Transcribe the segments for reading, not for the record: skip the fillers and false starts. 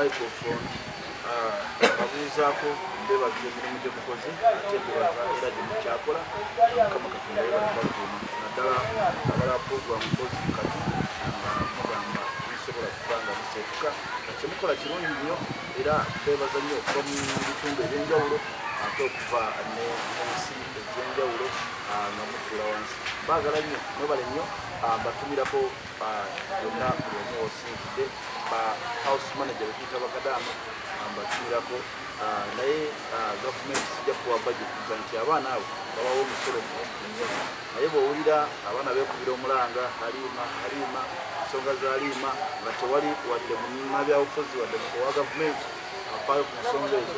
microphone. Mbabuuzaako, mbebaza emirimu gye mukoze, ate mbebaza era gye mukyakola. Mukama Katonda yebale bakuuma, naddala abala program Mbozi Kati, nga mugamba bisobola kuba nga biseetuka, nga kyemukola kirungi nnyo. Era mbebaza nnyo okuva mu bitundu ebyenjawulo, ate okuva ne mu nsi ez'enjawulo, nga mutuula wansi. Baagala nnyo, mwebale nnyo. Mbatumirako byonna buli omu osinzidde, ba house manager betuyita bakadaama, mbatumirako. Naye gavumenti sijja kuwa budget nti abaana abo babawa omusolo mungi nnyo, naye bw'owulira abaana beekubira omulanga Halima, Halima, ensonga za Halima, nga tewali wadde munnabyabufuzi wadde owa gavumenti afaayo ku nsonga ezo,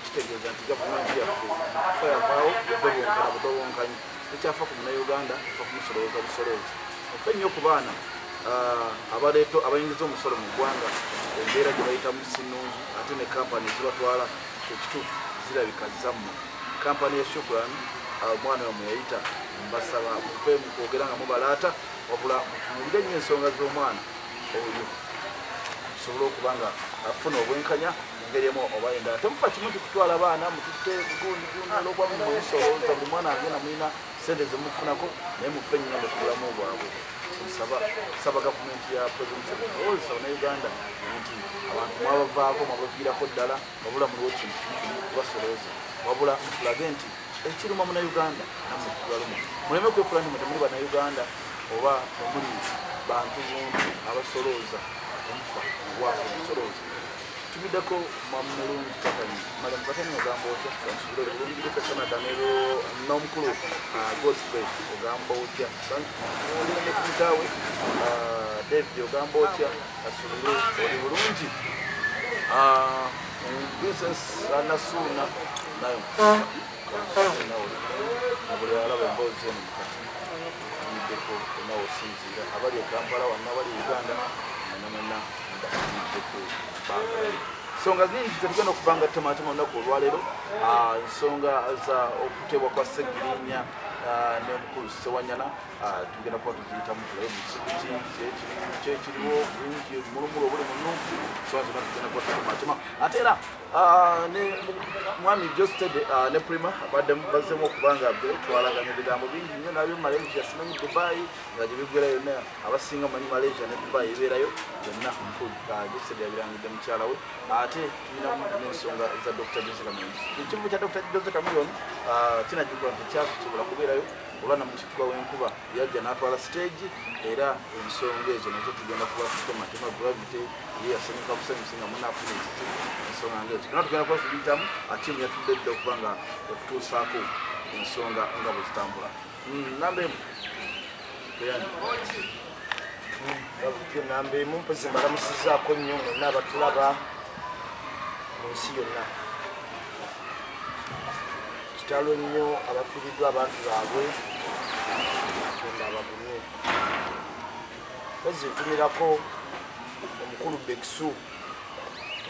kitegeeza nti gavumenti yaffe kufa yavaawo yadobonkana budobonkanyi. Tekyafa ku Munnayuganda, efa kumusolooza busoloozi. Ofe nnyo ku baana abaleeto abayingiza omusolo mu ggwanga. Embeera gye bayitamu si nnungi, ate ne kampani ezibatwala ekituufu zirabika zammwe. Kampani ya Shukran, omwana wamwe yayita. Mbasaba muve mu kwogera nga mubalaata, wabula mutunuulire nnyo ensonga z'omwana oyo, tusobole okuba nga afuna obwenkanya mu ngeri emu oba endala. Temufa kimu nti kutwala baana mututte gundi gundi, olwokuba musolooza buli mwana agenda mulina sente zemufunako, naye mufe nnyo ne ku bulamu bwabwe. Nsaba, saba gavumenti ya President Museveni, owozesa Bannayuganda nti abantu mwabavaako, mwabaviirako ddala, wabula muliwo kintu kimu kimu kubasolooza, wabula mutulage nti ekiruma Munnayuganda nammwe kibaluma. Muleme kwefula nti mwe temuli Bannayuganda oba temuli bantu buntu abasolooza. Omufa wa omusolooza. Tumiddeko Mwamulungi Katani Malamu. Katani, ogamba otya? Kansubire bulungi. Luka Canada n'omukulu Godfrey, ogamba otya? Olina ne kumutaawe David, ogamba otya? Kasubire oli bulungi. Princess Nasuuna nayo nawe oli bulungi, na buli alaba emboozi eno mukati tumiddeko onawe osinziira, abali e Kampala wanna, abali e Uganda mwena mwena, mbatumiddeko, baagalayo. Ensonga nyingi zetugenda okuba nga tematema olunaku olwaleero. Ensonga za okuteebwa kwa Segirinya n'omukulu Sewanyana, tugenda kuba tuziyitamu, tulabe mukibi kyekiriwo bungi mulumulu obuli muno. Ensonga zonna tugenda kuba tutematema. Ate era ne mwami Josted ne Prima badde bazzemu okuba nga betwalaganya ebigambo bingi nnyo nabyo Malaysia, simanyi Dubai, nga gye biggwera yonna. Abasinga manyi Malaysia ne Dubai ebeerayo yonna. Mukulu Josted yabirangidde mukyala we. Ate tulinamu n'ensonga za Dr Jose Chameleone. Ekivu kya Dr Jose Chameleone kinajjukira nti kyasobola kubeerayo olwa namutikkwa w'enkuba yajja n'atwala stage, era ensonga ezo nazo tugenda kuba tutematema. Gravity ye yasanyuka busanyusi nga munaafuna ekizibu. Ensonga ngaezo tugenda tugenda kuba tubiyitamu. Atiimu yatudde dda okuba nga ekutuusaako ensonga nga bwe zitambula. Namba emu. Toyani. Nga bulijjo namba emu, mpozi mbalamusizaako nnyo mwenna abatulaba mu nsi yonna. Kitalo nnyo abafiiriddwa abantu baabwe, Katonda abagumye. Mpozi ntumirako omukulu Beksu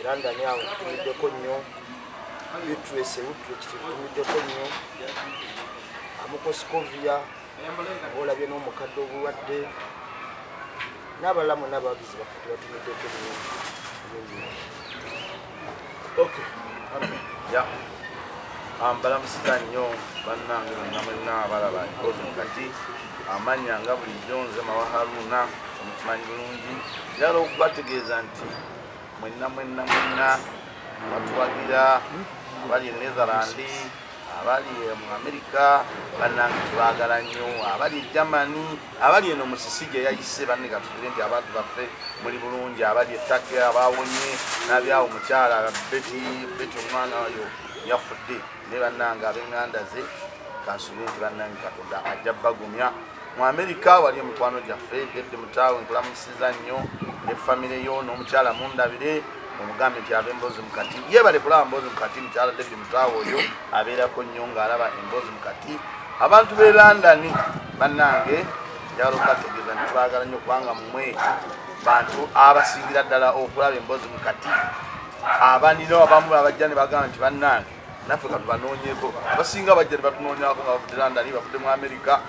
era ndani awo, nkutumiddeko nnyo. Utres Utrecht, nkutumiddeko nnyo. Amukoscovia, olabye n'omukadde obulwadde, n'abalala mwena abawagizi baffe tubatumiddeko nnyo bulungi. Okay. Ya, mbalamusiza nnyo bannange mwenna mwenna abalaba Emboozi Mukati. Amannya nga bulijjo nze Mawa Haruna, omukimanyi bulungi. Njagala okubategeeza nti mwenna mwenna mwenna abatuwagira abali e Netherland, abali mu America, bannange tubaagala nnyo, abali e Germany, abali eno mu sisi gye yayise, banne katubire nti abantu baffe muli bulungi, abali e Turkey abawonye nabyawo mukyala Betty. Betty omwana oyo yafudde, naye bannange ab'eŋŋanda ze kansubire nti bannange Katonda ajja bagumya. Mu Amerika wali emikwano gyaffe, David Mutaawe, nkulamusiza nnyo ne famire yo n'omukyala mundabire, omugambe nti aba Emboozi Mukati yebale kulaba Mboozi Mukati. Mukyala David Mutaawe oyo abeerako nnyo ng'alaba Emboozi Mukati. Abantu b'e London, bannange njagala okubategeeza nti tubaagala nnyo, kubanga mmwe bantu abasingira ddala okulaba Emboozi Mukati. Abanina abamu abajja ne bagamba nti bannange naffe katubanoonyeko, abasinga bajja ne batunoonyako nga bavudde London, bavudde mu America.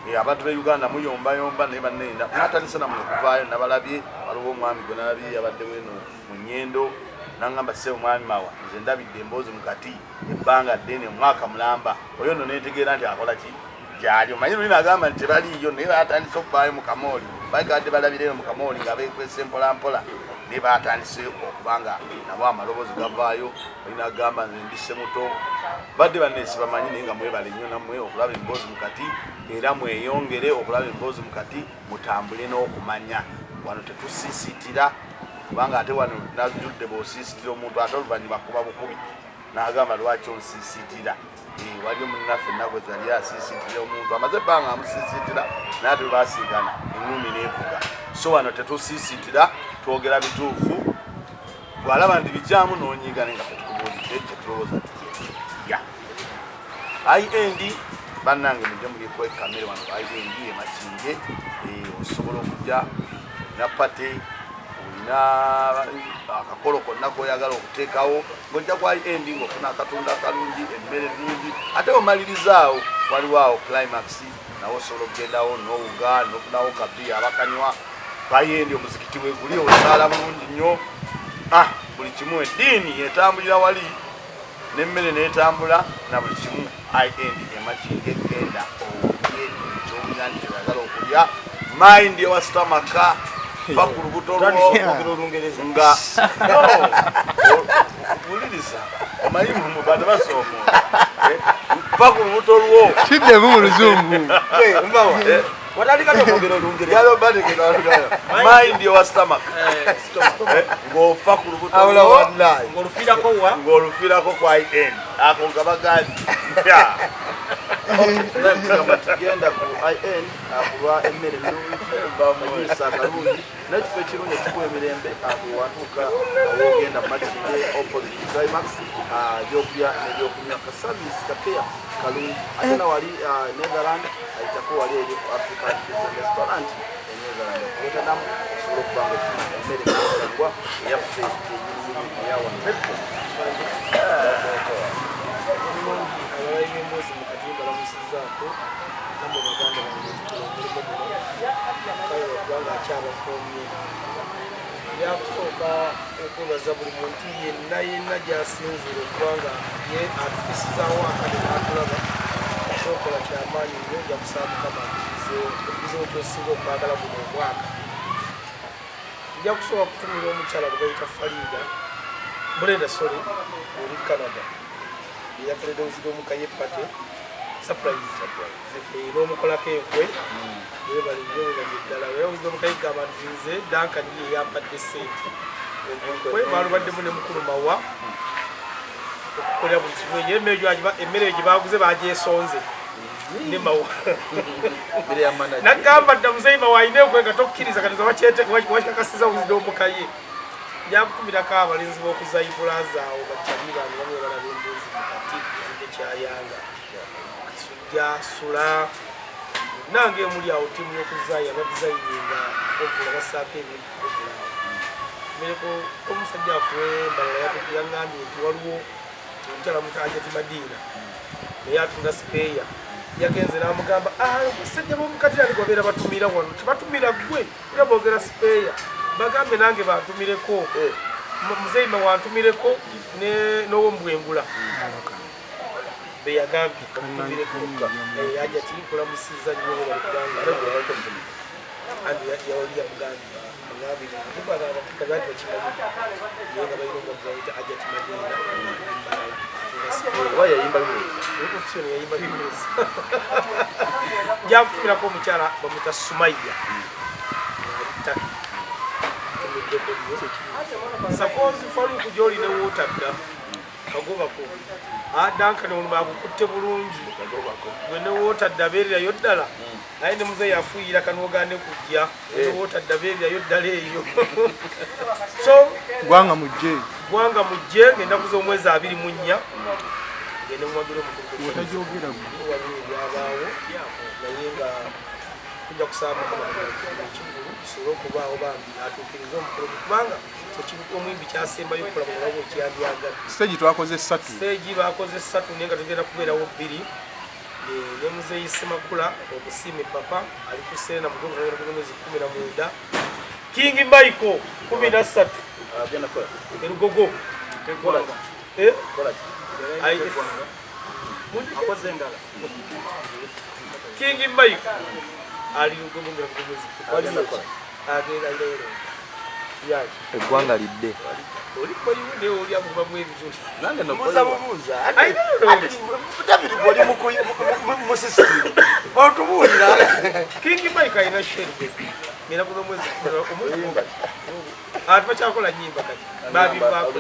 Eh, abantu be Uganda muyombayomba naye bannenda mwatandise namwe okuvaayo nabalabye waliwo omwami gwe nalabye yabadde weno mu nyendo nangamba ssebo mwami mawa nze ndabidde emboozi mukati ebbanga ddene omwaka mulamba oyo nno nentegeera nti akola ki gyali omanyi luli nagamba nti tebaliiyo naye batandise okuvaayo mu kamooli bagadde balabireyo mu kamooli nga bekwese mpolampola naye batandise okuba nga nabo amaloboozi gavaayo olina agamba nze ndi semuto badde banesi bamanyi naye nga mwebale nnyo nammwe okulaba emboozi mukati era mweyongere okulaba emboozi mukati mutambule n'okumanya wano tetusiisitira kubanga ate wano najjudde bw'osiisitira omuntu ate oluvannyuma kuba bukubi n'agamba lwaki onsiisitira eh, waliyo munnaffe ennaku ezo yali asiisitira omuntu amaze ebbanga amusiisitira naye ate basiigana eŋŋumi n'evuga so wano tetusiisitira twogera bituufu bwalaba nti bikyamu n'onyiiga naye nga fe tukubuulidde kyetulowooza nti ya ind bannange mujje mulyeko ekamere wano ind emakinge eh, osobola okujja olina pate olina akakolo konna koyagala okuteekawo ng'ojja ku ind ng'ofuna akatunda akalungi emmere ennungi ate omalirizaawo waliwo awo climax nawe osobola okugendawo nowuga nofunawo kabiya abakanywa bayendi omuzikiti weguli osaala bulungi nnyo ah buli kimu eddiini etambulira wali nemmere netambula na buli kimu ind emakinga egenda olye kyowulira nti kyoyagala okulya mind ewasitamaka va ku lubuto lwo nga wuliriza omanyi bantu basoomola eh, va ku lubuto lwo kiddemu mu luzungu eh, watandika okwogera olungereza mind your stomach eh, eh, ng'ofa ku lubuto ng'olufiirako wa ng'olufiirako kwa in ako nga bagandi tugenda ku in kulwa emmere ennungi agiisa akalungi n'ekifo ekirungi ekikuwa emirembe watuuka wogenda makinde opposite climax ebyokulya n'ebyokunywa ka service kakeya kalungi ate na wali ah, Netherland ayitako wali eri ku African Fusion Restaurant e Netherland Rotterdam osobola okuba nga ofuna emmere esangwa eyaffe enyininyini eyawano Bulungi abalabi b'emboozi mu kati mbalamusizaako namwe baganda bange tukola omulimu guno kale kubanga akyabakuumye Byakusooka okwebaza buli muntu yenna yenna gy'asinziira okuba nga ye atufisizaawo akade n'atulaba kyokola kyamaanyi nnyo nja kusaba Mukama akukuzeewo kyosinga okwagala guno omwaka. Nja kusooka kutumira omukyala gwe bayita Farida Brenda sorry oli Canada eyakoledde Wisdom Kaye party surprise eh, n'omukolako enkwe webale nnyo webale ddala era Wisdom Kaye gamba nti nze Duncan ye yampadde ssente enkwe balubaddemu ne mukulu Mawa okukolera buli kimu eyo emmere eyo gye baguze bagyesonze ne Mawa nagamba dda muzeeyi Mawa alina enkwe nga tokkiriza kati wakakasiza Wisdom Kaye njakutumirako abalenzi b'okuzayibulaza awo bakyali bange bamwe balaba emboozi mukati kizimbe kyayanga kasujja sula nange emuli awo ttiimu y'okuzaya badizayininga ovula bassaako ebintu ovula awo mereko omusajja afuwe mbalala yaŋŋambye nti waliwo omukyala muta Hajati Madiina naye atunda sipeeya yagenze n'amugamba ah, basajja b'omukati ani gwabeera batumira wano tebatumira ggwe era boogera sipeeya bagambe nange bantumireko eh. muzeeyi wantumireko n'owomubwengula beyagambye okutumireko eh, Hajati nkulamusiza nnyo webale kubanga andi yali yamugambye agambye nti bakimanyi naye nga balina omwagawita Hajati Madiina mbalala oba yayimba bibuuzo yayimba bibuuzo njakutumirako omukyala bamuta Sumaiya ali Turkey tumiddeko nnyo sakozi Faruku gyoli ne wootadda kagobako Duncan oluma akukutte bulungi gwe ne wootadda beererayo ddala naye ne muzeeyi afuuyira kanwogaane kujja ne wootadda beererayo ddala eyo so gwanga mujje gwanga mujje ng'ennaku z'omwezi 24 ngende muwagira omukulu otajogera waliwo ebyabaawo naye nga tujja kusaba Mukama ekivulu kisobole okubaawo bambi atuukirize omukolo kubanga omuyimbi kyasembayo okukola mu bulamu ekyandyagadde siteegi twakoze ssatu siteegi bakoze ssatu naye nga tugenda kubeerawo bbiri Ne muzeeyi Ssemakula omusiime papa ali ku Serena mu gwezi 19. King Michael 13 Agenda kola. Erugogo. Kola. Eh? Kola. Akoze endala. King Michael ali Lugogo nga mwezi. Agenda kola. Agenda leero. Yaki. Eggwanga lidde. Oli boyiwe naye oli akubamu ebizuli. Nange no Buuza bubuuza. I don't know. David gwoli musisitimu otubuulira. King Mike alina sherwe. Ngenda kuva mwezi omwezi. Ate bakyakola nnyimba kati. Babivaako.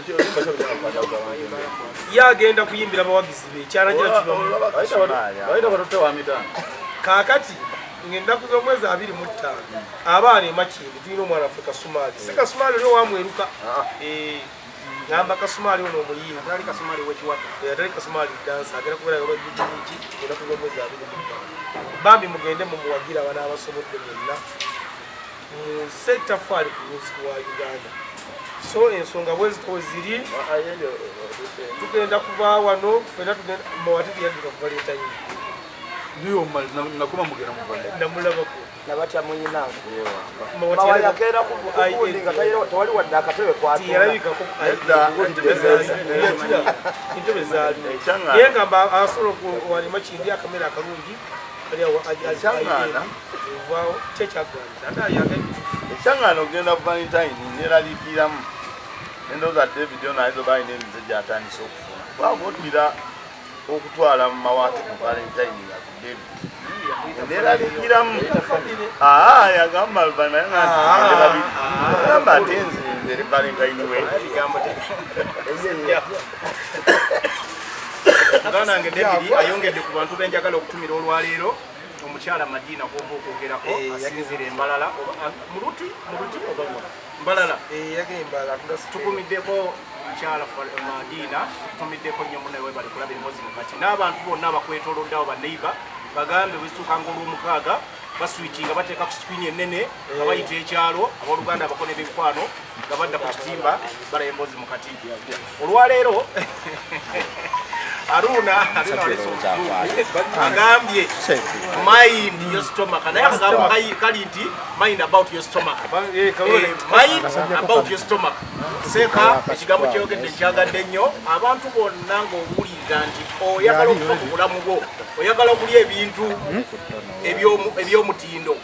Ye agenda kuyimbira abawagizi be ekyalagira kibamu. Bayita batote wa mitano. Kaakati ng'ennaku z'omwezi 25 abaana e Makindye tulina omwana waffe Kasumaali. Si Kasumaali oli owamweruka. Ngamba Kasumaali ono omuyimbi. Atali Kasumaali w'ekiwata. Atali Kasumaali dansa agenda kubeera nga bajjijiji ennaku z'omwezi 25. Bambi mugende mumuwagira abana abasobodde mwenna. Mu settaffaali ku music wa Uganda. So ensonga bwe zito we ziri tugenda kuva wano ffenna tugenda Mawate teyadduka ku Valentine. Ndiyo nakoma mugera mu Valentine. Namulabako. Nabatya munyinange. Mawate Mawa yalabika- yakeera kugundi nga tewali wadde akatebe kwatuula. Tiyalabikako entebe zaaliwo. Ekyaŋŋaana. Naye nga asobola walima Makindye akamere akalungi kali awo Ekyaŋŋaana. ovaawo kyekyagwana ate ayagala. Ekyaŋŋaana okugenda ku Valentine neraliikiriramu endowooza David ono ayinza oba alina emize gy'atandise okufuna kubanga otulira okutwala mu Mawaate ku Valentine nga ku David neraliikiramu. Yagamba luvannyuma nga nti tugende babiri, agamba ate nze nzere Valentine we. Muganda wange David ayongedde ku bantu benjagala okutumira olwaleero. Omukyala Madina kwova okwogerako asinzira embalala muluti muluti oba mbalala. Tukumiddeko mukyala Madina, tukumiddeko nnyo munne webale kulaba emboozi mukati n'abantu bonna abakwetoolodde awo baneiba bagambe bwezituukanga olw'omukaaga baswikinga bateeka ku screen ennene nga bayita ekyalo abooluganda abakona ebimikwano nga badda ku kitimba balaba emboozi mukati. Olwaleero Aruna alese omuzungu agambye mind your stomach, naye akagambo kali nti mind about your stomach. Mind about your stomach. Seeka ekigambo kyeyogedde nkyagadde nnyo. Abantu bonna ng'owulira nti oyagala okufa ku bulamu bwo, oyagala okulya ebintu eby'omutindo,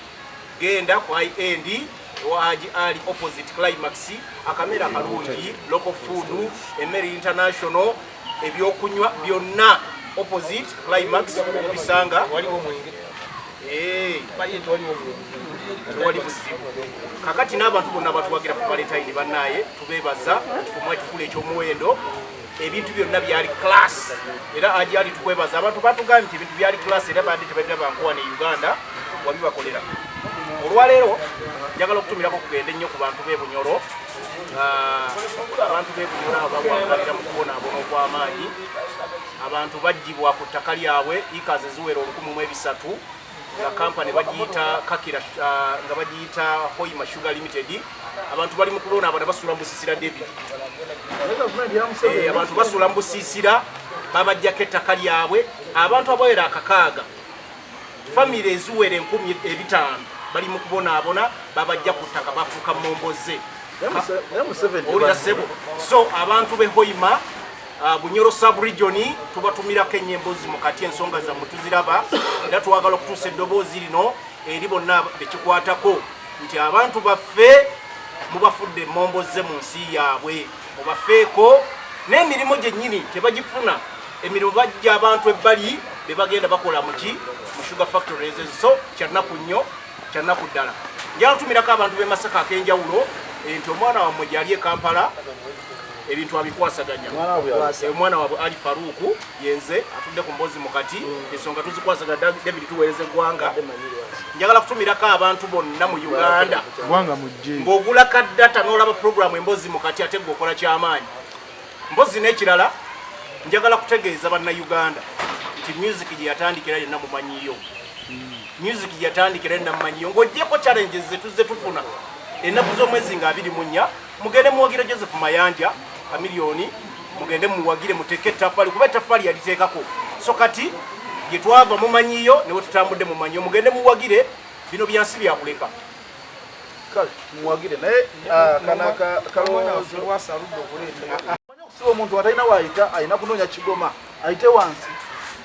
genda ku high end ewa Haji Ali opposite Climax, akamere akalungi, local food, emmere international, ebyokunywa byonna opposite Climax obisanga. Waliwo omwenge. Tewaliwo omwenge. Tewali buzibu. Kakati n'abantu bonna batuwagira ku Valentine bannaye tubeebaza ekifo mwakifuula ekyomuwendo. Ebintu byonna byali class era Haji Ali tukwebaza. Abantu batugambye nti ebintu byali class era badde tebabiraba nkowa ne Uganda wabibakolera. Olwaleero njagala okutumirako kugende nnyo ku bantu b'e Bunyoro. Abantu b'e Bunyoro abo bawangalira mu kubonaabona okw'amaanyi. Abantu baggyibwa ku ttaka lyabwe ekazi eziwera 1300 nga kampani bagiyita Kakira, nga bagiyita Hoima Sugar Limited. Abantu bali mu kubonaabona basula mu busiisira David. Abantu basula mu busiisira babaggyako ettaka lyabwe. Abantu abawera akakaaga, famire eziwera 5,000 bali mu kubonaabona babajja ku ttaka bafuuka momboze. Owulira ssebo? So abantu b'e Hoima, Bunyoro sub region tubatumirako ennyo emboozi mukati, ensonga zammwe tuziraba era twagala okutuusa eddoboozi lino eri bonna bekikwatako nti abantu baffe mubafudde emmomboze mu nsi yaabwe, mubafeeko n'emirimu gyennyini tebagifuna. Emirimu bajja abantu ebbali be bagenda bakola muki mu sugar factories ezo. So kyannaku nnyo, kyannaku ddala. Njagala tumirako abantu b'e Masaka ak'enjawulo nti omwana wammwe gyali e Kampala ebintu abikwasaganya. Omwana waabwe Ali Faruku yenze atudde ku mboozi mukati, ensonga tuzikwasaganya. David tuweereza eggwanga. Njagala kutumirako abantu bonna mu Uganda Ggwanga mujje. Ng'ogula ka data n'olaba puroguramu emboozi mukati ate gwe okola kyamaanyi. Mpozi n'ekirala njagala kutegeeza bannayuganda nti music gye yatandikira yonna mumanyiyo, music gye yatandikira yonna mumanyiyo, ng'oggyeko challenges ze tuzze tufuna. Ennaku z'omwezi nga 24 mugende muwagire Joseph Mayanja Kamiliyoni, mugende muwagire muteeke ettaffaali kuba ettaffaali yaliteekako. So kati Gye twava mumanyiyo ne wetutambudde mumanyiyo, mugende muwagire bino byansi byakuleka. Kale muwagire naye ah, kana kalowoozo okusiba omuntu atalina waayita alina kunoonya kigoma ayite wansi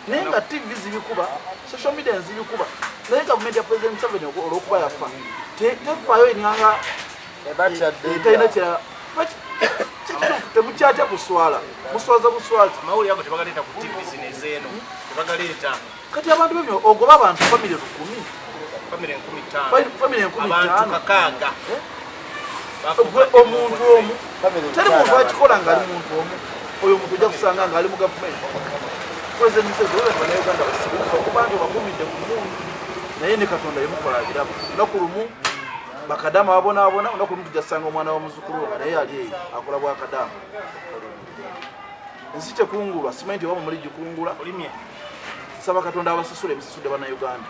naye nga tv zibikuba, social media nzibikuba, naye gavumenti ya President Museveni olwokuba yafa tefaayo eringanga etalina kya kituufu. Temukyatya kuswala, muswaza buswazi. Amawulire ago tebagaleeta ku tv zino ezeeno, tebagaleeta. Kati abantu bebyo ogoba abantu famire 1000, famire 5000, famire enkumi abantu ttaano 6,000. Gwe omuntu omu, teri muntu akikola ng'ali muntu omu. Oyo omuntu ojja kusanga ng'ali mu gavumenti. President Museveni, webale. Bannayuganda basibuka okuba nti obakumidde ku mundu, naye ne Katonda yemukola abiraba. Olunaku lumu bakadaama babonaabona, olunaku lumu tujja kusanga omwana wa muzukulu nga naye ali eyo akola bwakadaama. Ensi tekungulwa, simanyi nti oba muli gikungula. Olimye. Saba Katonda abasasule emisasudde Bannayuganda.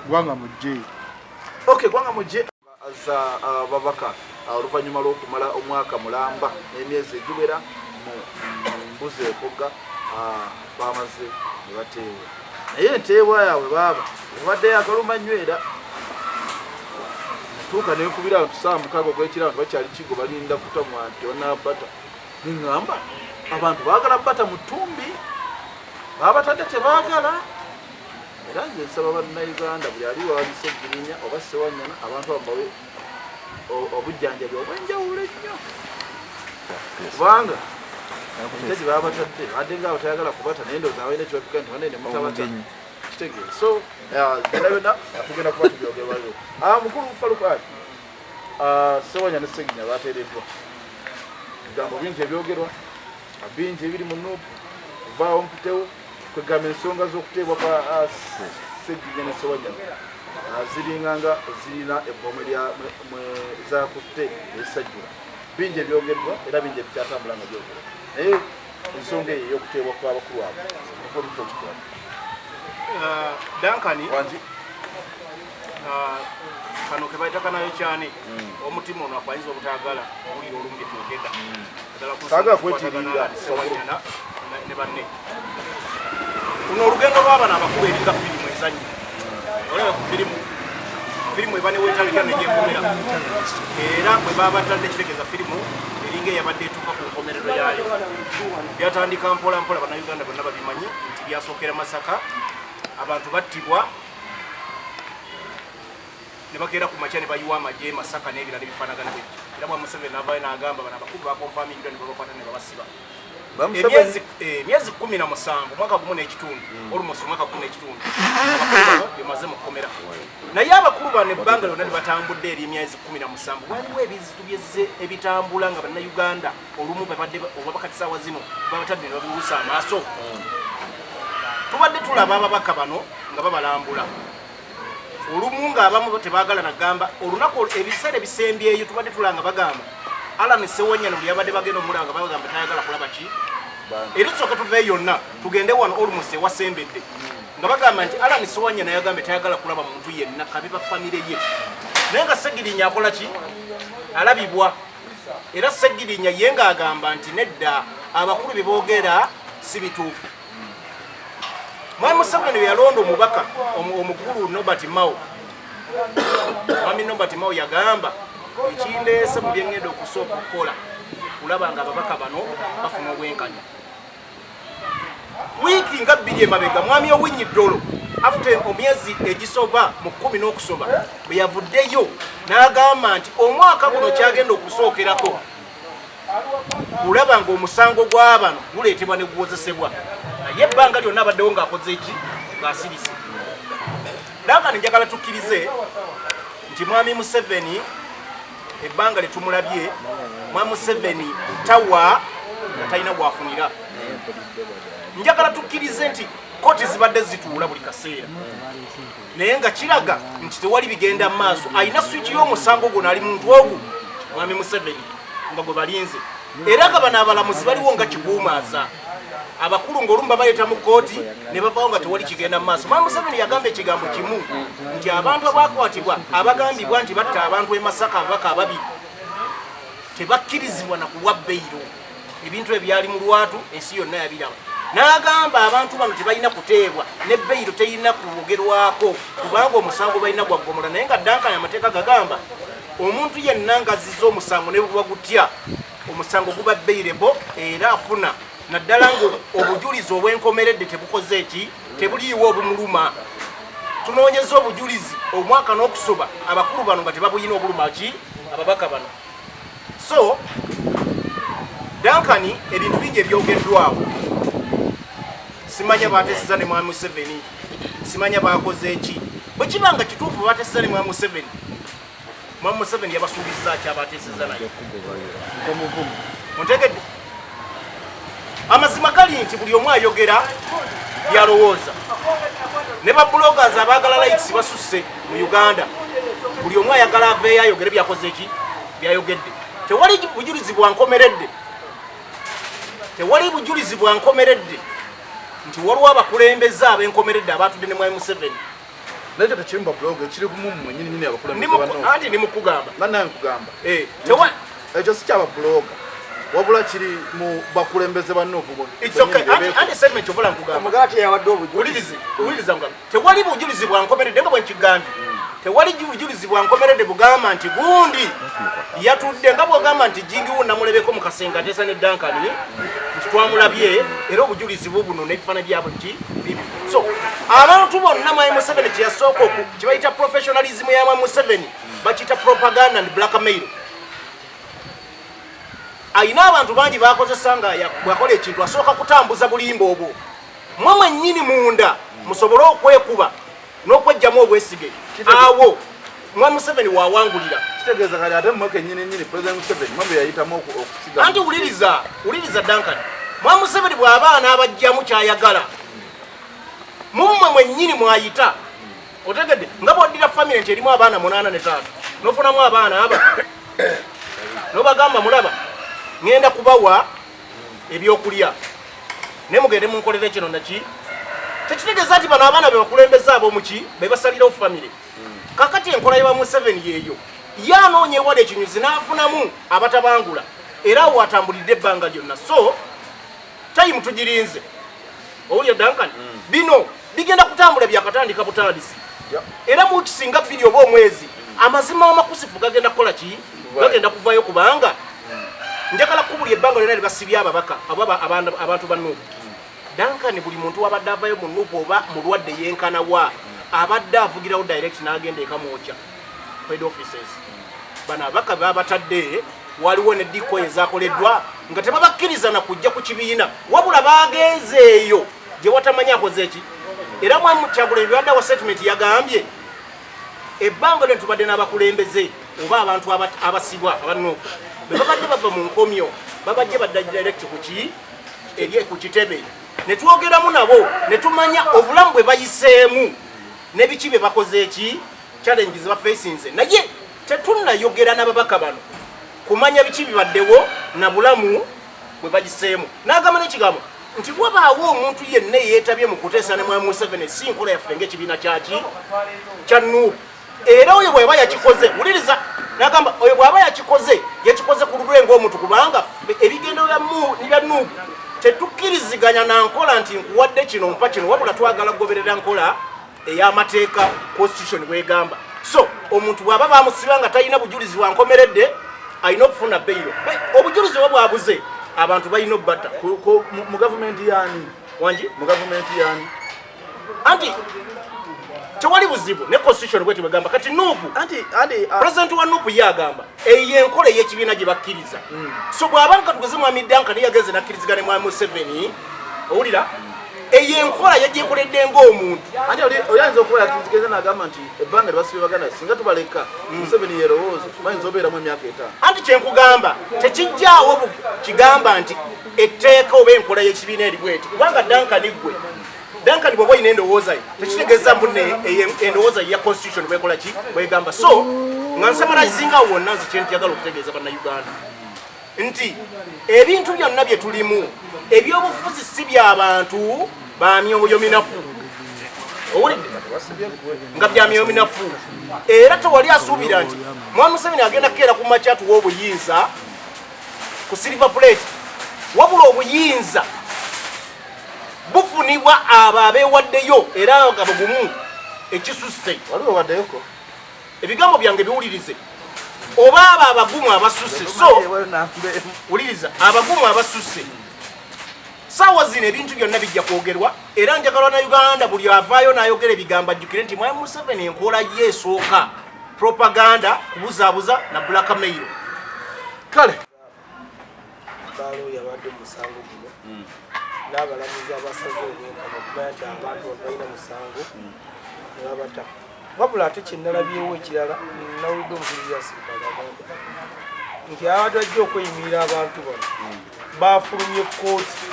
Gwanga mujje. Okay, gwanga mujje za ababaka oluvannyuma lw'okumala omwaka mulamba n'emyezi egiwera mu mbuzi ekogga, bamaze ne bateebwa, naye enteebwa yaabwe baaba ebaddeyo akaluma nnyo. Era natuuka nenkubira abantu saa 6 ogwekiro, abantu bakyali kigo balinda kutamwa nti onabata. Neŋŋamba abantu baagala bata mu ttumbi, babatadde tebaagala. Era nze nsaba Bannayuganda buli ali wawalisa Eggirinya oba Sewanyana, abantu abo bawe obujjanjabi obwenjawulo ennyo, kubanga ente gye baba batadde badde nga abatayagala kubata, naye ndowooza abalina ekibapika nti banene mutabata kitegeere. So byonna byonna tugenda kuba tubyogerwayo. Mukulu Faluku Ali, Sewanya ne Seginya bateereddwa, ebigambo bingi ebyogerwa, bingi ebiri mu NUP, vaawo mpitewo. Kwegamba ensonga z'okuteebwa kwa Seginya ne Sewanyana ziringa nga zirina ebbomu lya zakutte esajjula. Bingi ebyogeddwa era bingi ebikyatambula nga byogerwa, naye ensonga eyo ey'okuteebwa kw'abakulu abo okutokitwala. Duncan. Wangi. Kano kebaita kanayo kyane omutima ono akwayinza obutagala owulira olumu bye twogeda. Ddala ku Saagala nsonga kwetirira. ezikwatagana Sewanyana ne banne. Luno olugendo lw'abano abakulu eringa firimu ezannya. Olaba ku firimu, firimu eba neweetandikira negyekomera, era bwe baba batadde kitegeeza firimu eringa eyabadde etuuka ku nkomerero yaayo. Byatandika mpola mpola, Bannayuganda bonna babimanyi nti byasookera Masaka, abantu battibwa ne bakeera ku makya ne bayiwa amagye Masaka n'ebirala ebifaanagana bwetyo. Era bwa Museveni n'avaayo n'agamba bano abakulu bakonfamiddwa ne babakwata ne babasiba emyezi 17, mwaka gumu n'ekitundu, almost omwaka gumu n'ekitundu abakulu bano bemaze mu kkomera. Naye abakulu bano ebbanga lyonna lye batambudde eri emyezi 17, waliwo ebizibu byezze ebitambula nga Bannayuganda olumu babadde oba bakati saawa zino babatadde ne babibuusa amaaso. Tubadde tulaba ababaka bano nga babalambula olumu ng'abamu tebaagala nagamba olunaku ebiseera ebisembyeyo tubadde tulanga bagamba Alan Sewanyana buli yabadde bagenda omulanga bagamba tayagala kulaba ki. Era tusooka tuveeyo yonna tugende wano almost ewasembedde nga bagamba nti Alan Sewanyana yagambye tayagala kulaba muntu yenna kabe ba famire ye, naye nga Segirinya akola ki, alabibwa. Era Segirinya ye ng'agamba nti nedda, abakulu bye boogera si bituufu. Mwami Museveni bwe yalonda omubaka omukulu Norbert Mao, Mwami Norbert Mao yagamba ekindeese mu byengenda okusooka okukola kulaba nga ababaka bano bafuna obwenkanya. Wiiki nga 2 emabega mwami Owiny Dollo after omyezi egisoba mu 10 n'okusoba bwe yavuddeyo n'agamba nti omwaka guno kyagenda okusookerako kulaba ng'omusango gw'abano guleetebwa ne guwozesebwa, naye ebbanga lyonna abaddewo ng'akoze eki, ng'asirise. Nankani njagala tukkirize nti mwami Museveni ebbanga lye tumulabye, mwami Museveni tawa nga talina bwafunira. Njagala tukkirize nti kooti zibadde zituula buli kaseera, naye nga kiraga nti tewali bigenda mu maaso. Alina swiki y'omusango guno, ali muntu ogu mwami Museveni nga gwe balinze, era nga bano abalamuzi baliwo nga kiguumaaza abakulu ng'olumu babaleeta mu kkooti ne bavaawo nga tewali kigenda mu maaso. Mwami Museveni yagamba ekigambo kimu nti abantu abakwatibwa abagambibwa nti batta abantu e Masaka, ababaka ababiri, tebakkirizibwa na kuwa beyiro. Ebintu ebyali mu lwatu ensi yonna yabiraba. N'agamba abantu bano tebalina kuteebwa ne beyiro teyina kwogerwako kubanga omusango balina gwaggomola. Naye nga Duncan, amateeka gagamba omuntu yenna ng'azizza omusango ne buba gutya, omusango guba bailable era afuna, naddala nga obujulizi obwenkomeredde tebukoze eki, tebuliiwo obumuluma. Tunoonyeza obujulizi omwaka n'okusoba, abakulu bano nga tebabuyina obuluma ki ababaka bano. So Duncan, ebintu bingi ebyogeddwawo, simanya batesiza ne Mwami Museveni, simanya bakoze eki. Bwe kiba nga kituufu batesiza ne Mwami Museveni, Mwami Museveni yabasuubizza ki abatesiza naye? Ontegedde? Amazima gali nti buli omu ayogera byalowooza, ne ba bloggers abaagala likes basusse mu Uganda. Buli omu ayagala aveeyo ayogere byakoze eki, byayogedde. Tewali bujulizi bwa nkomeredde, tewali bujulizi bwa nkomeredde nti waliwo abakulembeze ab'enkomeredde abatudde ne Mwami Museveni. Nakyo tekiri mu bablog, ekiri mu mmwe nyini nyini abakulembeze banno. Anti nimukugamba. Nga nange nkugamba Tewa ekyo si kyababuloga, wabula kiri mu bakulembeze ba Nuupu. It's okay. Anti statement kyobola nkugamba. Omugala teyawadde obujulizi. Wulirize, wuliriza nkugamba. Tewali bujulizi bwa nkomeredde nga bwe nkigambye. Tewali bujulizi bwa nkomeredde bugamba nti gundi yatudde, nga bw'ogamba nti Jingiwo namulebeko mu kasenge ateesa ne Duncan nti twamulabye, era obujulizi bubuno n'ebifaananyi byabwe nti bibi. So abantu bonna Mwami Museveni kye yasooka oku kye bayita professionalism ya Mwami Museveni, bakiyita propaganda and blackmail. Ayina abantu bangi bakozesa nga bwakola ekintu asooka kutambuza bulimba obwo, mwe mwennyini munda musobole okwekuba n'okwejjamu obwesige. Awo Mwami Museveni wawangulira. Kitegeeza kati ate mmwe kennyini nyini President Museveni mwe yayitamu okusiga. Anti wuliriza, wuliriza Duncan, Mwami Museveni bw'aba anaabajjamu kyayagala, mummwe mwennyini mwayita. Otegedde? Nga bw'oddira famire nti erimu abaana munaana ne taata, n'ofunamu abaana aba n'obagamba, mulaba ŋŋenda kubawa ebyokulya naye mugende munkolere kino naki. Tekitegeeza nti bano abaana be bakulembeze ab'omuki be basalirawo famire. Kakati enkola ya Museveni yeeyo, ye anoonya ewala ekinyuzi n'afunamu abatabangula, era awo atambulidde ebbanga lyonna. So time tugirinze. Owulira Duncan? Bino bigenda kutambula, byakatandika butandisi, era mu kisinga 2 oba omwezi amazima amakusifu gagenda kukola ki, gagenda kuvayo. Kubanga njagala kubuli ebbanga lyonna libasibye ababaka aba abantu ba Nuupu, Duncan, buli muntu wabadde avayo mu Nuupu oba mulwadde yenkana wa, abadde avugirawo direct n'agenda ekamwokya head offices. Bano ababaka babatadde, waliwo ne decoy ezakoleddwa nga tebabakkiriza na kujja ku kibiina, wabula bagenze eyo gye watamanyi akoze eki. Era Mwami Kyagulanyi byadde wa statement yagambye, ebbanga lyonna tubadde n'abakulembeze oba abantu abasibwa abanuupu, bwe babadde bava mu nkomyo babajje badda direct ku ki eri ku kitebe, ne twogeramu nabo ne tumanya obulamu bwe bayiseemu ne biki bye bakoze eki, challenges bafacinze. Naye tetunnayogera n'ababaka bano kumanya biki bibaddewo na bulamu bwe bagiseemu. N'agamba n'ekigambo nti wabaawo omuntu yenna eyeetabye mu kuteesa ne Mwami Museveni, si nkola yaffe ng'ekibiina kyaki kya Nuupu. Era oyo bw'aba yakikoze, wuliriza, n'agamba oyo bw'aba yakikoze, yakikoze ku lulwe ng'omuntu, kubanga ffe ebigendo bya Nuupu tetukkiriziganya na nkola nti nkuwadde kino mpa kino, wabula twagala kugoberera nkola ey'amateeka, constitution bwegamba. So omuntu bw'aba bamusiba nga talina bujulizi bwankomeredde, alina okufuna beyiro. Obujulizi oba bwabuze, abantu balina obbatta. Mu gavumenti yani? Wangi? Mu gavumenti yani? Anti tewali buzibu ne constitution bweti bwegamba. Kati Nuupu, anti anti president wa Nuupu ye agamba eyo enkola ey'ekibiina gye bakkiriza. So bw'aba nga tugeze Mwami Duncan yageze nakkirizigana ne Mwami Museveni, owulira, eyo enkola yagyekoledde ng'omuntu. Anti oyinza okuba yakirizigeza n'agamba nti ebbanga lyebasibye baganda, singa tubaleka, Museveni yerowooza bayinza obeeramu emyaka 5. Anti kyenkugamba tekijjaawo kigamba nti etteeka oba enkola y'ekibiina eri bweti, kubanga Duncan, gwe Duncan bw'oba olina endowooza ye, tekitegeeza mbu endowooza ye ya constitution bwekola ki, bwegamba. So nga nsummarizinga awo wonna, nze kyenjagala okutegeeza Bannayuganda nti ebintu byonna bye tulimu ebyobufuzi si by'abantu ba myoyo minafu. Owulidde? Nga bya myoyo minafu, era tewali asuubira nti Mwami Museveni agenda kukeera ku makya tuwa obuyinza ku silver plate, wabula obuyinza Bufunibwa abo abeewaddeyo era nga bugumu ekisusse. Waliwo waddeyoko. Ebigambo byange biwulirize. Oba abo abagumu abasusse. So wuliriza, abagumu abasusse. Saawa zino ebintu byonna bijja kwogerwa era njagala na Uganda buli avaayo n'ayogera ebigambo ajjukire nti Mwami Museveni enkola ye esooka propaganda, kubuzaabuza na blackmail. Kale Baalooya abadde mu musango guno n'abalamuzi abasaze obwenkanya okumanya nti abantu bano balina musango ne babata. Wabula ate kye nalabyewo ekirala, nawulidde omujulizi Yasirikale agamba nti abadde ajja okweyimirira abantu bano bafulumye kkooti,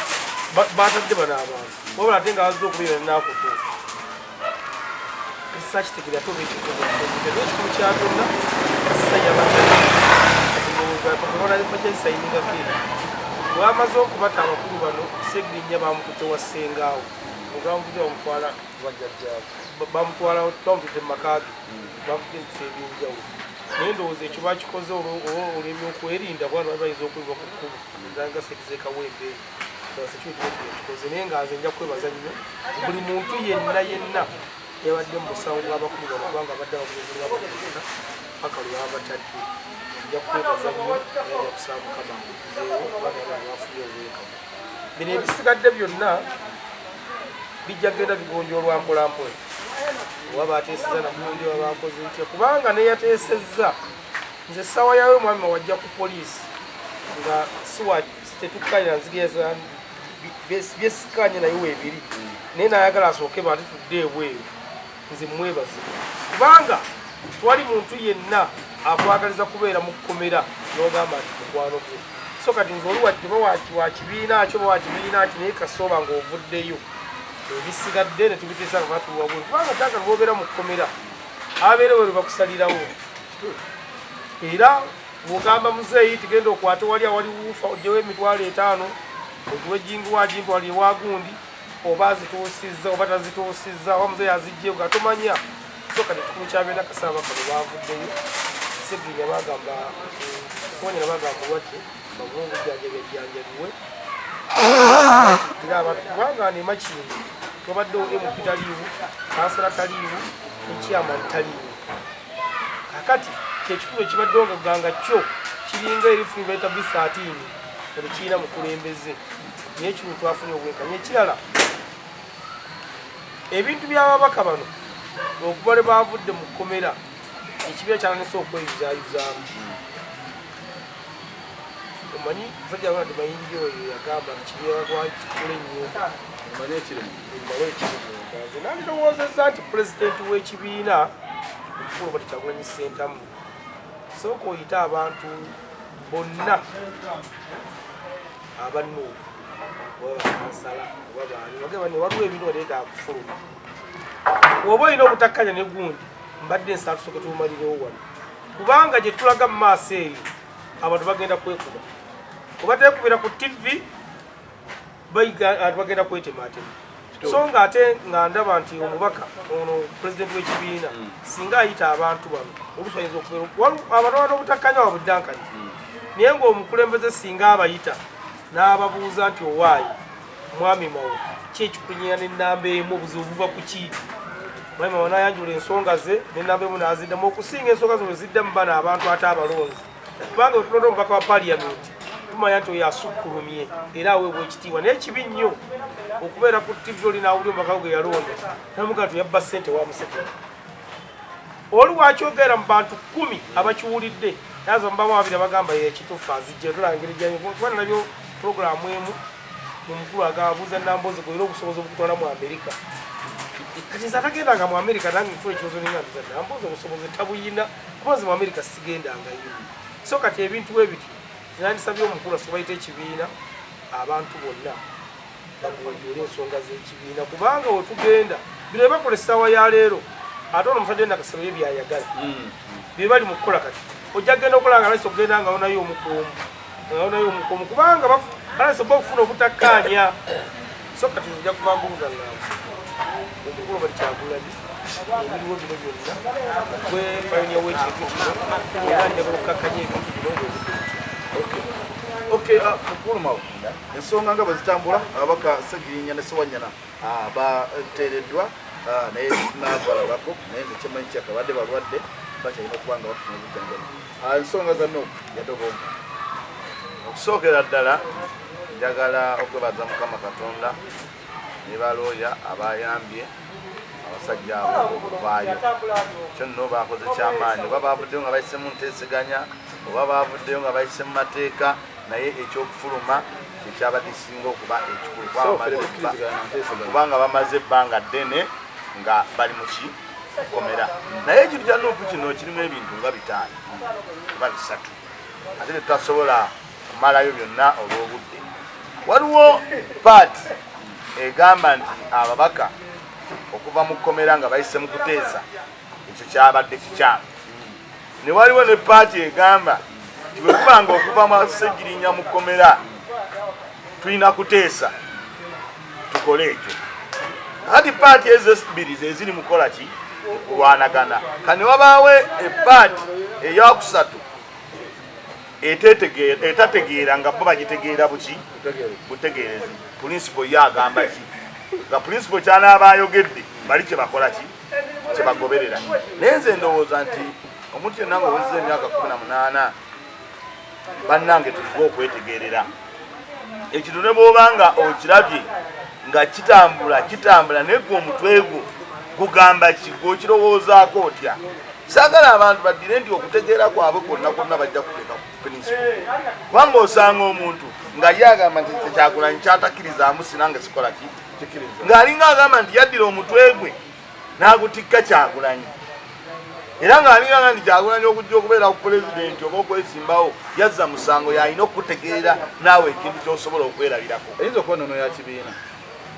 batadde bano abantu, wabula ate nga bazze okubeera naakutuuka sakitegera ate oba ekikulu kya byonna kasa yabatadde bwamaze okubata abakulu bano. Segirinya bamututte wa ssengaawo, bamutute bamutwala bamutwala bamututte mu maka ge, bamututte mu bifo ebyenjawulo. Naye ndowooza ekyo bakikoze olw'ebyokwerinda, kubanga bali bayinza okuyiwa ku kkubo nga segizekawembe security yakikoze. Naye nga nze nja kwebaza nnyo buli muntu yenna yenna yabadde mu musango gw'abakulu bano, kubanga abadde abakulembeze paka lwe babatadde. Nja kwebaza nnyo era nja kusaba Mukama akuzeewo, kubanga bano bafunye obwenkanya. Bino ebisigadde byonna bijja genda bigonjoolwa mpola mpola, oba bateeseza nagundi oba bakoze ntya, kubanga neyateesezza nze essaawa yawe omwami wajja ku poliisi nga siwa tetukkalira nzigeza byesikanye naye weebiri, naye nayagala asooke banti tudde ebweru. Nze mwebaze kubanga twali muntu yenna akwagaliza kubeera mu kkomera n'ogamba nti mukwano gwo. So kati nze oli wajja oba wa kibiina kyo oba wa kibiina ki, naye kasooba ng'ovuddeyo ebisigadde ne tubiteesa nga batuwabweru, kubanga ttaka lwobeera mu kkomera abeera bwe bakusalirawo. Era bw'ogamba muzeeyi tigenda okwate wali awali wuufa ogyewo 50,000 ogiwe jingu wagintwalire wagundi, oba azituusizza oba tazituusizza, oba muzeeyi azigyewo nga tomanya. So kati ekikulu kyabeera kasaba kano bavuddeyo. Segirinya bagamba Sewanyana bagamba mulwadde, bamuwe obujjanjabi ajjanjabiwe era abantu, kubanga nemakindi twabaddewo MP taliiwo, kansala taliiwo, ne chairman taliiwo. Kakati kyekikulu ekibaddewo nga kuganga kyo kiringa erifu baita B13 nga tekirina mukulembeze, naye kino twafunye obwenkanya. Ekirala, ebintu by'ababaka bano okuva lwe bavudde mu kkomera, ekibiina kyatandise okweyuzaayuzaamu. Omanyi musajja Ronald Mayinja oyo yagamba nti kibiina gwakikula ennyumba Omanye ekiri mu emale ekiri munda. Nze nandirowoozezza nti pulezidenti w'ekibiina omukulu Robert Kyagulanyi Ssentamu, sooka oyite abantu bonna aba NUP oba bakansala oba baani, bagamba ne waliwo ebintu bateetaaga kufuluma, oba olina obutakkanya ne gundi, mbadde nsaba tusooke tubumalirewo wano, kubanga gye tulaga mu maaso eyo abantu bagenda kwekuba, oba teekubira ku TV abantu bagenda kwetematema. So nga ate nga ndaba nti omubaka ono pulezidenti w'ekibiina singa ayita abantu bano, oluusi ayinza okubeera abantu abana obutakkanya wabuddankani, naye ng'omukulembeze singa abayita n'ababuuza nti owaayi mwami Mawo, ki ekikunyira n'ennamba emu, obuzibu buva ku ki? Mwami Mawo n'ayanjula ensonga ze n'ennamba emu n'aziddamu, okusinga ensonga ze bwe ziddamu bano abantu ate abalonzi, kubanga bwe tulonda omubaka wa paliyamenti tumanya nti oyo asukkulumye era aweebwa ekitiibwa. Naye kibi nnyo okubeera ku TV oli n'awulira omubaka we gwe yalonda namugaa nti yabba ssente wa Museveni. Oli wakyogera mu bantu 10 abakiwulidde, naza mubamu abiri abagamba ye kituufu azijja tulangire kuba nalabyo puroguramu emu mumukulu agabuuza Nambooze gwera obusobozi obukutwala mu Amerika. Kati nze atagendanga mu Amerika nange nfuna ekirozo ninga nti Nambooze obusobozi tabuyina, kuba nze mu Amerika sigendangayo. So kati ebintu bwe bityo nandisabye omukulu asobayita ekibiina abantu bonna bagonjoole ensonga z'ekibiina, kubanga wetugenda bino byebakola essaawa ya leero, ate ono omusajja Nakasero ye byayagala bye bali mu kukola. Kati ojja kugenda okola nga layisi okugenda nga onayo omukuumu nga onayo omukuumu, kubanga balayisi oba okufuna obutakkaanya. So kati ojja kuva nguluga ngamba omukulu bali Kyagulanyi ebiriwo bino byonna gwe pioneer w'ekintu kino, era njagala okukakkanya ebintu bino ng'obudde butya. Okay, mukulu Mawo, ensonga nga bwe zitambula, ababaka Ssegirinya ne Ssewanyana bateereddwa, naye nabalabako, naye nze kyemanyi kyakabadde balwadde, bakyalina okuba nga bafuna obujjanjabi. Ensonga za NUP yadobonga. Okusookera ddala njagala okwebaza Mukama Katonda ne balooya abayambye abasajja abo okuvaayo. Kyonno bakoze kyamaanyi, oba bavuddeyo nga bayise mu nteeseganya, oba bavuddeyo nga bayise mu mateeka, naye ekyokufuluma kyekyabadde kisinga okuba ekikulu, kubanga bamaze ebbanga ddene nga bali mu kikomera. Naye ekintu kya NUP kino kirimu ebintu nga 5 oba 3, ate tetutasobola kumalayo byonna olw'obudde. Waliwo paati egamba nti ababaka okuva mu kkomera nga bayise mu kuteesa, ekyo kyabadde kikyamu. Ne waliwo ne paati egamba nti bwe kubanga okuva mu Ssegirinya mu kkomera tulina kuteesa tukole ekyo. Kati paati ezo ebbiri ze ziri mu kukola ki? Kulwanagana. Kane wabaawo epaati eyakusatu etategeera nga bo bagitegeera buki butegeerezi. Pulinsipo ye agamba ki? Nga pulinsipo kyanaaba ayogedde bali kyebakola ki? Kyebagoberera. Naye nze ndowooza nti omuntu yenna nga owezezza emyaka 18, bannange tulige okwetegeerera ekintu, ne bw'oba nga okirabye nga kitambula kitambula, naye gwe omutwe gwo gugamba ki? Gwe okirowoozaako otya? Saagala abantu baddire nti okutegeera kwabwe kwonna kwonna bajja kuteeka ku principle, kubanga osanga omuntu nga ye agamba nti Kyagulanyi kyatakkirizaamu sinange sikola ki, ng'alinga agamba nti yaddira omutwe gwe n'agutikka Kyagulanyi, era ng'alinga nga nti Kyagulanyi okujja okubeera ku pulezidenti oba okwesimbawo yazza musango, yalina okukutegeerera naawe ekintu ky'osobola okwerabirako. Eyinza okuba nnono ya kibiina.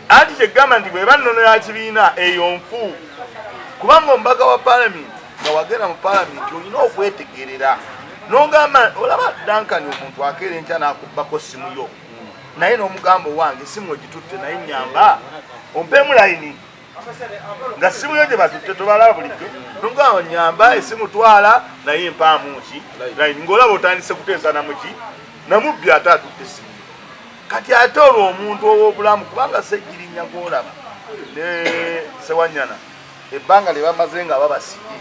Anti kyegamba nti bweba nnono ya kibiina eyo nfu, kubanga omubaka wa palamenti nga wagenda mu palamenti olina okwetegerera n'ogamba, olaba Duncan, omuntu akeera enkya n'akubbako simu yo, naye n'omugamba, owange simu ogitutte, naye nyamba ompeemu layini, nga simu yo gye batutte tobalaba bulijjo, n'omugamba nyamba esimu twala, naye mpaamu ki layini, ng'olaba otandise kuteesa namuki namubbi ate atutte esimu. Kati ate olwo omuntu ow'obulamu, kubanga Ssegirinya gw'olaba ne Ssewanyana ebbanga lye bamaze nga babasibye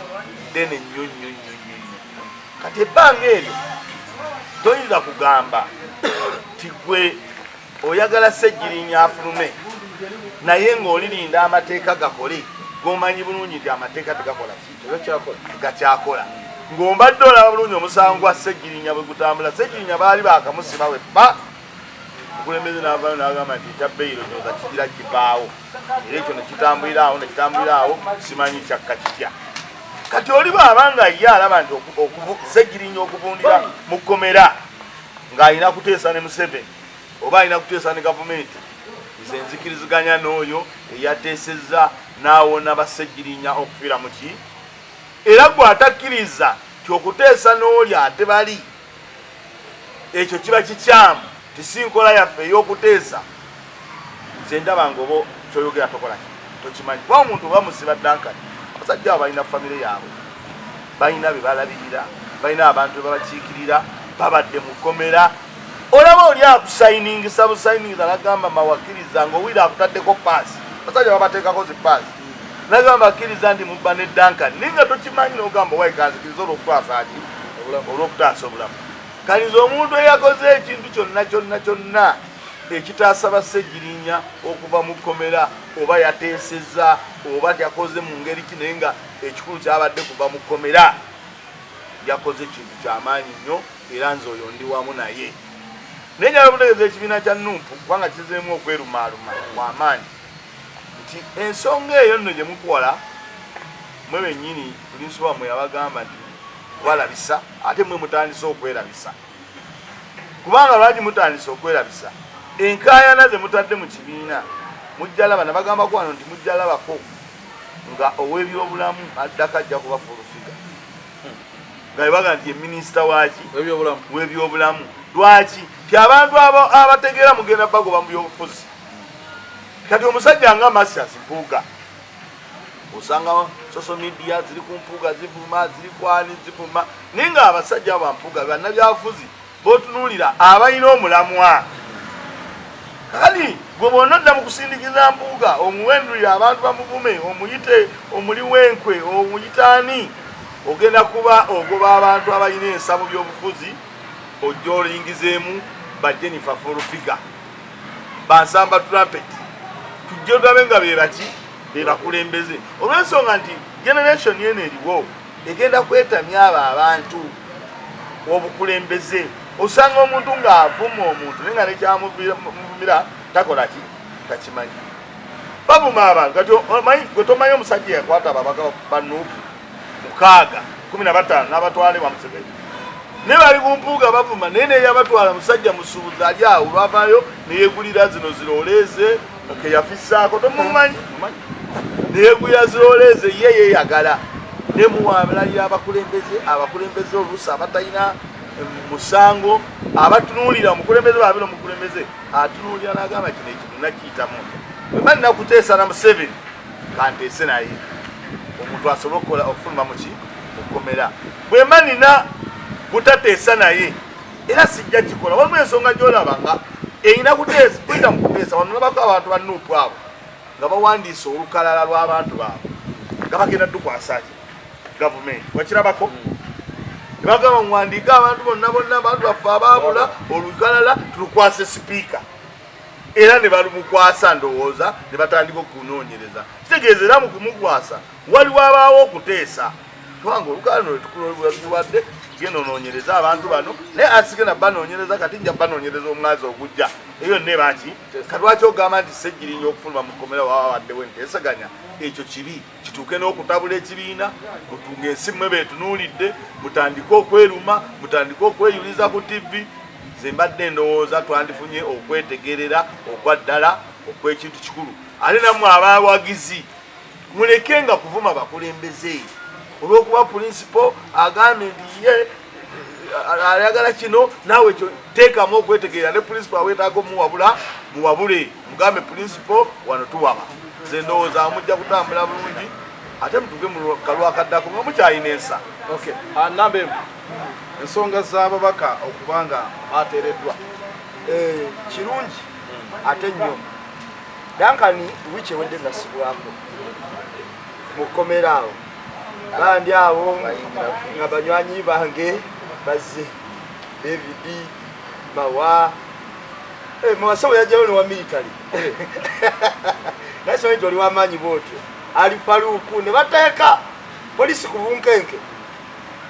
ddene nnyo nnyo nnyo nnyo nnyo. Kati ebbanga eryo toyinza kugamba ti gwe oyagala Ssegirinya afulume, naye ng'olirinda amateeka gakole, g'omanyi bulungi nti amateeka tegakola ki, tegakyakola, ng'ombadde olaba bulungi omusango gwa Ssegirinya bwe gutambula. Ssegirinya baali bakamusiba we bba omukulembeze n'avaayo n'agamba nti ekya beyiro kyoza kigira kivaawo, era ekyo nekitambulira awo nekitambulira awo, simanyi kyakka kitya. Kati oli bw'aba nga ye alaba nti Ssegirinya okuvundira mu kkomera ng'alina kuteesa ne Museveni oba alina kuteesa ne gavumenti, nze nzikiriziganya n'oyo eyateesezza n'awona Bassegirinya okufiira mu ki. Era gwe atakkiriza ti okuteesa n'oli ate bali ekyo kiba kikyamu, ti si nkola yaffe ey'okuteesa, nze ndaba nga oba kyoyogera tokola ki, tokimanyi. Kuba omuntu oba musiba Duncan, abasajja abo balina famire yaabwe, balina be balabirira, balina abantu be babakiikirira, babadde mu kkomera. Olaba oli akusayiningisa busayiningisa nagamba mawakiriza ng'owulira akutaddeko paasi, abasajja babateekako zi paasi, nagamba akkiriza nti mubba ne Duncan, naye nga tokimanyi, n'ogamba wayi kanzikiriza olw'okutaasa ki, olw'okutaasa obulamu. Kaliza omuntu eyakoze ekintu kyonna kyonna kyonna ekitaasa Bassegirinya okuva mu kkomera, oba yateesezza oba yakoze mu ngeri ki, naye nga ekikulu kyabadde kuva mu kkomera, yakoze ekintu kyamaanyi nnyo, era nze oyo ndi wamu naye. Naye njagala okutegeeza ekibiina kya NUP, kubanga kizeemu okwerumaaluma kwamaanyi, nti ensonga eyo nno gye mukola mwe bennyini, pulinsipo wammwe yabagamba nti kubalabisa, ate mwe mutandise okwerabisa. Kubanga lwaki mutandise okwerabisa? Enkaayana ze mutadde mu kibiina, mujja laba nabagambako wano nti mujja labako nga ow'ebyobulamu addako ajja kuba full figure, nga bebaga nti ye minisita waki w'ebyobulamu. Lwaki ti abantu abategeera mugenda bagoba mu byobufuzi? Kati omusajja nga Mathias Mpuuga, osanga social media ziri ku Mpuuga zivuma, ziri kwani zivuma, naye nga abasajja abo Bampuuga bannabyabufuzi. Botunuulira abalina omulamwa. Kakati gwe bwona odda mu kusindikiza Mpuuga, omuwendulire abantu bamuvume, omuyite omuli w'enkwe, omuyite ani, ogenda kuba ogoba abantu abalina ensa mu byobufuzi, ojja olingizeemu ba Jennifer Full Figure, bansamba trumpet, tujje tulabe nga bebaki bebakulembeze, olw'ensonga nti generation eno eriwo egenda kwetamya abo abantu obukulembeze. Osanga omuntu ng'avuma omuntu naye nga nekyamuvumira takola ki, takimanyi. Bavuma abantu kati omanyi gwe tomanyi omusajja yakwata ababaka ba Nuupu 6 15 n'abatwala ewa Museveni, naye bali ku Mpuuga bavuma, naye neyabatwala musajja musuubuzi ali awo lwavaayo neyegulira zino ziroleeze keyafisaako, tomumanyi, neyegulira ziroleeze ye yeyagala nemuwalalira abakulembeze, abakulembeze oluusi abatalina musango, abatunuulira omukulembeze babira omukulembeze atunuulira n'agamba kino ekintu nakiyitamu, bwemba nina kuteesa na Museveni kanteese naye omuntu asobole okukola okufuluma muki mukomera, bwemba nina butateesa naye era sijja kikola. Waliwo ensonga gyolaba nga erina kuteesa, kuyita mu kuteesa. Wano nabako abantu ba Nuupu abo nga bawandiise olukalala lw'abantu baabwe nga bagenda dukwasa ki gavumenti, wakirabako? Nebagamba muwandiike abantu bonna bonna, abantu baffe abaabula, olukalala tulukwase sipiika, era ne balumukwasa, ndowooza ne batandika okunoonyereza. Kitegeeza era mu kumukwasa waliwo abaawo okuteesa, kubanga olukalala lwetukulwadde genda onoonyereza abantu bano, naye asigenda banoonyereza kati nja banoonyereza omwazi ogujja eyo ne baki. Katwaki ogamba nti Ssegirinya okufuluma mu kkomera waba waddewo enteeseganya, ekyo kibi kituuke n'okutabula ekibiina, mutunga ensi mmwe beetunuulidde, mutandike okweruma, mutandike okweyuliza ku TV. Nze mbadde ndowooza twandifunye okwetegerera okwa ddala okw'ekintu kikulu. Ate nammwe abawagizi muleke nga kuvuma bakulembeze olw'okuba pulinsipo agambye nti ye ayagala kino, naawe ekyo teekamu okwetegerera. Ne pulinsipo awetaaga omuwabula, muwabule, mugambe pulinsipo wano tuwaba. Nze ndowooza mujja kutambula bulungi, ate mutuuke mu kalwakaddako nga mukyalina ensa. Okay. Namba emu, ensonga z'ababaka okuba nga bateereddwa. Kirungi ate nnyo. Duncan, wiiki ewedde nasibwako mu kkomera awo, bandi awo nga banywanyi bange bazze, David Mawa, Mawasawo yajjayo newa military, naye simanyi nti oli wamaanyi bwotyo. Ali Faluuku ne bateeka polisi ku bunkenke,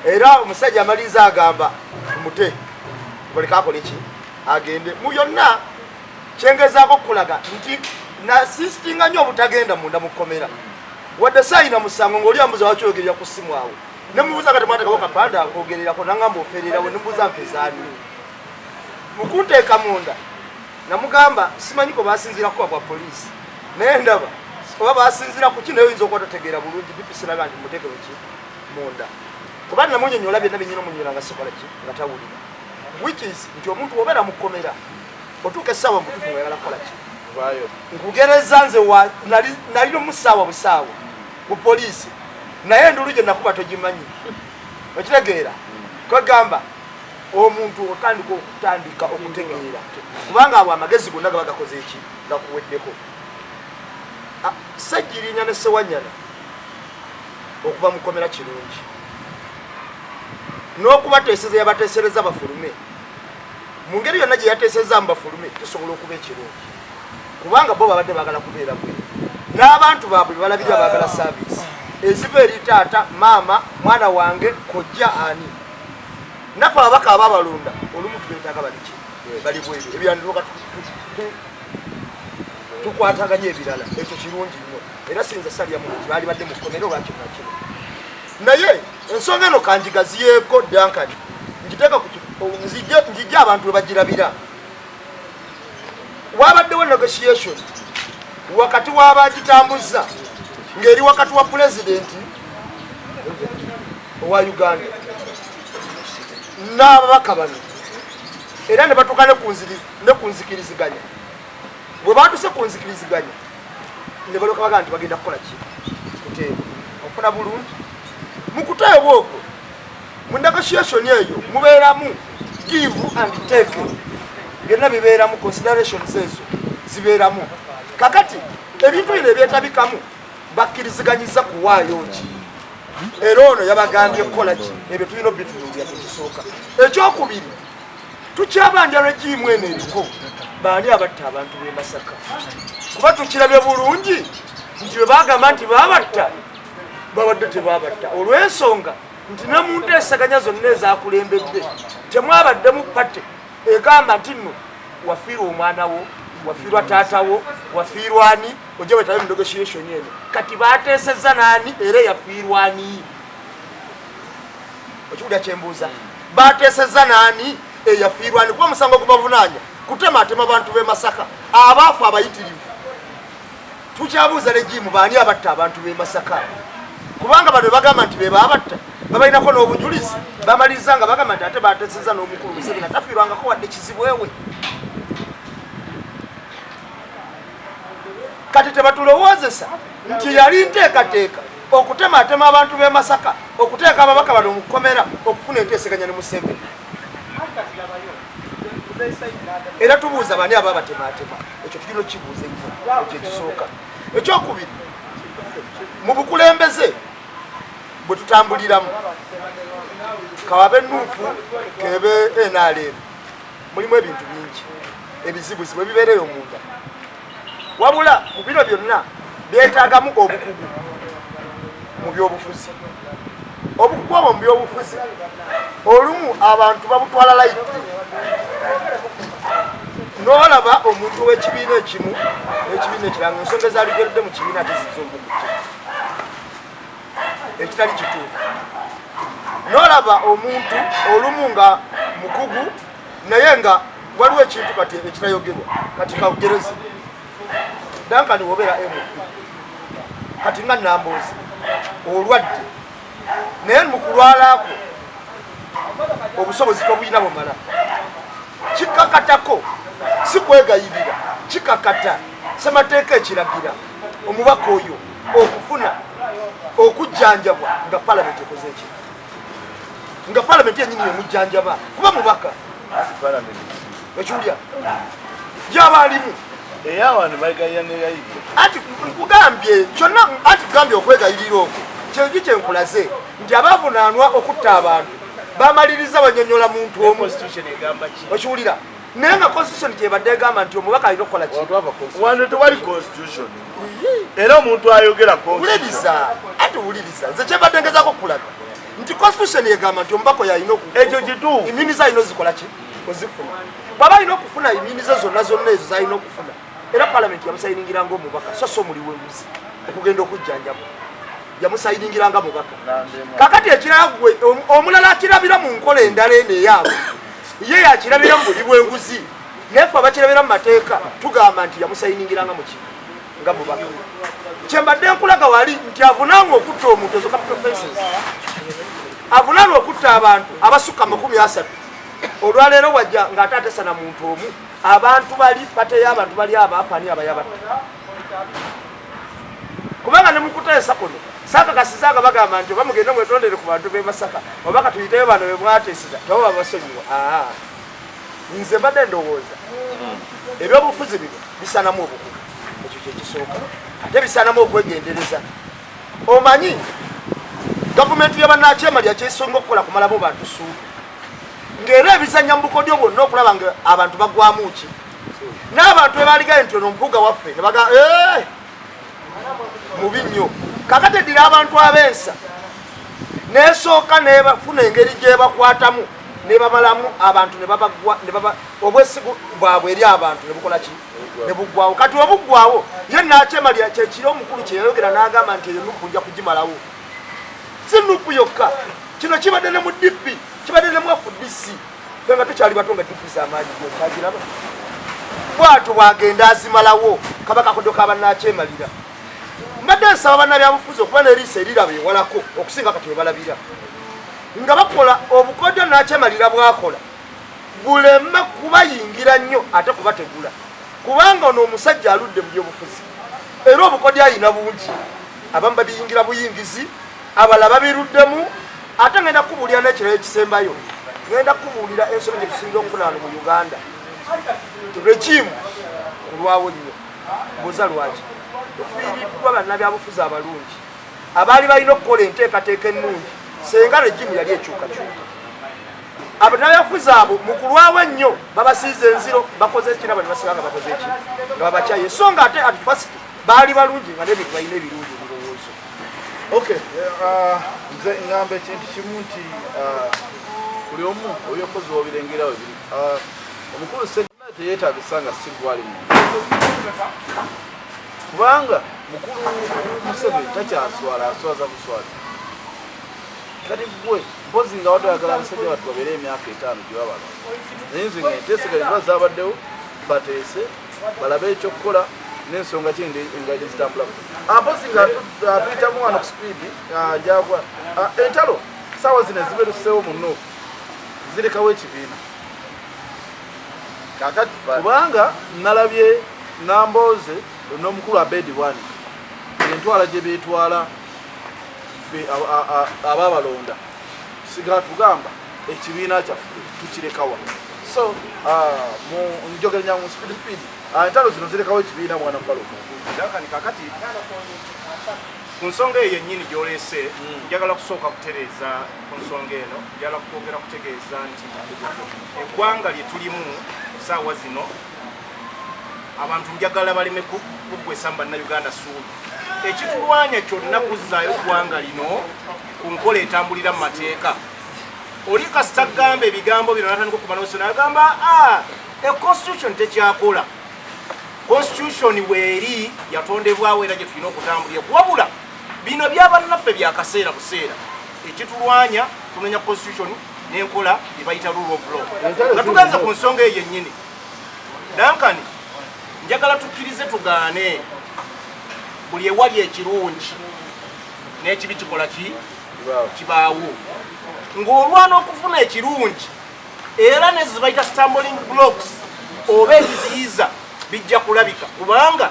era omusajja amaliriza agamba tumute baleke akole ki, agende. Mu byonna kyengezaako okukulaga nti nasisitinga nnyo obutagenda munda mu kkomera, wadde saayina musango. Ng'oli ambuza wakyogerera ku ssimu awo, nemubuuza nga temwateekako kapande akogererako, nangamba ofererawo, nemubuuza nfezaani mukunteeka munda. Namugamba simanyi ko basinziira kuba bwa poliisi, naye ndaba oba basinziira kuki, naye oyinza okuba totegeera bulungi. DPC naga nti muteeke muki munda, kuba namunyonyola byonna byenyina omunyonyola nga sikola ki, nga tawulira, which is nti omuntu wobeera mu kkomera otuuka essaawa mutuufu nga oyagala kukola ki. Nkugereza nze nali nomusaawa busaawa ku poliisi, naye endulu gye nakuba togimanyi, okitegeera? Kwegamba omuntu otandika okutandika okutegeera, kubanga abo amagezi gonna gaba gakoze eki, gakuweddeko. Ssegirinya ne Ssewanyana okuva mu kkomera kirungi, n'okubateeseza yabateesereza bafulume mu ngeri yonna gye yateesezaamu bafulume, kisobola okuba ekirungi, kubanga bo babadde baagala kubeera bweru n'abantu baabwe bebalabirira, baagala saaviisi eziva eri taata, maama, mwana wange, kojja, ani. Naffe ababaka ababalonda olumu tubeetaaga baliki bali bweru, ebirala tukwataganye ebirala. Ekyo kirungi nnyo, era siyinza salya mulungi baali badde mu kkomera olwa kino nakino. Naye ensonga eno kanjigaziyeeko Duncan, ngiteeka njijje abantu we bagirabira. Wabaddewo negotiation wakati w'abagitambuza ng'eri wakati wa pulezidenti owa Uganda n'ababaka bano, era ne batuuka ne ku nzikiriziganya. Bwe baatuse ku nzikiriziganya ne balyoka bagamba nti bagenda kukola ki, kuteebwa. Okufuna bulungi mu kuteebwa okwo, mu negotiation eyo mubeeramu Give and take byonna bibeeramu, considerations ezo zibeeramu. Kakati ebintu bino ebyetabikamu bakkiriziganyiza kuwaayo ki, era ono yabagambye kukola ki? Ebyo tulina obitunuulira, kyekisooka. Ekyokubiri, tukyabanja regimu eno eriko baani abatta abantu b'e Masaka, kuba tukirabye bulungi nti bwe bagamba nti babatta, babadde tebabatta, olw'ensonga nti ne mu nteeseganya zonna ezakulembedde temwabaddemu party egamba nti nno wafiirwa omwana wo, wafiirwa taata wo, wafiirwa ani, ojja wetabe mu negotiation eno. Kati bateesezza naani era eyafiirwa ani? Okiwulira kyembuuza? Bateesezza naani, eyafiirwa ani? Kuba omusango gubavunaanya kutematema bantu b'e Masaka abaafu abayitirivu. Tukyabuuza regimu, baani abatta abantu b'e Masaka? Kubanga bano bagamba nti be babatta, babalinako n'obujulizi. Bamaliriza nga bagamba nti ate bateseza n'omukulu Museveni atafiirwangako wadde kizibwewe. Kati tebatulowoozesa nti yali nteekateeka okutematema abantu b'e Masaka, okuteeka ababaka bano mu kkomera, okufuna enteeseganya ne Museveni. Era tubuuza, bani ababatematema? Ekyo tulina okukibuuza ennyo. Ekyo ekisooka. Ekyokubiri, mu bukulembeze bwe tutambuliramu, kawabe NUP, kebe NRM, mulimu ebintu bingi ebizibuzibu ebibeereyo munda. Wabula mu bino byonna byetaagamu obukugu mu byobufuzi. Obukugu obwo mu byobufuzi olumu abantu babutwala lightly, n'olaba omuntu w'ekibiina ekimu n'ekibiina ekiranga ensonga ezaligeredde mu kibiina ate ziza omukujja ekitali kituufu, n'olaba omuntu olumu nga mukugu naye nga waliwo ekintu kati ekitayogerwa. Kati kagerezi Duncan, wobeera MP kati nga Namboozi olwadde, naye mu kulwalako obusobozi tobulina bumala, kikakatako, si kwegayirira, kikakata semateeka ekiragira omubaka oyo okufuna okujjanjabwa nga palamenti ekoze eki, nga palamenti yenyini yemujjanjaba, kuba mubaka. Ekiwulya gyaba alimu. Eyawano bagayira negayirira. Anti nkugambye kyonna, anti kugambye okwegayirira okwo kyeki kyenkulaze nti abavunaanwa okutta abantu bamaliriza banyonyola muntu omu. Okiwulira? Naye nga constitution kyebadde egamba nti omubaka alina okukola ki? Wano tewali constitution, era omuntu ayogera. Wuliriza, ati wuliriza, nze kyembadde ngezako okulaga nti constitution egamba nti omubaka oyo alina Ekyo kituufu. Immunity alina ozikola ki? Ozifuna. Bw'aba alina okufuna immunity zonna zonna ezo zalina okufuna, era palamenti yamusayiningira nga omubaka, so so omuli w'enguzi okugenda okujjanjaba, yamusayiningira nga mubaka. Kakati ekirala, gwe omulala akirabira mu nkola endala eno eyaabwe, ye yakirabira mu buli bw'enguzi, naye ffe abakirabira mu mateeka tugamba nti yamusayiningira nga muki, nga mubaka. Kyembadde nkulaga wali nti avunaanwa okutta omuntu, ezo capital offenses, avunaanwa okutta abantu abasukka 30, olwaleero wajja ng'ate atesa na muntu omu. Abantu bali party y'abantu bali abaafani abayabatta, kubanga ne mukuteesa kuno saakakasiza nga bagamba nti oba mugende mwetondere ku bantu b'e Masaka, oba katuyiteyo bano be mwateeseza, tebaba babasonyiwa. Aa, nze mbadde ndowooza ebyobufuzi bino bisaanamu obukugu, ekyo kyekisooka, ate bisaanamu okwegendereza. Omanyi gavumenti y'abannakyemalya kyesinga okukola kumalamu bantu ssuubi, ng'era ebizanya mu bukodyo bwonna okulaba nga abantu bagwamu ki, n'abantu ebaligayo nti ono mpuuga waffe ne baga "Eh, mubi nnyo." Kakati eddira abantu ab'ensa nesooka nebafuna engeri gyebakwatamu nebabalamu abantu nebabagwa nebaba obwesigu bwabwe eri abantu nebukola ki? Ne buggwawo. Kati obuggwawo ye nakyemalira kyekiri omukulu kyeyayogera n'agamba nti eyo NUP nja kugimalawo. Si NUP yokka, kino kibadde ne mu DP, kibadde ne mu FDC. Fe nga tukyali bato nga DP z'amaanyi, kyagiraba bwatyo bwagenda azimalawo, kaba kakodo kabanakyemalira. Mbadde nsaba bannabyabufuzi okuba n'eriiso eriraba ewalako okusinga kati webalabira nga bakola obukodyo nakyemalira bwakola, buleme kubayingira nnyo ate kubategula, kubanga ono omusajja aludde mu byobufuzi era obukodyo ayina bungi. Abamu babiyingira buyingizi, abalala babiruddemu. Ate ngenda kubuulira n'ekirala ekisembayo. Ngenda kubuulira ensobi gye tusinga okufuna wano mu Uganda. Regime kulwawo nnyo. Mbuuza lwaki? Tufiiriddwa bannabyabufuzi abalungi abaali balina okukola enteekateeka ennungi senga regime yali ekyukakyuka. Abannabyabufuzi abo mu kulwawo ennyo babasiiza enziro, bakoze eki nabo ne basigala nga bakoze eki nga babakyaye, so nga ate at first baali balungi nga n'ebintu balina ebirungi ebirowoozo. Okay, nze ngamba ekintu kimu nti buli omu ebyobufuzi wobirengerawo biri. Omukulu Ssenna teyeetagisa nga si gwali mu, kubanga mukulu Museveni takyaswala, aswaza buswaza. Kati gwe mpozi nga wadde oyagala abasajja batu babeere emyaka 5 gye babala, naye nze nga enteeseganya ziba zabaddewo, bateese balabe ekyokukola n'ensonga ki nga zitambulamu. Mpozi nga tuyitamu wano ku speed jagwa entalo saawa zino eziberuseewo mu NUP zirekawo ekibiina. Kakati kubanga nalabye Nambooze n'omukulu Abedi Bwanika entwala gye beetwala ffe ababalonda, tusigala tugamba ekibiina kyaffe tukirekawa. So njogera mu speed speed, entalo zino zirekawo ekibiina mwana Faluku. Duncan, kakati ku nsonga eyo yennyini gy'oleese, njagala kusooka kutereeza ku nsonga eno. Njagala kwogera kutegeeza nti eggwanga lye tulimu saawa zino, abantu njagala baleme kuggwesa mu bannayuganda ssuubi. Ekitulwanya kyonna kuzzaayo ggwanga lino ku nkola etambulira mu mateeka. Oli kasita gamba ebigambo bino natandika okuba nagamba e constitution tekyakola. Constitution weeri yatondebwawo era gye tulina okutambulira, wabula bino byabannaffe byakaseera buseera. Ekitulwanya tumenya constitution n'enkola gye bayita rule of law. Nga tugenze ku nsonga eyo yennyini, Duncan, njagala tukkirize tugaane buli ewali ekirungi n'ekibi kikola ki kibaawo, ng'olwana okufuna ekirungi era nezibayita stumbling blocks oba ebiziyiza bijja kulabika, kubanga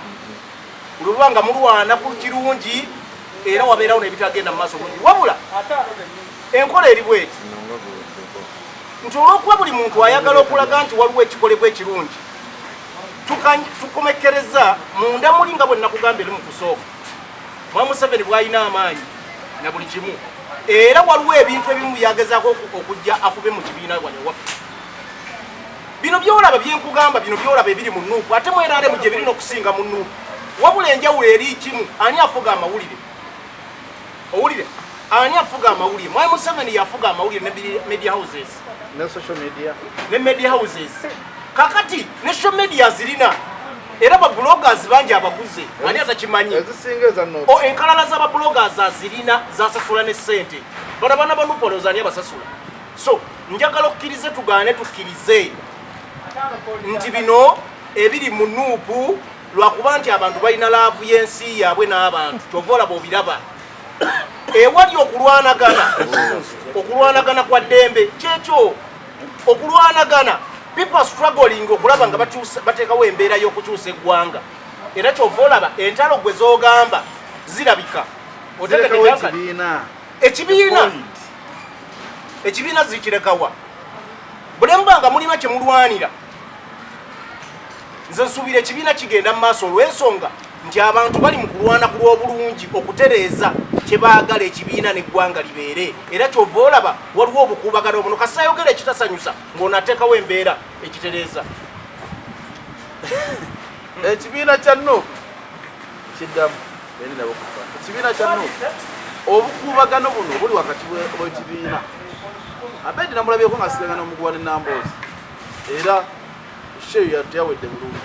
buli luba nga mulwana ku kirungi era wabeerawo n'ebitagenda mu maaso bulungi. Wabula enkola eri bweti nti olw'okuba buli muntu ayagala okulaga nti waliwo ekikolebwa ekirungi, tukomekkereza munda muli nga bwe nakugamba eri mu kusooka, mwa Museveni bw'alina amaanyi na buli kimu, era waliwo ebintu ebimu byagezaako okujja akube mu kibiina wano ewaffe. Bino byolaba byenkugamba, bino byolaba ebiri mu NUP, ate mu NRM gye birina okusinga mu NUP, wabula enjawulo eri kimu: ani afuga amawulire? Owulire, ani afuga amawulire? Mwami Museveni yafuga amawulire ne media houses ne social media. Ne media houses kakati ne social media zirina era ba bloggers bangi abaguze, ani atakimanyi? Ezisinga eza NUP. O enkalala z'aba bloggers azirina, zasasula ne ssente. Bano bana ba NUP olowooza ani abasasula? So njagala okkirize tugaane, tukkirize nti bino ebiri mu NUP lwakuba nti abantu balina love y'ensi yaabwe n'abantu. Kyova olaba obiraba ewali okulwanagana, okulwanagana kwa ddembe kyekyo okulwanagana, people struggling okulaba nga bateekawo embeera y'okukyusa eggwanga. Era kyova olaba entalo gwe z'ogamba zirabika. Zirekawo ekibiina. Ekibiina, ekibiina zikirekawa buli muba nga mulina kye mulwanira. Nze nsuubira ekibiina kigenda mu maaso olw'ensonga nti abantu bali mu kulwana ku lw'obulungi, okutereeza kye baagala ekibiina n'eggwanga libeere. Era kyova olaba waliwo obukuubagano buno, kasayogera ekitasanyusa ng'onateekawo embeera ekitereeza. Ekibiina kya NUP kiddamu ekibiina kya NUP. Obukuubagano buno buli wakati w'ekibiina. Abedi namulabyeko nga asigangana omuguwa ne Namboozi, era sheyo teyawedde bulungi.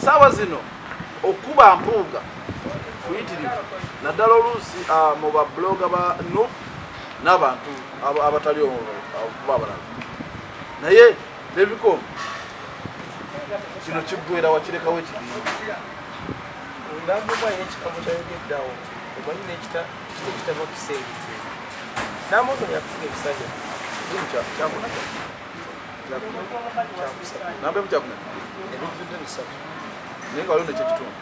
Saawa zino okuba Mpuuga kuyitirivu, naddala oluusi mu ba blogger ba NUP n'abantu abatali okuba abalala. Naye Levicom, kino kiggwera wakirekawo ekibiina. Namboma y'ekigambo kyayogeddeawo, omanyi n'ekita ekitava kisengejje. Nambozo yakufuga ebisanja Kyakuna. Kyakusatu. Nambemu kyakuna. Ebijjudde bisatu. Naye nga waliwo nekyekitundu,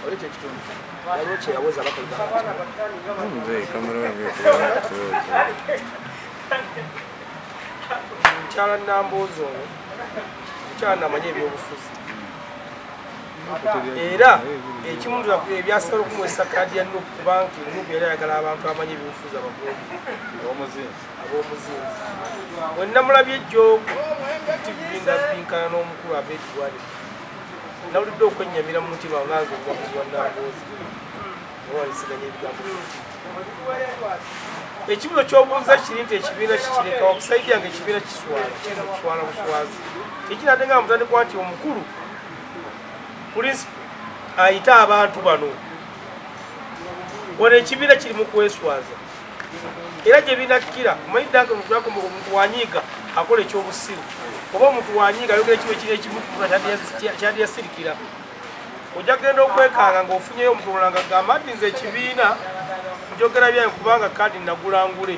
waliwo ekyekitundu. Waliwo kyeyaweza bakoligamba. Mzee, kamera wange. Mukyala Namboozi ono mukyala namanyi ebyobufuzi, era ekimu ebyasobola okumuwesa kaadi ya NUP, kubanga NUP yali ayagala abantu amanyi ebyobufuzi abagobi ab'omuzinzi. Bwe namulabye ejjo ku TV nga binkana n'omukulu Abed Bwanika, nawulidde okwennyamira mu mutima nga nze omuwagizi wa Namboozi owalisiganya ebigambo ku TV. Ekibuzo kyobuuza kiri nti ekibiina kikireka wakusaidia nga ekibiina kiswala, kiri mu kuswala buswazi. Tekinadde nga mutandikwa nti omukulu principal ayite abantu bano wano, ekibiina kiri mu kweswaza era gye binakkira. Omanyi ddanka omuntu wanyiiga akola ekyobusiru, oba omuntu wanyiiga ayogera ekimu ekiri ekimu kyadi yasirikira, ojja kugenda okwekanga ng'ofunyeyo omuntu omulala nga gamba nti nze ekibiina njogera byange kubanga kaadi nagulangule,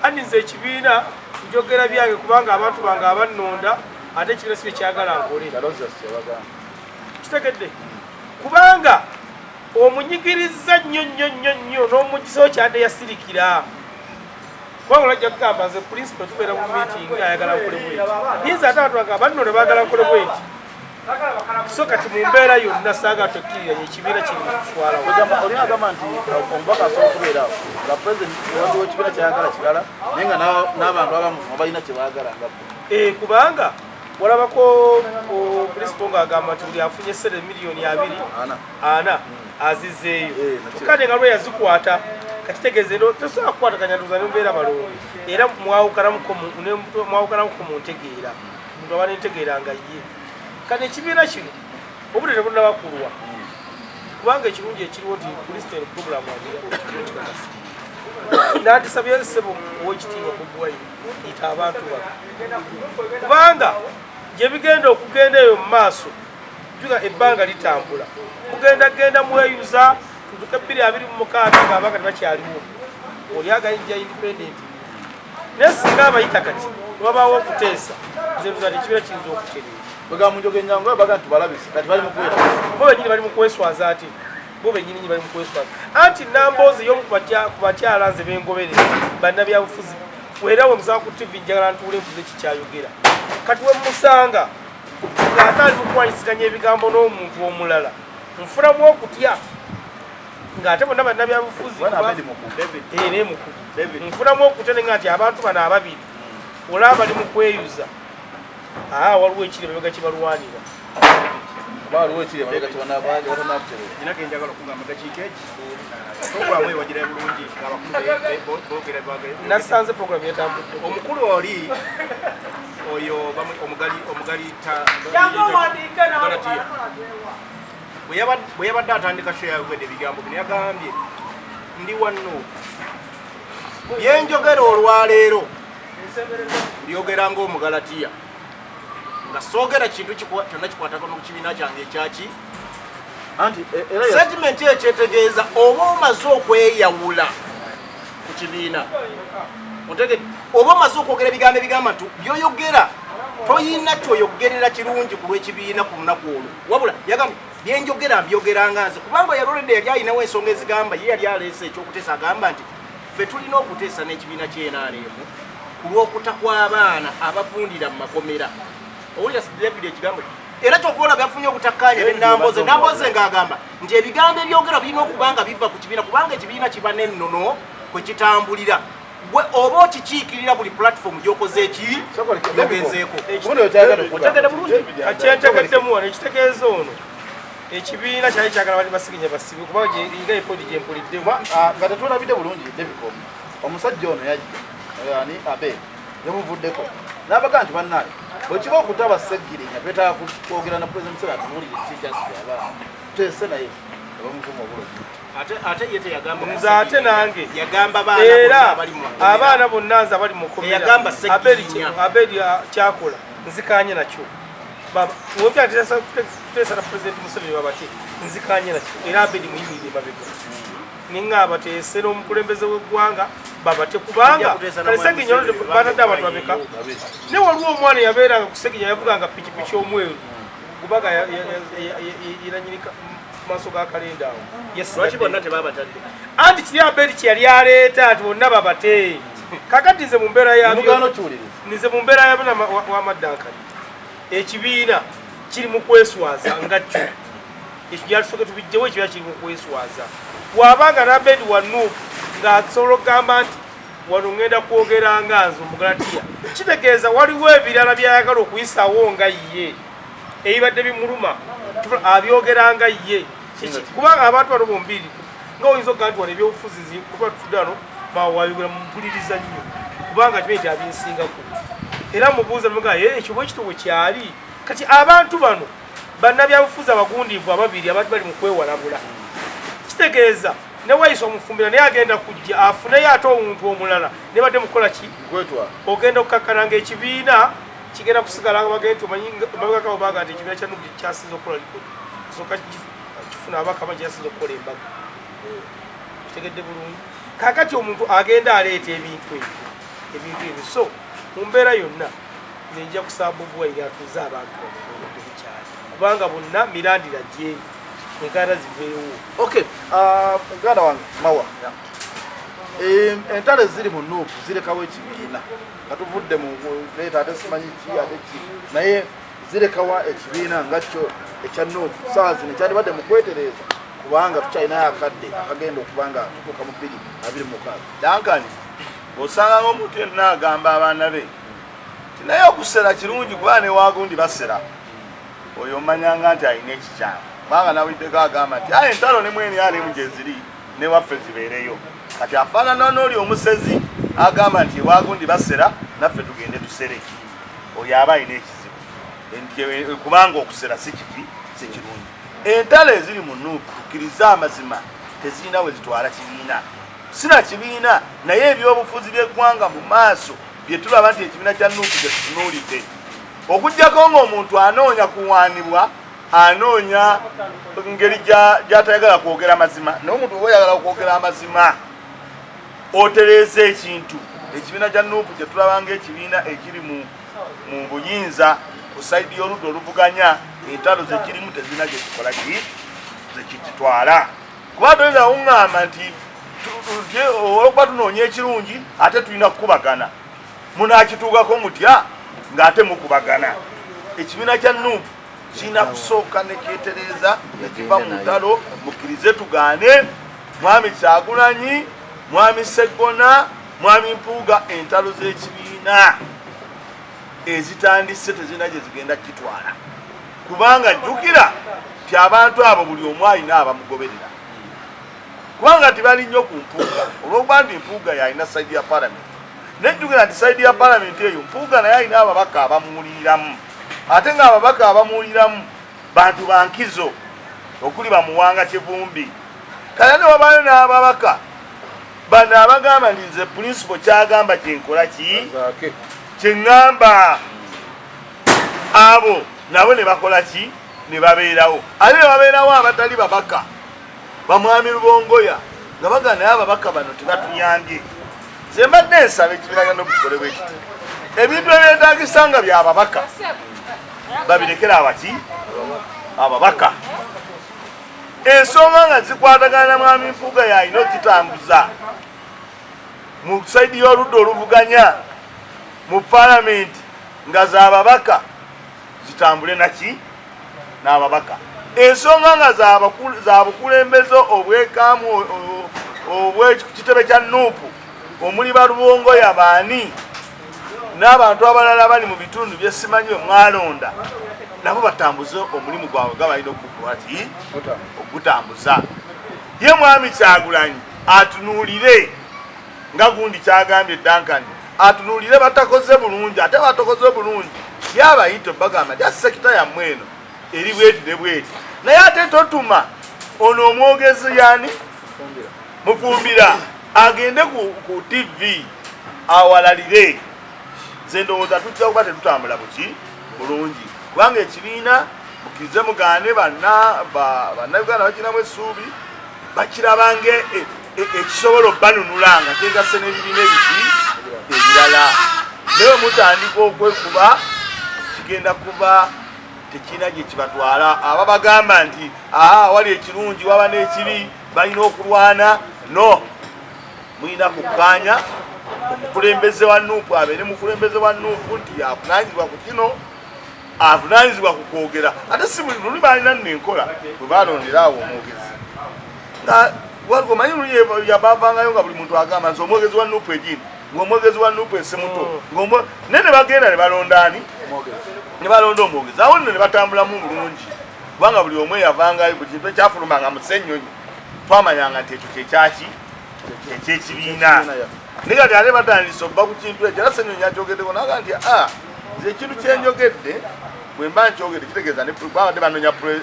andi nze ekibiina njogera byange kubanga abantu bange abannonda, ate ekibiina si byekyagala nkole. Kitegedde kubanga omunyigiriza nnyo nnyo nnyo nnyo n'omugisawo kyadde yasirikira, kubanga olajja kugamba nze principal tubeera mu meeting ayagala nkole bweti, niyinza ate abantu bagamba banno baagala nkole bweti. So kati mu mbeera yonna saaga twekkirira ekibiina kiri mu kuswalawo. Oli agamba nti omubaka asobola okubeera awo nga president w'ekibiina kyayagala kirala, naye nga n'abantu abamu balina kye baagala nga bo. Kubanga walabako principal ng'agamba nti buli afunye sente miliyoni 20 ana azizeeyo, kale nga lwe yazikwata kakitegeeza eno tosobola kukwataganya ndoza nembeera balongo, era mwawukanamuko mu ntegeera, omuntu aba nentegeera nga ye. Kati ekibiina kino obudde tebunnabakulwa, kubanga ekirungi ekiriwo nti president program agira kikakasa. Nandisabye ssebo owekitiibwa Bobi Wine yita abantu bano, kubanga gye bigenda okugenda eyo mu maaso juga ebbanga litambula, mugenda genda mweyuza tutuke 2026 nga abanga tebakyaliwo, oli agayinja independent. Naye singa abayita kati wabaawo okuteesa, nze ndoza nti ekibiina kiyinza okutereera. Bwegamba munjoga enyangu baga nti balabise kati bali mu kwera. Bo benyini bali mu kweswaza, ate bo benyini bali mu kweswaza. Anti Namboozi y'omu ku bakyala nze bengoberera bannabyabufuzi, era we musanga ku TV njagala ntuule mpuze kikyayogera. Kati we musanga ng'ate ali mu kuwanyisiganya ebigambo n'omuntu omulala, nfunamu okutya ng'ate bonna bannabyabufuzi naye mukulu, nfunamu okutya nenga nti abantu bano ababiri olaba bali mu kweyuza, waliwo ekiri emabega kibalwanira. Waliwo ekiri emabega kibanatanakutereera. Nina genjagala okugamba dakiika egi. Programu eyo wagira bulungi ng'abakulu boogera. Nasanze programu yatambudde. Omukulu oli oyo omugali omugali Galatiya bwe yabadde atandika show, yayogedde ebigambo bino, yagambye ndi wanno byenjogera olwaleero mbyogera ng'omugalatiya, nga soogera kintu kyonna kikwatagana ku kibiina kyange ekyaki. Anti era Sentiment eyo kyetegeeza oba omaze okweyawula ku kibiina, otegedde, oba omaze okwogera ebigambo ebigamba nti byoyogera toyina kyoyogerera kirungi ku lw'ekibiina ku lunaku olwo. Wabula yagambye byenjogera mbyogeranga nze, kubanga yaloledde yali alinawo ensonga ezigamba ye yali aleese ekyokuteesa, agamba nti ffe tulina okuteesa n'ekibiina ky'NRM ku lw'okuta kw'abaana abavundira mu makomera. Owulira David ekigambo era kyokubola byafunye obutakkaanya ne Namboze. Namboze ng'agamba nti ebigambo ebyogerwa birina okuba nga biva ku kibiina, kubanga ekibiina kiba n'ennono kwe kitambulira, gwe oba okikiikirira buli platform gy'okoze eki yogezeeko. Otegedde bulungi kakyentegeddemu wano, ekitegeeza ono ekibiina kyali kyagala bali basiginya basibe, kuba nga epodi gyempuliddemu. Nga tetulabidde bulungi Devicom, omusajja ono yajja ani abe yamuvuddeko n'abaga nti bannaye bwekiba okutaba Segirinya twetaaga kwogera na President Museveni atubuulire kiki ekyasibya abaana, tuteese naye abamuvuma obulozi. Ate ye teyagamba. Nze ate nange yagamba baana era bonna abali mu makomera. Abaana bonna nze abali mu makomera. Eyagamba Abeli Segirinya. Abeli kyakola nzikanye nakyo. Kuteesa na President Museveni babate nzikanye nakyo, era Abedi muyimirire emabega ninga abateese n'omukulembeze w'eggwanga babate, kubanga Ojja kuteesa na kale Mwami Seginya Museveni, batadde abantu bameka? Ne waliwo omwana yabeeranga ku Seginya, yavuganga pikipiki omweru gubaga yeranyirika maaso ga kalenda awo. Lwaki bonna tebabatadde? Anti kiri Abedi kyeyali aleeta nti bonna babate. Kakati nze mu mbeera yabyo, Mugaana okiwuliriza. Nze mu mbeera yabyo w'amaddankani, ekibiina kiri mu kweswaza nga kyo. Ekyo byatusoke tubijjewo. Ekibiina kiri mu kweswaza. Bw'abanga nabedi wa NUP ng'asobola okugamba nti wano ŋŋenda kwogera nga nze Omugalatiya, kitegeeza waliwo ebirala byayagala okuyisawo nga ye ebibadde bimuluma, abyogera nga ye. Kubanga abantu bano bombiri nga oyinza okugamba nti wano ebyobufuzi kuba tutudde wano bawayogera mumpuliriza nnyo, kubanga kimanyi nti abinsingako, era mubuuza mugaa ekyo bwe kityo bwe kyali. Kati abantu bano bannabyabufuzi abagundiivu ababiri abantu bali mu kwewalabula, kitegeeza ne wayisa omufumbira naye agenda kujja afuneyo ate omuntu omulala ne badde mukukola ki? Ogenda okukakkana nga ekibiina kigenda kusigala nga bagenda nti omanyi mabegako baga nti ekibiina kya NUP kyasinze okukola likodi, soka kifuna abaka bangi, kyasinze okukola embaga. Kitegedde bulungi. Kakati omuntu agenda aleeta ebintu ebyo. So mu mbeera yonna nze nja kusaba Bobi Wine atuuze abantu obudde bukyali, kubanga bonna mirandira gyeri, enkaata ziveewo. Okay, muganda wange Mawa, entalo eziri mu NUP zirekawo ekibiina nga tuvudde mu leeta ate simanyi ki ate ki, naye zirekawa ekibiina nga kyo ekya NUP saawa zino ekyandibadde mu kwetereeza, kubanga tukyalinayo akadde akagenda okuba nga tutuuka mu 2026. Duncan, osanga omuntu yenna agamba abaana be ti naye okusera kirungi kuba ne wagundi basera, oyo omanyanga nti alina ekikyamu, kubanga nawiddeko agamba nti aye entalo ne mwene alemu gye ziri newaffe zibeereyo. Kati afaanana n'oli omusezi agamba nti ewagundi basera, naffe tugende tusere. Oyo aba alina ekizibu nti kubanga okusera si kiki, si kirungi. Entalo eziri mu NUP, tukkirize amazima, tezirina we zitwala kibiina, sina kibiina, naye ebyobufuzi by'eggwanga mu maaso bye tulaba nti ekibiina kya NUP gye tutunuulidde, okuggyako ng'omuntu anoonya kuwaanibwa, anoonya ngeri gy'atayagala kwogera mazima. Naye omuntu oba oyagala okwogera amazima, otereeza ekintu. Ekibiina kya NUP kye tulaba ng'ekibiina ekiri mu buyinza ku side y'oludda oluvuganya, entalo zekirimu tezirina gye kikola ki zekitwala, kuba toyinza kuŋŋamba nti olwokuba tunoonya ekirungi ate tulina kukubagana. Munakituukako mutya ng'ate mukubagana? Ekibiina kya NUP kirina kusooka nekyetereeza nekiva mu ntalo. Mukkirize tugaane, Mwami Kyagulanyi, Mwami Seggona, Mwami Mpuuga, entalo z'ekibiina ezitandise tezirina gye zigenda kitwala, kubanga jjukira nti abantu abo buli omu alina abamugoberera, kubanga tibali nnyo ku Mpuuga olw'okuba nti Mpuuga yalina side ya palamenti. Nejjukira nti side ya palamenti eyo Mpuuga naye alina ababaka abamuwuliriramu, ate ng'ababaka abamuwuliramu bantu bankizo okuli bamuwanga Kivumbi. Kale ne wabaayo n'ababaka bano abagamba nti nze principal kyagamba kyenkola ki kyeŋŋamba, abo nabo ne bakola ki, ne babeerawo. Ate ne babeerawo abatali babaka, bamwami Lubongoya, nga bagamba naye ababaka bano tebatuyambye. Nze mbadde nsaba ekibiina kya NUP kikole bwe kiti: ebintu ebyetaagisa nga byababaka babirekera abaki ababaka, ensonga nga zikwatagana na Mwami Mpuuga yalina okukitambuza mu side y'oludda oluvuganya mu palamenti, nga zababaka zitambule naki n'ababaka, ensonga nga zabukulembeze obwekaamu obwekitebe kya NUP omuli balubongoya baani n'abantu abalala bali mu bitundu byesimanyi mwalonda, nabo batambuze omulimu gwabwe nga balina okugukolaki okugutambuza. Ye Mwami Kyagulanyi atunuulire nga gundi kyagambye Duncan, atunuulire batakoze bulungi, ate batakoze bulungi yabayita bagamba nti sector yammwe eno eri bweti ne bweti, naye ate totuma ono omwogezi yani Mufumbira agende ku TV awalalire. Nze ndowooza tujja kuba tetutambula buki bulungi, kubanga ekibiina mukirize mugaane, bannayuganda bakirinamu essuubi, bakirabanga ekisobola obbanunula nga kyegasse n'ebibiina ebiki ebirala. Naye mutandika okwekuba, kigenda kuba tekirina gye kibatwala. Ababagamba nti aha wali ekirungi waba n'ekibi balina okulwana, no mulina kukkaanya Omukulembeze wa Nuupu abeere mukulembeze wa Nuupu nti avunanyizibwa ku kino, avunanyizibwa ku kwogera. Ate si buli luli balina nno enkola bwe balondera awo omwogezi nga omanyi luli yabavangayo nga buli muntu agamba nti omwogezi wa Nuupu egindi, ng'omwogezi wa Nuupu esemuto, naye ne bagenda ne balonda ani, ne balonda omwogezi. Awo nno ne batambulamu bulungi, kubanga buli omu eyavangayo buli kintu ekyafulumanga mu Ssennyonyi twamanyanga nti ekyo kyekyaki ekyekibiina. Naye kati ate batandise okuva ku kintu ekyo, era Ssennyonyi yakyogeddeko naga nti nze ekintu kyenjogedde bwe mba nkyogedde kitegeeza ne babadde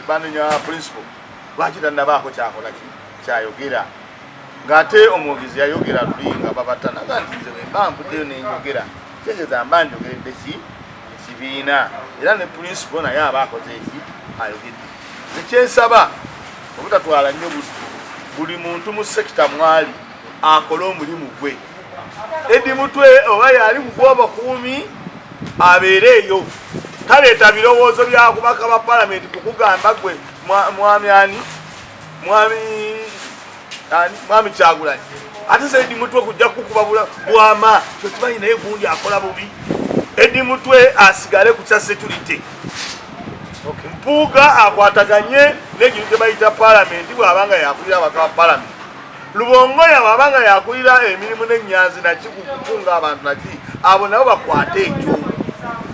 banonya principle, lwaki tannabaako kyakola ki kyayogera, ng'ate omwogezi yayogera luli nga babata naga nti nze bwe mba nvuddeyo nenjogera kitegeeza mba njogeredde ki kibiina, era ne principle naye aba akoze eki ayogedde. Nze kyensaba obutatwala nnyo budde, buli muntu mu sekita mwali akole omulimu gwe. Eddie Mutwe oba yali kugw'abakuumi abeere eyo, taleeta birowoozo bya kubaka ba palamenti kukugamba gwe mwami ani, mwami ani, mwami Kyagulanyi, ate se Eddie Mutwe kujja kukuba bwama kyokimanyi naye gundi akola bubi. Eddie Mutwe asigale ku kya security. Mpuuga akwataganye n'ekintu kye bayita palamenti bw'abanga yakulira abaka ba palamenti. Lubongoya bw'abanga yakulira emirimu n'ennyanzi naki kukunga abantu naki, abo nabo bakwate ekyo.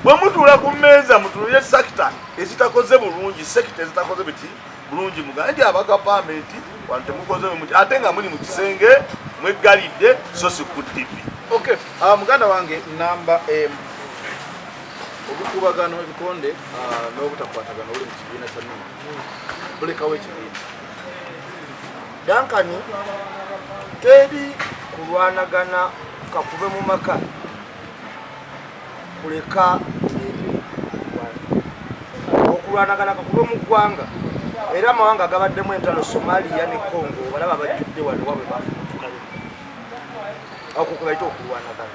Bwe mutuula ku mmeeza mutunulire sekita ezitakoze bulungi, sekita ezitakoze biki bulungi, mugambe nti abaka palamenti wano temukoze bwe muti, ate nga muli mu kisenge mweggalidde so si ku TV. Okay, muganda wange namba emu, obukubagano ebikonde n'obutakwatagana obuli mu kibiina kya NUP bulekawo ekibiina. Duncan, teri kulwanagana kakube mu maka kuleka okulwanagana kakube mu ggwanga. Era amawanga agabaddemu entalo, Somalia ne Congo, balaba bajjudde wano wabwe bafubutukayo okwo kwe bayita okulwanagana.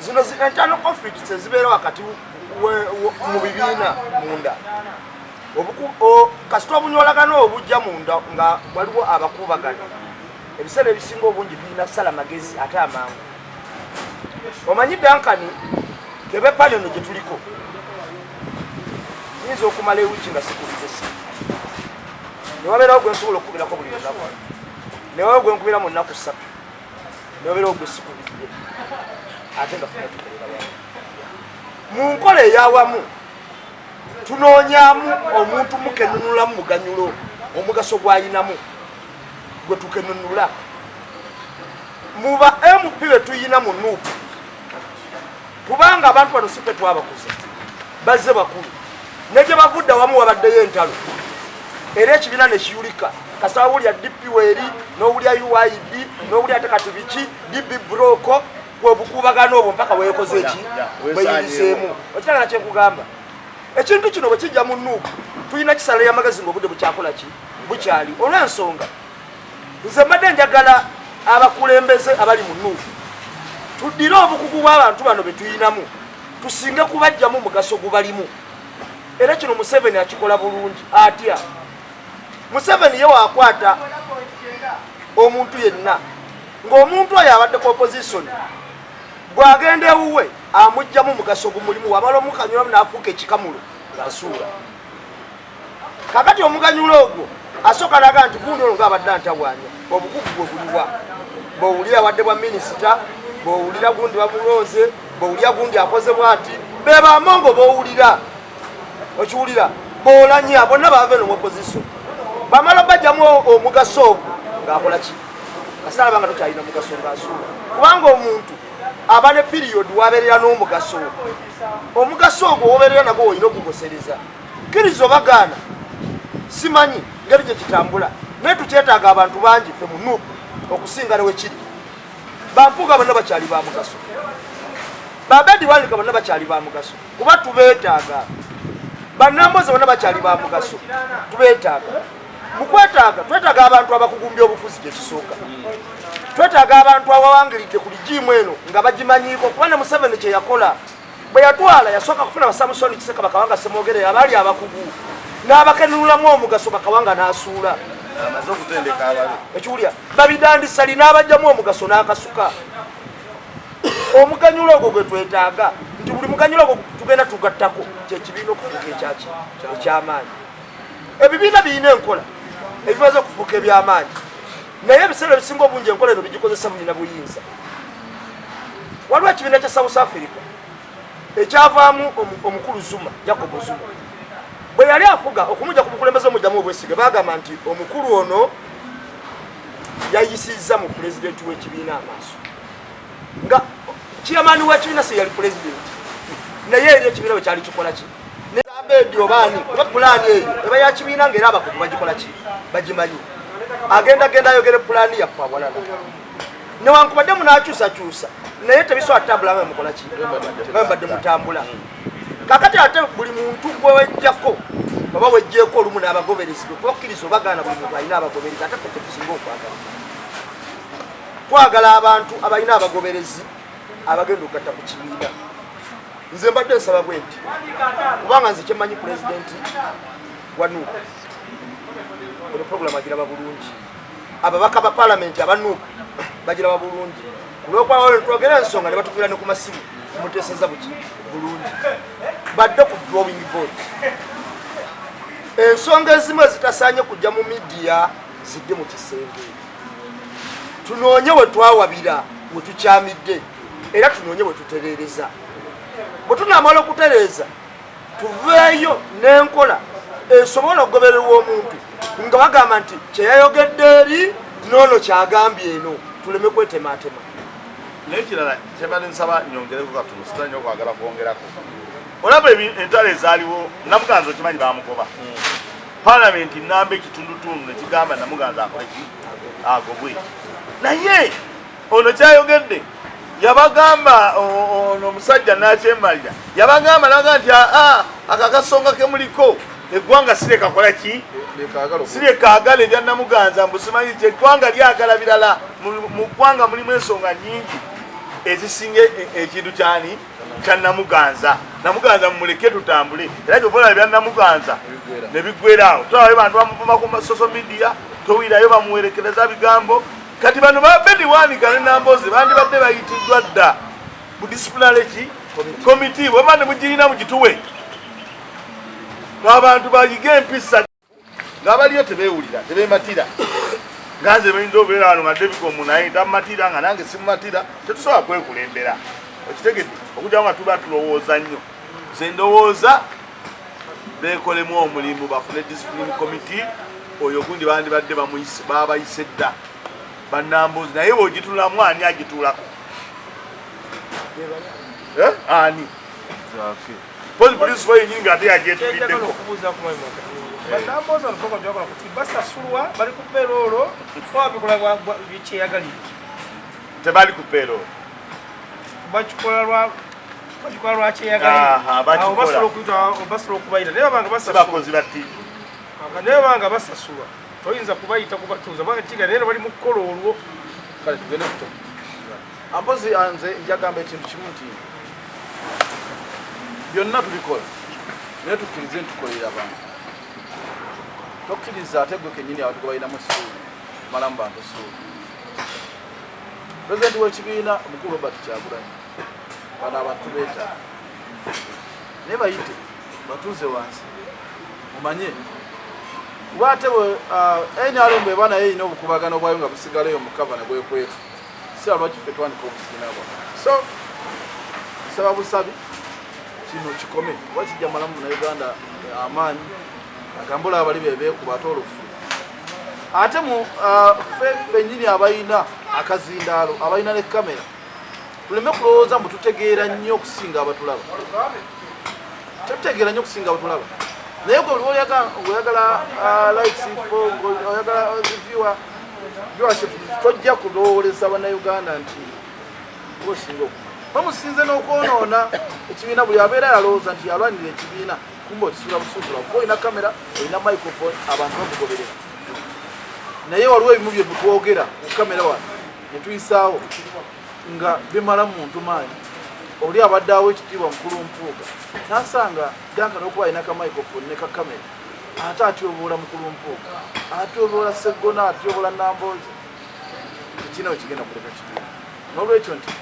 Zino internal conflicts ezibeera wakati mu bibiina munda, kasita obunywolagano obujja munda nga waliwo abakuubagana, ebiseera ebisinga obungi tulina kusala magezi ate amangu. Omanyi Duncan, kebe paneno gye tuliko nyinza okumala ewiiki nga sikubidde essimu, newabeerawo gwe nsobola okukubirako buli lunaku, newabeerawo gwe nkubira mu nnaku 3, newabeerawo gwe sikubidde, ate nga funa tukolera wamu mu nkola eyawamu. Tunoonyamu omuntu mukenunulamu muganyulo, omugaso gwayinamu gwe tukenunula mu ba MP be tuyina mu NUP, kubanga abantu bano si ffe twabakuza, bazze bakulu, ne gye bavudde awamu wabaddeyo entalo, era ekibiina ne kiyulika. Kasaba wulya DP weeri n'owulya UID n'owulya ate kati biki DB broko kwe bukuubagano obwo mpaka weekoze eki bweyiriseemu. Okirala kyenkugamba, ekintu kino bwe kijja mu NUP tulina kisala y'amagezi ng'obudde bukyakola ki bukyali. Olw'ensonga nze mbadde njagala abakulembeze abali mu NUP tuddire obukugu bw'abantu bano be tuyinamu, tusinge kubajjamu mugaso gubalimu. Era kino Museveni akikola bulungi. Atya? Museveni ye wakwata omuntu yenna ng'omuntu oyo abadde ku opposition, bw'agenda ewuwe amugjamu mugaso gumulimu, wamala omukanyulamu n'afuuka ekikamulo ng'asuula. Kakati omuganyulo ogwo asooka naga nti gundi ono ngaabadde antawaanya, obukugu bwe buliwa? Bwowulira abadde bwa minisita, bwowulira gundi bamulonze, bwowulira gundi akoze bwati, bebamongo bowulira okiwulira bolanya bonna bava eno mu opposition, bamala bajjamu omugaso ogwo ng'akola ki, kasalaba nga tokyalina mugaso ng'asuula. Kubanga omuntu aba ne period wabeerera n'omugaso, omugaso ogwo wobeerera nagwo olina ogugosereza. Kkiriza oba gaana, simanyi ngeri gye kitambula, naye tukyetaaga abantu bangi ffe mu NUP okusinga ne wekiri. Bampuuga bonna bakyali ba mugaso, babedi wanika bonna bakyali ba mugaso kuba tubeetaaga, bannambozi bonna bakyali ba mugaso, tubeetaaga. Mukwetaaga twetaaga abantu abakugumbya obufuzi gyekisooka, twetaaga abantu abawangiridde ku ligiimu eno nga bagimanyiiko, kuba ne Museveni kyeyakola bwe yatwala yasooka kufuna basamusoni Kiseka, Bakawanga, Semwogere, abaali abakugu n'abakenunulamu omugaso, Bakawanga n'asuula. Amaze okutendeka ababe. Ekiwulya babidandisali n'abajjamu omugaso n'akasuka. Omuganyulo ogwo gwe twetaaga nti buli muganyulo ogwo tugenda tugattako kyekibiina okufuuka ekyaki ekyamaanyi. Ebibiina birina enkola ebimaze okufuuka ebyamaanyi, naye ebiseera ebisinga obungi enkola eno bigikozesa bulina buyinza. Waliwo ekibiina kya South Africa ekyavaamu omukulu Zuma, Jacob Zuma, bwe yali afuga okumujja ku bukulembeze omujjamu obwesige, bagamba nti omukulu ono yayisizza mu pulezidenti w'ekibiina amaaso nga chairman w'ekibiina si yali pulezidenti, naye eri ekibiina bwe kyali kikola ki Abedi obaani oba pulaani eyo eba ya kibiina ng'era abakugu bagikola ki bagimanyi, agenda genda ayogere pulaani yaffe awalala newankubadde munakyusakyusa, naye tebisobola tutambula nga mukola ki nga mbadde mutambula. Kakati ate buli muntu gwe wejjako oba wejjeeko olumu n'abagoberezi be, kuba okkiriza obagaana, buli muntu alina abagoberezi, ate ffe tetusinga okwagala twagala abantu abalina abagoberezi abagenda okugatta ku kibiina. Nze mbadde nsaba bwe nti, kubanga nze kyemmanyi pulezidenti wa NUP eno puroguramu agiraba bulungi, ababaka ba palamenti aba NUP bagiraba bulungi, kulwokuba twogera ensonga ne batukubira ne ku masimu, muteeseza buki bulungi, badde ku drawing board. Ensonga ezimu ezitasaanye kujja mu midiya zidde mu kisenge, tunoonye we twawabira, we tukyamidde, era tunoonye we tutereereza. Bwe tunaamala okutereeza, tuveeyo n'enkola esobola okugobererwa omuntu nga bagamba nti kyeyayogedde eri noono kyagambye eno, tuleme kwetematema. Naye kirala kyebadde nsaba nyongereko katono, sitera nnyo okwagala kwongerako. Olaba entalo ezaaliwo, Namuganza okimanyi bamugoba palamenti namba ekitundutundu nekigamba Namuganza akole ki, agobwe. Naye ono kyayogedde yabagamba ono omusajja nakyemalira yabagamba naga nti aa akakasonga kemuliko eggwanga sirekakola ki, sirekaagala ebya Namuganza, mbu simanyi ki, eggwanga lyagala birala. Mu ggwanga mulimu ensonga nyingi ezisinga ekintu kyani kya Namuganza. Namuganza mumuleke tutambule, era kyova olaba ebya Namuganza ne biggwera awo. Tolabayo bantu bamuvuma ku social media, towulirayo bamuwerekereza bigambo. Kati bano ba Bedi Wanika ne Namboze bandibadde bayitiddwa dda mu disciplinary ki committee, bweba ne mugirina mugituwe abantu bayige empisa. Ng'abaliyo tebeewulira, tebeematira, nga nze bayinza obeera wano nga David naye tamumatira, nga nange simumatira, tetusobola kwekulembera. Okitegedde? Okujjako nga tuba tulowooza nnyo. Nze ndowooza beekolemu omulimu, bafune discipline committee. Oyo gundi bandibadde babayise dda bannambuzi, naye bw'ogituulamu ani agituulako? Ani? Pozi principal yenyini ng'ate yagyetuliddeko. Bannambozi olukoka gyakola kuti basasulwa, bali ku payroll, oba bikola bikyeyagalire? Tebali ku payroll. Bakikola lwa bakikola lwa kyeyagalire. Awo basobola okuyita, basobola okubayita, naye babanga basasulwa. Bakozi ba TV. Naye babanga basasulwa, toyinza kubayita kubatuuza bakiga, naye bali mu kukola olwo. Kale tugende ku ampozi. Nze njagamba ekintu kimu nti byonna tubikola, naye tukkirize nti tukolera abantu. Tokkiriza ate gwe kennyini abantu gwe balinamu essuubi malamu bantu essuubi. Pulezidenti w'ekibiina omukulu Robert Kyagulanyi, bano abantu beetaaga, naye bayite batuuze wansi mumanye, kuba ate NRM bweba naye erina obukubagano bwayo nga busigalayo mu kava ne bwekweka, si lwaki ffe twanika obusiina bwaffe. So nsaba busabi kino kikome, kuba kijja malamu Munnayuganda amaanyi agambe olaba bali bebeekuba ate olufu ate mu ffe ffennyini abalina akazindaalo, abalina ne kamera, tuleme kulowooza mbu tutegeera nnyo okusinga abatulaba. Tetutegeera nnyo okusinga abatulaba, naye gwe oyagala likes, oyagala viewership, tojja kulowooleza Bannayuganda nti osinga okumanya. Bamusinze n'okwonoona ekibiina. Buli abeera yalowooza nti yalwanirira ekibiina, kumba okisuula busuubula, kuba olina kamera, olina microphone, abantu bakugoberera. Naye waliwo ebimu bye twogera ku kamera wano ne tuyisaawo nga bimala muntu maanyi. Oli abadde awo ekitiibwa mukulu Mpuuga, nasanga Danka n'okuba alina ka microphone ne ka kamera, ate atyoboola mukulu Mpuuga, atyoboola Seggona, atyoboola Nambooze. Tekirina we kigenda kuleka kibiina. N'olwekyo nti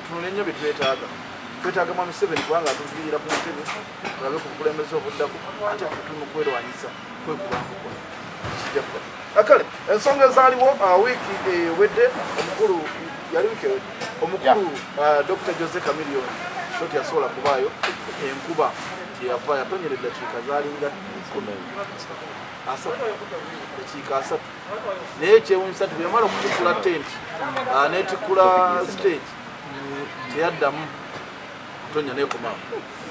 Tutunule nnyo bye twetaaga. Twetaaga Mwami Museveni kubanga atuviira ku ntebe, tulabe ku bukulembeze obuddako, ate ffe tuli mu kwerwanyisa kwekuba nkoko. Kijja kuba. Kale ensonga ezaaliwo wiiki ewedde, omukulu yali wiiki ewedde, omukulu Dr. Jose Chameleone so teyasobola kubaayo, enkuba gyeyava yatonyera eddakiika zaalinga 30, dakiika 30. Naye ekyewunyisa nti bwe yamala okutikkula tenti n'etikkula stage, teyaddamu kutonya nekomawo.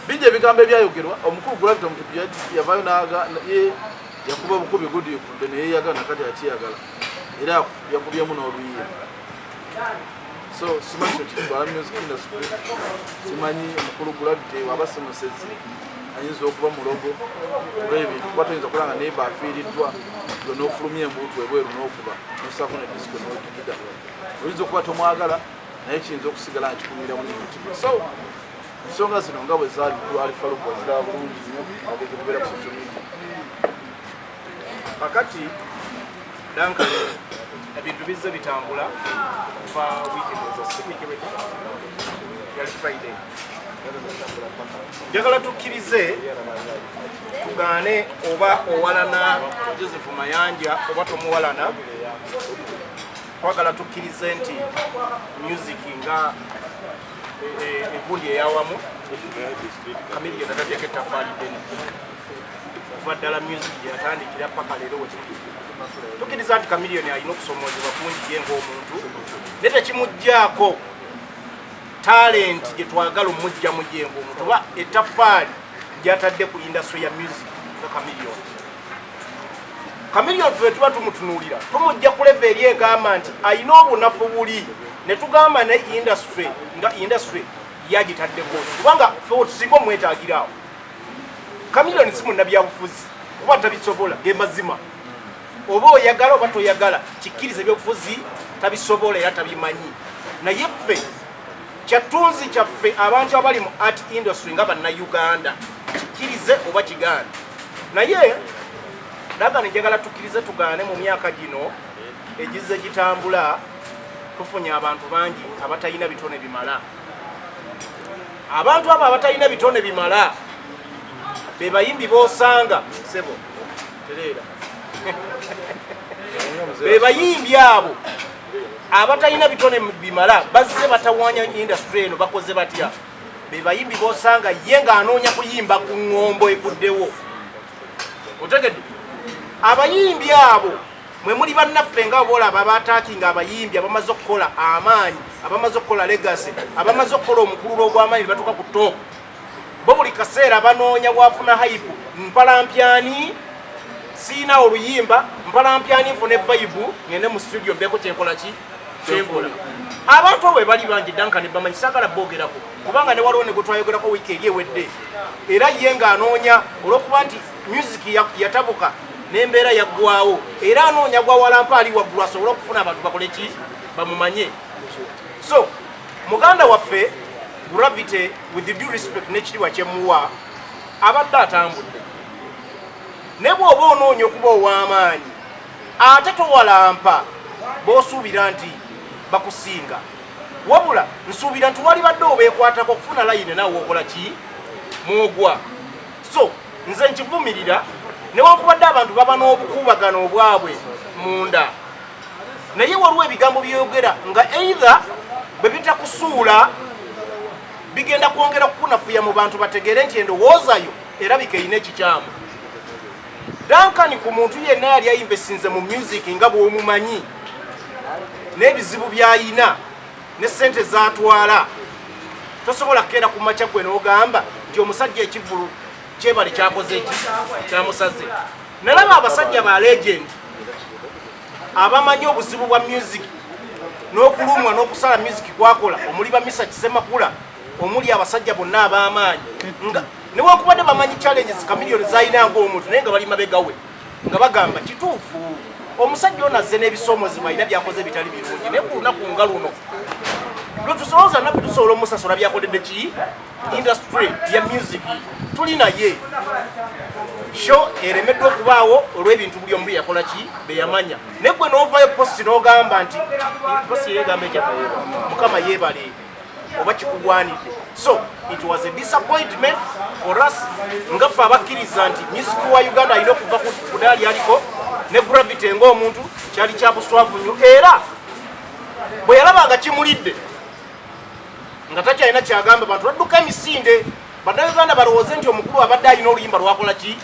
Bingi ebigambo ebyayogerwa. Omukulu Gravity Omutupi yavaayo n'aga ye yakuba bukubi gudikudde neyeyagala nakati akyeyagala, era yakubyemu n'oluyiira. So simanyi kino kitwala music industry, simanyi omukulu Gravity waba si musezi, ayinza okuba mulogo oba ebintu, kuba toyinza kulanga neighbor afiiriddwa gwe n'ofulumya embuutu ebweru n'okuba nosaako ne disco n'odigida. Oyinza okuba tomwagala, naye kiyinza okusigala nga kikumira muli mutima. So ensonga zino nga bwe zaali, mukulu Ali Faruku aziraba bulungi nnyo ageze kubeera ku social media. Kakati Duncan, ebintu bizze bitambula kuva wiiki wiiki ewedde, yali Friday. Njagala tukkirize tugaane, oba owalana Joseph Mayanja oba tomuwalana, twagala tukkirize nti music nga egundi eyawamu, Chameleone ataddeko ettafaali ddene kuva ddala music gye yatandikira paka leero wekiri. Tukkiriza nti Chameleone alina okusomoozebwa kungi ye ng'omuntu, naye tekimugjaako talent gye twagala omugjamu ye ng'omuntu oba ettafaali gyatadde ku industry ya music nga Chameleone. Chameleone ffe tuba tumutunuulira, tumujja ku level eri egamba nti alina obunafu buli, ne tugamba ne industry nga industry yagitaddeko, kubanga ffe tusinga omwetagiraawo. Chameleone si munnabyabufuzi kuba tabisobola, ge mazima. Oba oyagala oba toyagala, kikkiriza ebyobufuzi tabisobola era tabimanyi. Naye ffe kyatunzi kyaffe abantu abali mu art industry nga bannayuganda, kikkirize oba kigaane. Naye dagane, njagala tukkirize tugaane, mu myaka gino egizze gitambula tufunye abantu bangi abatalina bitone bimala. Abantu abo abatalina bitone bimala be bayimbi bosanga sebo tereera, be bayimbi abo abatalina bitone bimala bazze batawanya industry eno. Bakoze batya? Be bayimbi bosanga ye ng'anoonya kuyimba ku ŋŋombo ekuddewo. Otegedde? Abayimbi abo mwe muli bannaffe nga boolaba abataakinga, abayimbi abamaze okukola amaanyi, abamaze okukola legacy, abamaze okukola omukululo ogw'amaanyi ne batuuka ku top. Bo buli kaseera banoonya bwafuna hype, mpalambyani siina oluyimba, mpalambyani nfune vibe, ngende mu studio mbeeko kyenkola ki kyenkola. Abantu abo bali bangi, Duncan, bamanyi saagala boogerako, kubanga ne waliwo ne gwe twayogerako wiiki eri ewedde, era ye ng'anoonya olw'okuba nti music yatabuka n'embeera yaggwawo, era anoonya gwawalampa ali waggulu asobole okufuna abantu bakole ki, bamumanye. So muganda waffe Gravity, with the due respect n'ekitiibwa kyemuwa, abadde atambudde, ne bw'oba onoonya okuba ow'amaanyi ate towalampa b'osuubira nti bakusinga, wabula nsuubira nti walibadde obeekwatako okufuna layini naawe okola ki mwogwa. So nze nkivumirira, newankubadde abantu baba n'obukuubagano obwabwe munda, naye waliwo ebigambo byeyogera nga either bwe bitakusuula bigenda kwongera kukunafuya mu bantu, bategeere nti endowooza yo erabika erina ekikyamu. Duncan, ku muntu yenna yali ainvestinze mu music nga bw'omumanyi n'ebizibu by'ayina ne sente zatwala, tosobola kukeera ku makya gwe n'ogamba nti omusajja ekivulu kyebale kyakoze eki kyamusaze. Nalaba abasajja ba legend abamanyi obuzibu bwa music n'okulumwa n'okusala music kwakola, omuli ba Misa Kisemakula, omuli abasajja bonna ab'amaanyi, nga newankubadde bamanyi challenges Chameleone zalina ng'omuntu, naye nga bali mabegawe nga bagamba kituufu, omusajja ono azze n'ebisoomozebwa, alina byakoze ebitali birungi, naye ku lunaku nga luno lwetusolooza naffe tusobola omusasula byakoledde ki industry ya music. Tuli naye show eremeddwa okubaawo olw'ebintu buli omu byeyakola ki beyamanya, naye gwe n'ovaayo post n'ogamba nti post yegamba etya? Mukama yeebale. Oba kikugwanidde. So it was a disappointment for us nga ffe abakkiriza nti music wa Uganda alina okuva ku daali aliko ne Gravity ng'omuntu. Kyali kya buswavu nnyo, era bwe yalaba nga kimulidde nga takyalina kyagamba bantu, badduka emisinde. Bannayuganda balowooze nti omukulu abadde alina oluyimba lwakola ki,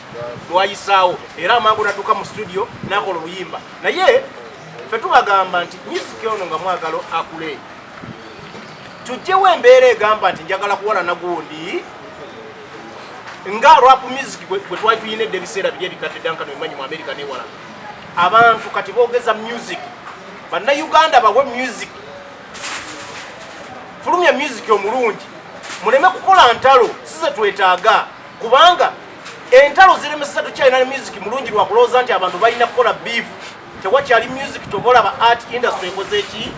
lwayisaawo, era amangu nadduka mu studio n'akola oluyimba. Naye ffe tubagamba nti music ono nga mwagalo akule, tugyewo embeera egamba nti njagala kuwalana gundi nga rap music gwe twali tuyina edda ebiseera biri ebikadde. Duncan emanyi mu America newalala abantu kati boogeza music. Bannayuganda bawe music, fulumya music omulungi, muleme kukola ntalo size twetaaga, kubanga entalo ziremeseza. Tukyalina music mulungi lwakulowooza nti abantu balina kukola beef. Tewakyali music. Tobolaba art industry ekoze eki?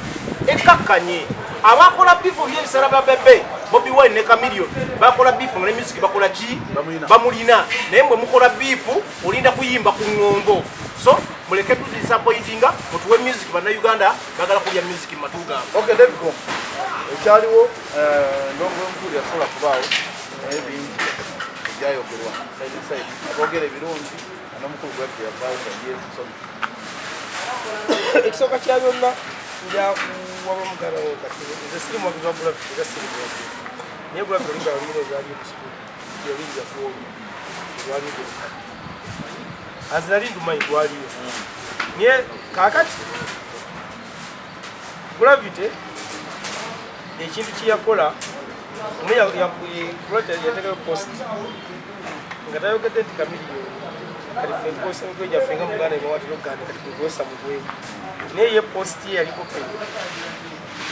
Ekkakkanye. Abakola beef byebiseera bya Bebe, Bobi Wine ne Chameleone bakola beef nga ne music bakola ki? Bamulina. Naye mbwe mukola beef, olinda kuyimba ku ŋŋombo. So muleke tudisappointinga, mutuwe music. Bannayuganda bagala kulya music mu matu gaabwe. Okay, David, ekyaliwo, ndongo omukulu yasobola kubaawo, naye bingi ebyayogerwa side side, aboogera ebirungi n'omukulu Gravity yavaawo nga ye musanyufu. Ekisooka kya byonna, njakuwaba muganda wo. Kati nze siri muwagizi wa Gravity era siri muwagizi, naye Gravity olimba oluyina olwali ku studio oluyinza kuolwo olwali gwekati azi nali ndumanyi gwaliyo. Naye kakati Gravity ekintu kyeyakola, yateekayo post nga tayogedde nti Chameleone. Kati ffe nkozesa migwe gyaffe nga muganda ebawatera okugamba kati gwekozesa mugwe, naye ye post ye yaliko peni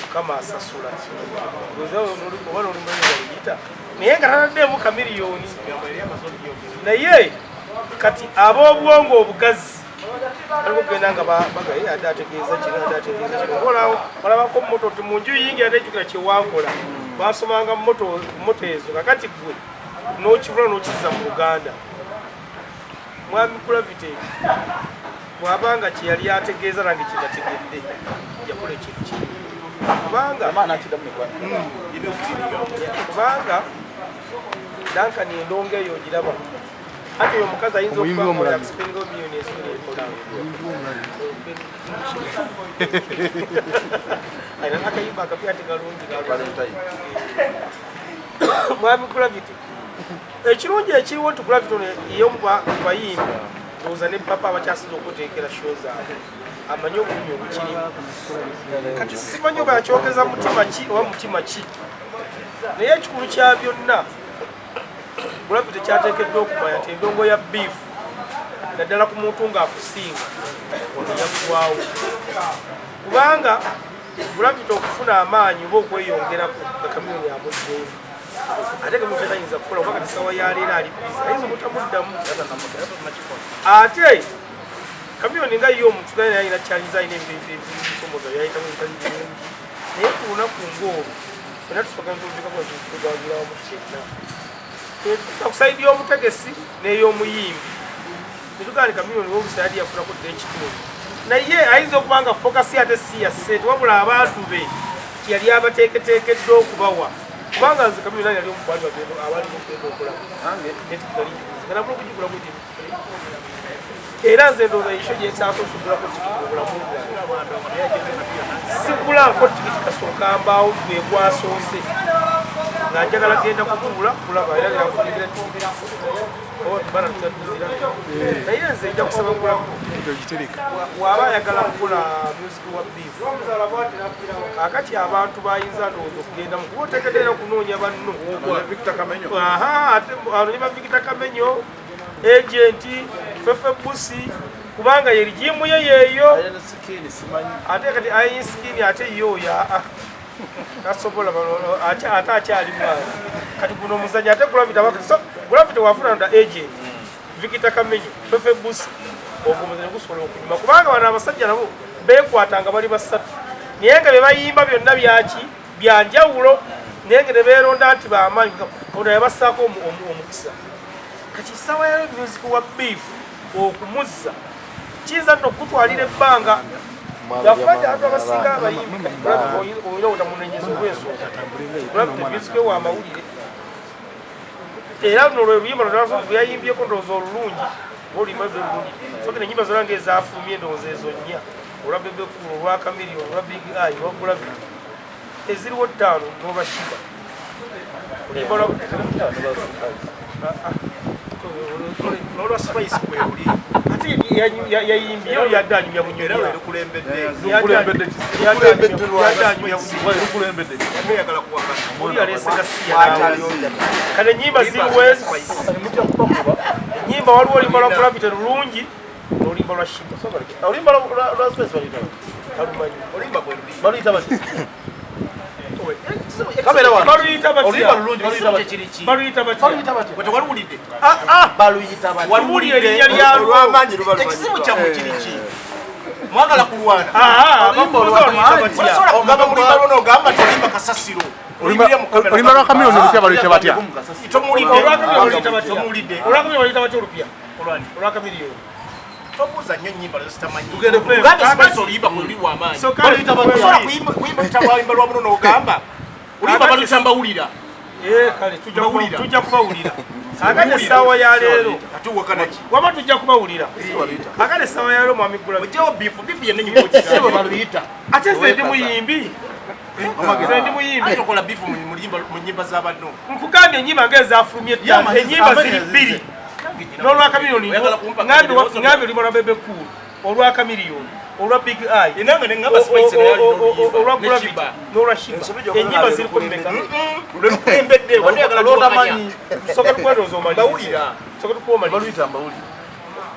Mukama asasula oba nolumayita, naye nga tataddeemu Chameleone. Naye kati ab'obwongo obugazi aliko kugenda nga bagaye, ate ategeeza kino, ate ategeeza kino. Olawo olabako moto ti munju yingira, ate kyewankola basomanga moto ezo. Kakati gwe n'okivula n'okizza mu Luganda. Mwami Gravity bw'abanga kyeyali ategeeza nange kyetategedde, yakola ekintu kibi, kubanga kubanga Duncan endongo eyo ogiraba ati oyo omukazi ayinza Omuyimbi okuba omulala. okuspendinga miliyoni eziwera 5,000. Alina nakayimba akapya ati kalungi. Valentine. Mwami Gravity, ekirungi ekiriwo nti Gravity ono ye mu bayimbi, ndowooza ne papa abakyasinza okuteekera show zaabwe, amanyi obulumi obukirimu. Kati simanyi oba yakyogeza mutima ki oba mutima ki, naye ekikulu kya byonna, Gravity kyateekeddwa okumanya nti endongo ya beef, naddala ku muntu ng'akusinga, yaggwawo, kubanga Gravity okufuna amaanyi oba okweyongerako nga Chameleone amugjeemu, ate Chameleone tayinza kukola kuba kati sawa ya leero ali busy, ayinza obutamuddamu. Ate Chameleone nga ye omuntu naye alina challenges, alina ebisomoza byayitamu ebitali birungi, naye ku lunaku ng'olwo fenna tusooka ntulubikako ntugagula wamu ffenna ku side y'omutegesi n'ey'omuyimbi, netugamba Chameleone wobusa yali yafunako dda ekitundu, naye ayinza okuba nga focus ate si ya ssente, wabula abantu be kyeyali abateeketeekeddwa okubawa, kubanga nze Chameleone yali omu kwali bagenda abali okugenda okulaba nga nabula okugigulamu, era nze ndowooza ekyo gyensaako osigulako tikiti mu bulamu bwange. Sigulanko tikiti kasooka mbaawo gwe gwasoose nga njagala genda kutuula kulaba, era yafunira tikiti bana tutaduzira, naye nze nja kusaba kulako Ogitereka. Bw'aba ayagala kukola music wa beef, kakati abantu bayinza ndowooza okugendamu, kuba oteekedde era okunoonya banno. Victor Kamenyo. Aha, ate anoonye ba Victor Kamenyo, agent Fefe Busi, kubanga ye rigimu ye yeeyo. Iron Skin simanyi. Ate kati Iron Skin ate ye oyo aa tasobola ate akyali mwana. Kati guno omuzanyo ate Gravity so Gravity wafuna nda agent Victor Kamenyo, Fefe Busi, ogwo omuzanyo gusobola okunyuma, kubanga bano abasajja nabo bekwatanga bali basatu, naye nga bye bayimba byonna byaki byanjawulo, naye nga ne beeronda nti bamaanyi. Katonda yabassaako omukisa. Kati essaawa ya music wa beef okumuzza kiyinza nno okutwalira ebbanga. Lwakuba abantu abasinga abayimbi kati Gravity oyina obutamunenyeza olw'ensonga Gravity music we wa mawulire, era luno lwe luyimba lwe yayimbyeko ndowooza olulungi, oba oluyimba lwe lulungi. So kino ennyimba zonna ng'ezaafulumye ndowooza ezo nnya, olwa Bebe Cool, olwa Chameleone, olwa Big Eye, olwa Gravity, eziriwo ttaano n'olwa Sheebah. Oluyimba lwa N'olwa Spice kweluli. Ate yayimbye oyo yadde anyumya bunyumya. Era lwe lukulembedde. Lukulembedde ki? Yadde anyumya bunyumya. Lukulembedde ki? Oyagala kuwakana. Oli yaleese gasiya naawe. Kale ennyimba ziri wezi. Ennyimba waliwo oluyimba lwa Gravity lulungi n'oluyimba lwa Sheebah. Oluyimba lwa Spice baluyita bati? Talumanyi. Oluyimba kwe luli. Baluyita bati? Kamera wano. Baluyita batya? Oluyimba lulungi baluyita bati? Kiri ki? Baluyita batya? Baluyita batya? Gwe tewaluwulidde? Baluyita bati? Waliwulira erinnya lyalwo. Olw'amaanyi luba Ekizibu lumanyiddwa. kyammwe kiri ki? Mwagala kulwana. Aha, bakubuuza oluyita batya? Osobola kugamba mulimba lwo n'ogamba nti olimba kasasiro. Oyimbirira mu kamera. Oluyimba lwa Chameleone olupya baluyita batya? Tomuwulidde. Olwa Chameleone baluyita batya? Tomuwulidde. Olwa Chameleone baluyita batya olupya? Olwani? Olwa Chameleone. Tobuuza nnyo nnyimba lezo sitamanyi. Tugende ku- Uganda Spice oluyimba kwe luli w'amaanyi. So kale Baluyita batya? Osobola kuyimba kuyimba luyimba lwa muno n'ogamba oluyimba baluyita mbawulira. Eh, kale tujja Mbawulira. tujja kubawulira. Kakati essaawa ya leero. Ate owakana ki? Wama tujja kubawulira. Kakati essaawa ya leero mwami Gravity. Ojjewo bifu, bifu yenna ennyuma Sebo ogigamba. baluyita. Ate nze ndi muyimbi. Nze ndi muyimbi. Ate tokola bifu mu mu nnyimba za banno. Nkugambye ennyimba ng'ezaafulumye ttaano. Ennyimba ziri bbiri. N'olwa Chameleone Oyagala kumpa ngambye oluyimba lwa Bebe Cool, olwa Chameleone, olwa Big Eye. Enanga ne ngamba Spice naye alina oluyimba. Olwa Ne Gravity Sheebah. n'olwa Sheebah. Ensobi gy'okola Ennyimba ziri ku mmeka? Lwe lukulembedde, wadde oyagala tuwakanya. Olwotamanyi. Sooka tukwetooza omalirize. Mbawulira. Sooka tukuwomalirize. Baluyita mbawulira.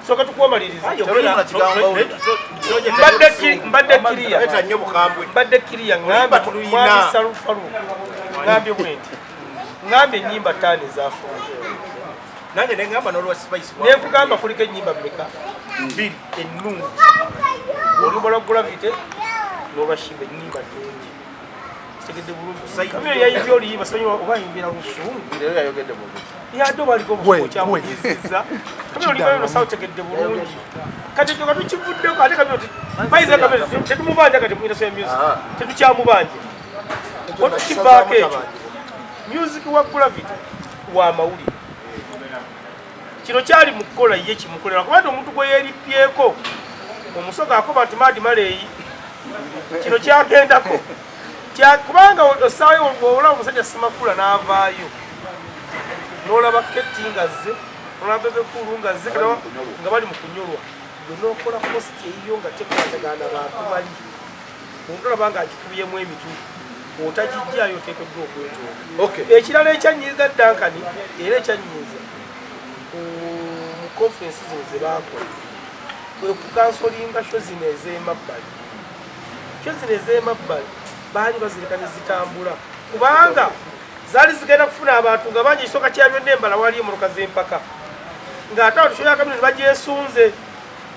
Sooka tukuwomalirize. Terulina kigambo mbawulira. Mbadde kiriya. Leeta nnyo bukambwe. Mbadde kiriya Oluyimba ngambye tuluyina. mwami Salufalu ngambye bwe nti ngambye ennyimba ttaano ezaafulumye. Nange ne ngamba n'olwa Spice. Ne nkugamba kuliko ennyimba mmeka? Bbiri ennungi. Oluyimba lwa Gravity n'olwa Sheebah ennyimba nnungi. Kitegedde bulungi. Chameleone yayimbye oluyimba simanyi oba ayimbira lusungu. Leero yayogedde bwogezi. Yadde oba aliko obusuku okyamunyizizza. Chameleone oluyimba luno saalutegedde bulungi. Kati ekyo nga tukivuddeko ate Chameleone bayiza Chameleone tetumubanja kati mu industry ya music. Tetukyamubanja. Otukivaako ekyo. Music wa Gravity wa mawulire. Kino kyali mu kukola ye kimukolera kubanga omuntu gwe yeeripyeko omusoga akoba nti maadi maleeyi kino kyagendako kubanga osaayo olaba omusajja Simakula n'avaayo n'olaba Keti nga zze n'olaba Bebe Cool nga zze nga bali mu kunyolwa gwe n'okola post eyiyo nga tekwatagana bantu bali omuntu olaba nga agikubyemu emitwe otagijjaayo oteekeddwa okwetoola. Ekirala ekyanyiiza Duncan era ekyanyiiza mu conference zino ze baakola kwe kukansolinga show zino ez'emabbali. Show zino ez'emabbali baali bazireka ne zitambula kubanga zaali zigenda kufuna abantu nga bangi. Ekisooka kya byonna embala waliyo emmotoka z'empaka ng'ate abantu show ya Chameleone bagyesunze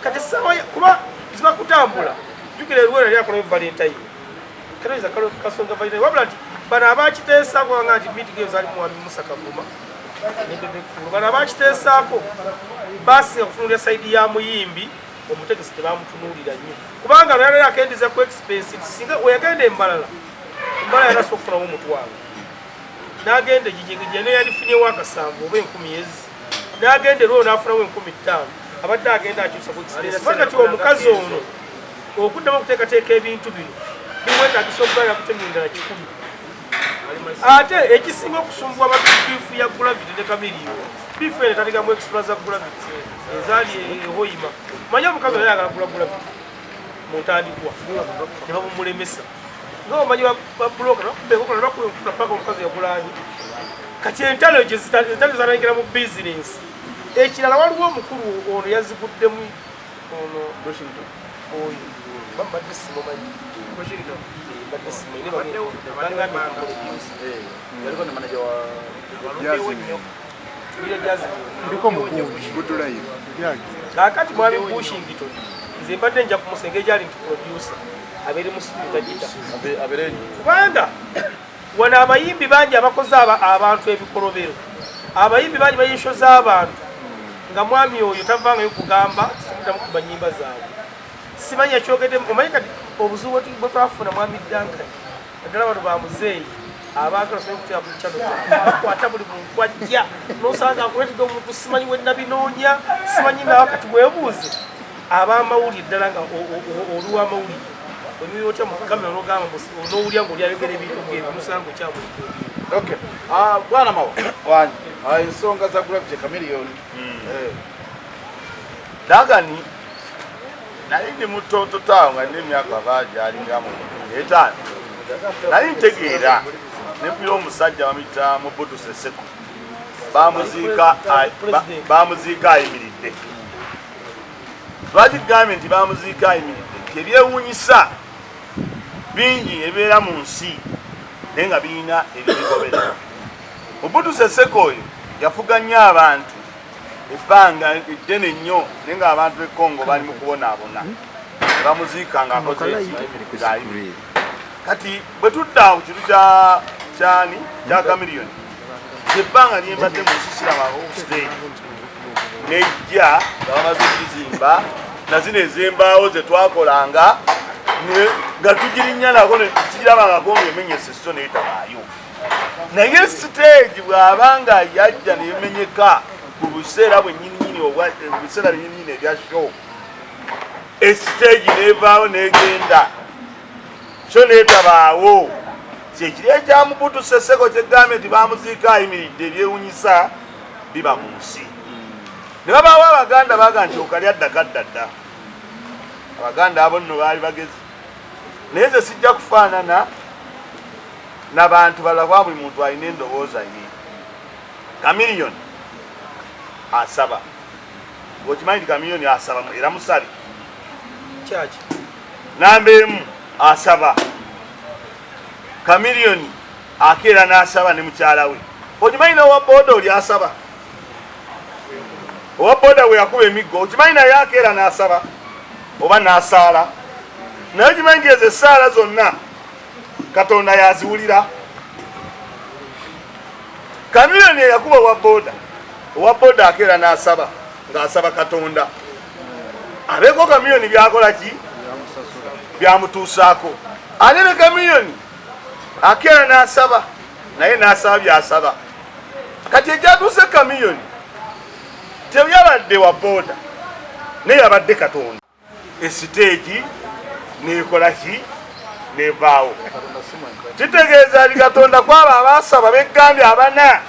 kati essaawa kuba ziba kutambula. Jjukira eruwera yali akolayo Valentine katoyinza kasonga Valentine wabula nti bano abakiteesaako nga nti meeting eyo zaali mwami Musa Kavuma ne Bebe Cool. Bano abakiteesaako basinga kutunuulira side ya muyimbi, omutegesi tebamutunuulira nnyo kubanga lwali akendiza ku expense nti singa weyagenda embalala embala yalasa okufunamu omutwalo n'agenda egijegije ne yandifunyewo akasanvu oba enkumi ezi n'agenda erwo n'afunamu 5000 abadde agenda akyusa ku expense. Kati omukazi ono okuddamu okuteekateeka ebintu bino bimwetagisa okubeera kutemya kikumi. Ate ekisinga okusumbuwa abantu beef ya Gravity ne Chameleone, beef eno etandikamu extra za Gravity ezaali ehoyima. Manyi omukazi oyo ayagala kugula Gravity mu ntandikwa ne babumulemesa nga omanyi babuloka bakuba paka omukazi yagulanye. Kati entalo entalo zatandikira mu bizinensi. Ekirala waliwo omukulu ono yaziguddemu ono oyo bambadde simumanyi mbadde simumanyi bagambye Yaliko ne manager wa Ndiko mugunji. Good life. Kaakati mwami Bushington nze mbadde nja kumusenga egyali nti producer abeere mu studio tagita abeere kubanga wano abayimbi bangi abakoze abantu ebikolobero, abayimbi bangi bayisho z'abantu nga mwami oyo tavangayo kugamba tikuddamu kuba nnyimba zaabwe. Simanyi yakyogedde, omanyi kati obuzibu bwe twafuna mwami Duncan, naddala bano ba muzeeyi abaagala osobola okuteeka ku channel bakwata buli muntu ajja nosanga akuleetedde omuntu simanyi we nabinoonya simanyi nawe. Kati weebuuze ab'amawulire ddala nga oli w'amawulire onyuya otya mu kamera n'ogamba n'owulira ng'oli ayogera ebintu ng'ebyo nosanga okyabulidde. Okay. Ah, bwana Mawa. Wangi. Ah, ensonga za Gravity Chameleone. Duncan nali ndi mutototo awo nga nina emyaka aba gyalinga mu 5 nali ntegeera nempira omusajja bamuyita Mobutu Seseko bamuziika ayimiridde. Lwaki tugambye nti bamuziika ayimiridde? Nti ebyewuunyisa bingi ebibeera mu nsi naye nga birina ebibigoberera. Mobutu Seseko oyo yafuga nnyo abantu ebbanga eddene nnyo naye ng'abantu b'e Congo bali mu kubonaabona, bamuziika ng'akoze ng'ayimiridde. Kati bwe tudda ku kintu kya kyani kya Chameleone, ebbanga lyembadde mu nsi sirabako stage nejja nga bamaze okugizimba na zino ez'embaawo ze twakolanga nga tugirinnya nako tukirabangako ng'emenyese so neetabaayo. Naye siteegi bw'aba nga yajja nemenyeka ku buseera bwennyininyini obwa ebiseera byennyininyini ebya show, esiteegi nevaawo negenda so netabaawo. Kyekiri ekya Mobutu Seseko kyegambye nti bamuziika ayimiridde. Ebyewunyisa biba mu nsi ne babaawo Abaganda baga nti okalya dda kadda dda. Abaganda abo nno baali bagezi, naye nze sijja kufaanana n'abantu balala kuba buli muntu alina endowooza ye. Chameleone asaba, okimanyi nti Chameleone asaba era musabi. Kyaki? Namba emu asaba. Chameleone akeera n'asaba ne mukyala we. Okimanyi n'owa boda oli asaba? Owa boda we yakuba emiggo, okimanyi naye akeera n'asaba oba n'asaala? Naye okimanyi nti ezo essaala zonna Katonda yaziwulira? Chameleone eyakuba owa boda, owa boda akeera n'asaba ng'asaba Katonda abeeko Chameleone byakola ki byamutuusaako. Ate ne Chameleone akeera n'asaba naye n'asaba byasaba. Kati ekyatuuse Chameleone teyabadde wa boda naye yabadde Katonda. Esiteegi nekola ki nevaawo, kitegeeza ali Katonda kwabo abasaba begambye abana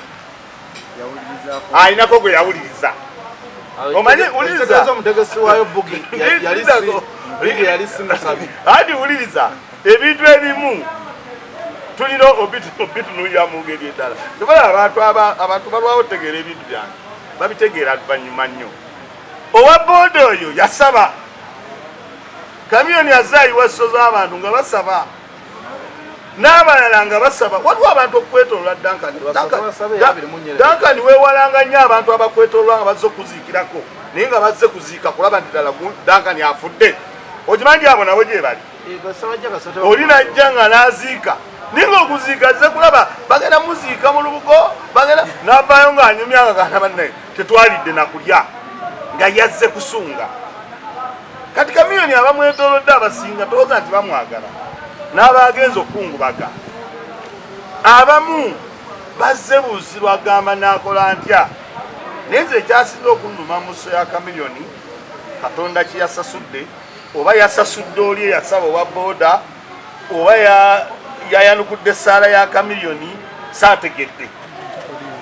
alinako gwe yawuliriza. Omanyi wuliriza omutegesi waayo Bugi yali si musabi. Adi wuliriza, ebintu ebimu tulina obitunuulira mu ngeri endala. Tebala abantu abantu balwawo otegeera ebintu byange, babitegeera luvannyuma nnyo. Owa booda oyo yasaba, Chameleone azze ayiwa sso z'abantu nga basaba n'abalala nga basaba. Waliwo abantu okwetolola Duncan. Duncan weewalanga nnyo abantu abakwetolola nga bazze okuziikirako naye nga bazze kuziika kulaba nti ddala Duncan afudde. Okimanyi nti abo nabo gye bali? Oli najja nga n'aziika naye ng'okuziika azze kulaba bagenda muziika mu lubugo, bagenda n'avaayo ng'anyumya nga gana bannaye tetwalidde nakulya nga yazze kusunga. Kati Chameleone abamwetoolodde abasinga towooza nti bamwagala n'abagenza okukungubaga abamu bazze buzi lwagamba naakola ntya. Naye nze ekyasinze okunnuma mu sso ya Chameleone, Katonda kye yasasudde oba yasasudde oli eyasaba owa booda oba yayanukudde essaala ya Chameleone, saategedde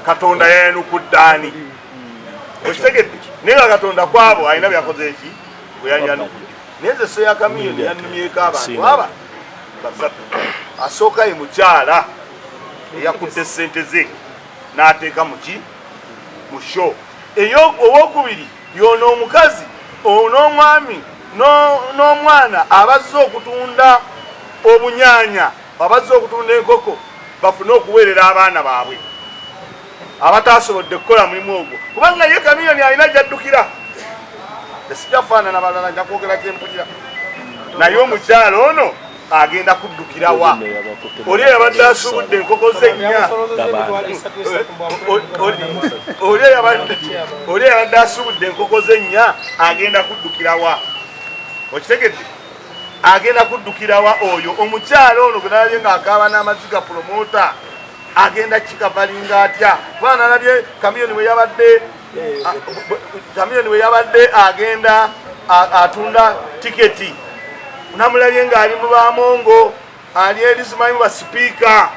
Katonda yayanukudde ani, okitegedde? Naye nga Katonda kwabo alina byakoze eki bwe yayanukudde. Naye nze sso ya Chameleone yannumyeko abantu aba basatu. Asooka ye mukyala eyakutte ssente ze n'ateeka muki mu show. Owokubiri yono omukazi n'omwami n'omwana abazze okutunda obunyaanya, abazze okutunda enkoko bafune okuweerera abaana baabwe abatasobodde kukola mulimu ogwo, kubanga ye Chameleone alina gyaddukira. Esijja kufaanana balala, nja kwogera kyempulira. Naye omukyala ono agenda kuddukirawa? Oli eyabadde asubudde enkoko ze nnya, oli eyabadde asubudde enkoko ze nnya agenda kuddukirawa? Okitegedde? Agenda kuddukirawa oyo omukyala ono gwe nalabye ng'akaaba n'amaziga? Promoter agenda kikavalinga atya? Kuba nalabye Chameleone bwe yabadde, Chameleone bwe yabadde agenda atunda tiketi, namulabye ng'ali mu bamongo, ali eri simanyi mu basipiika,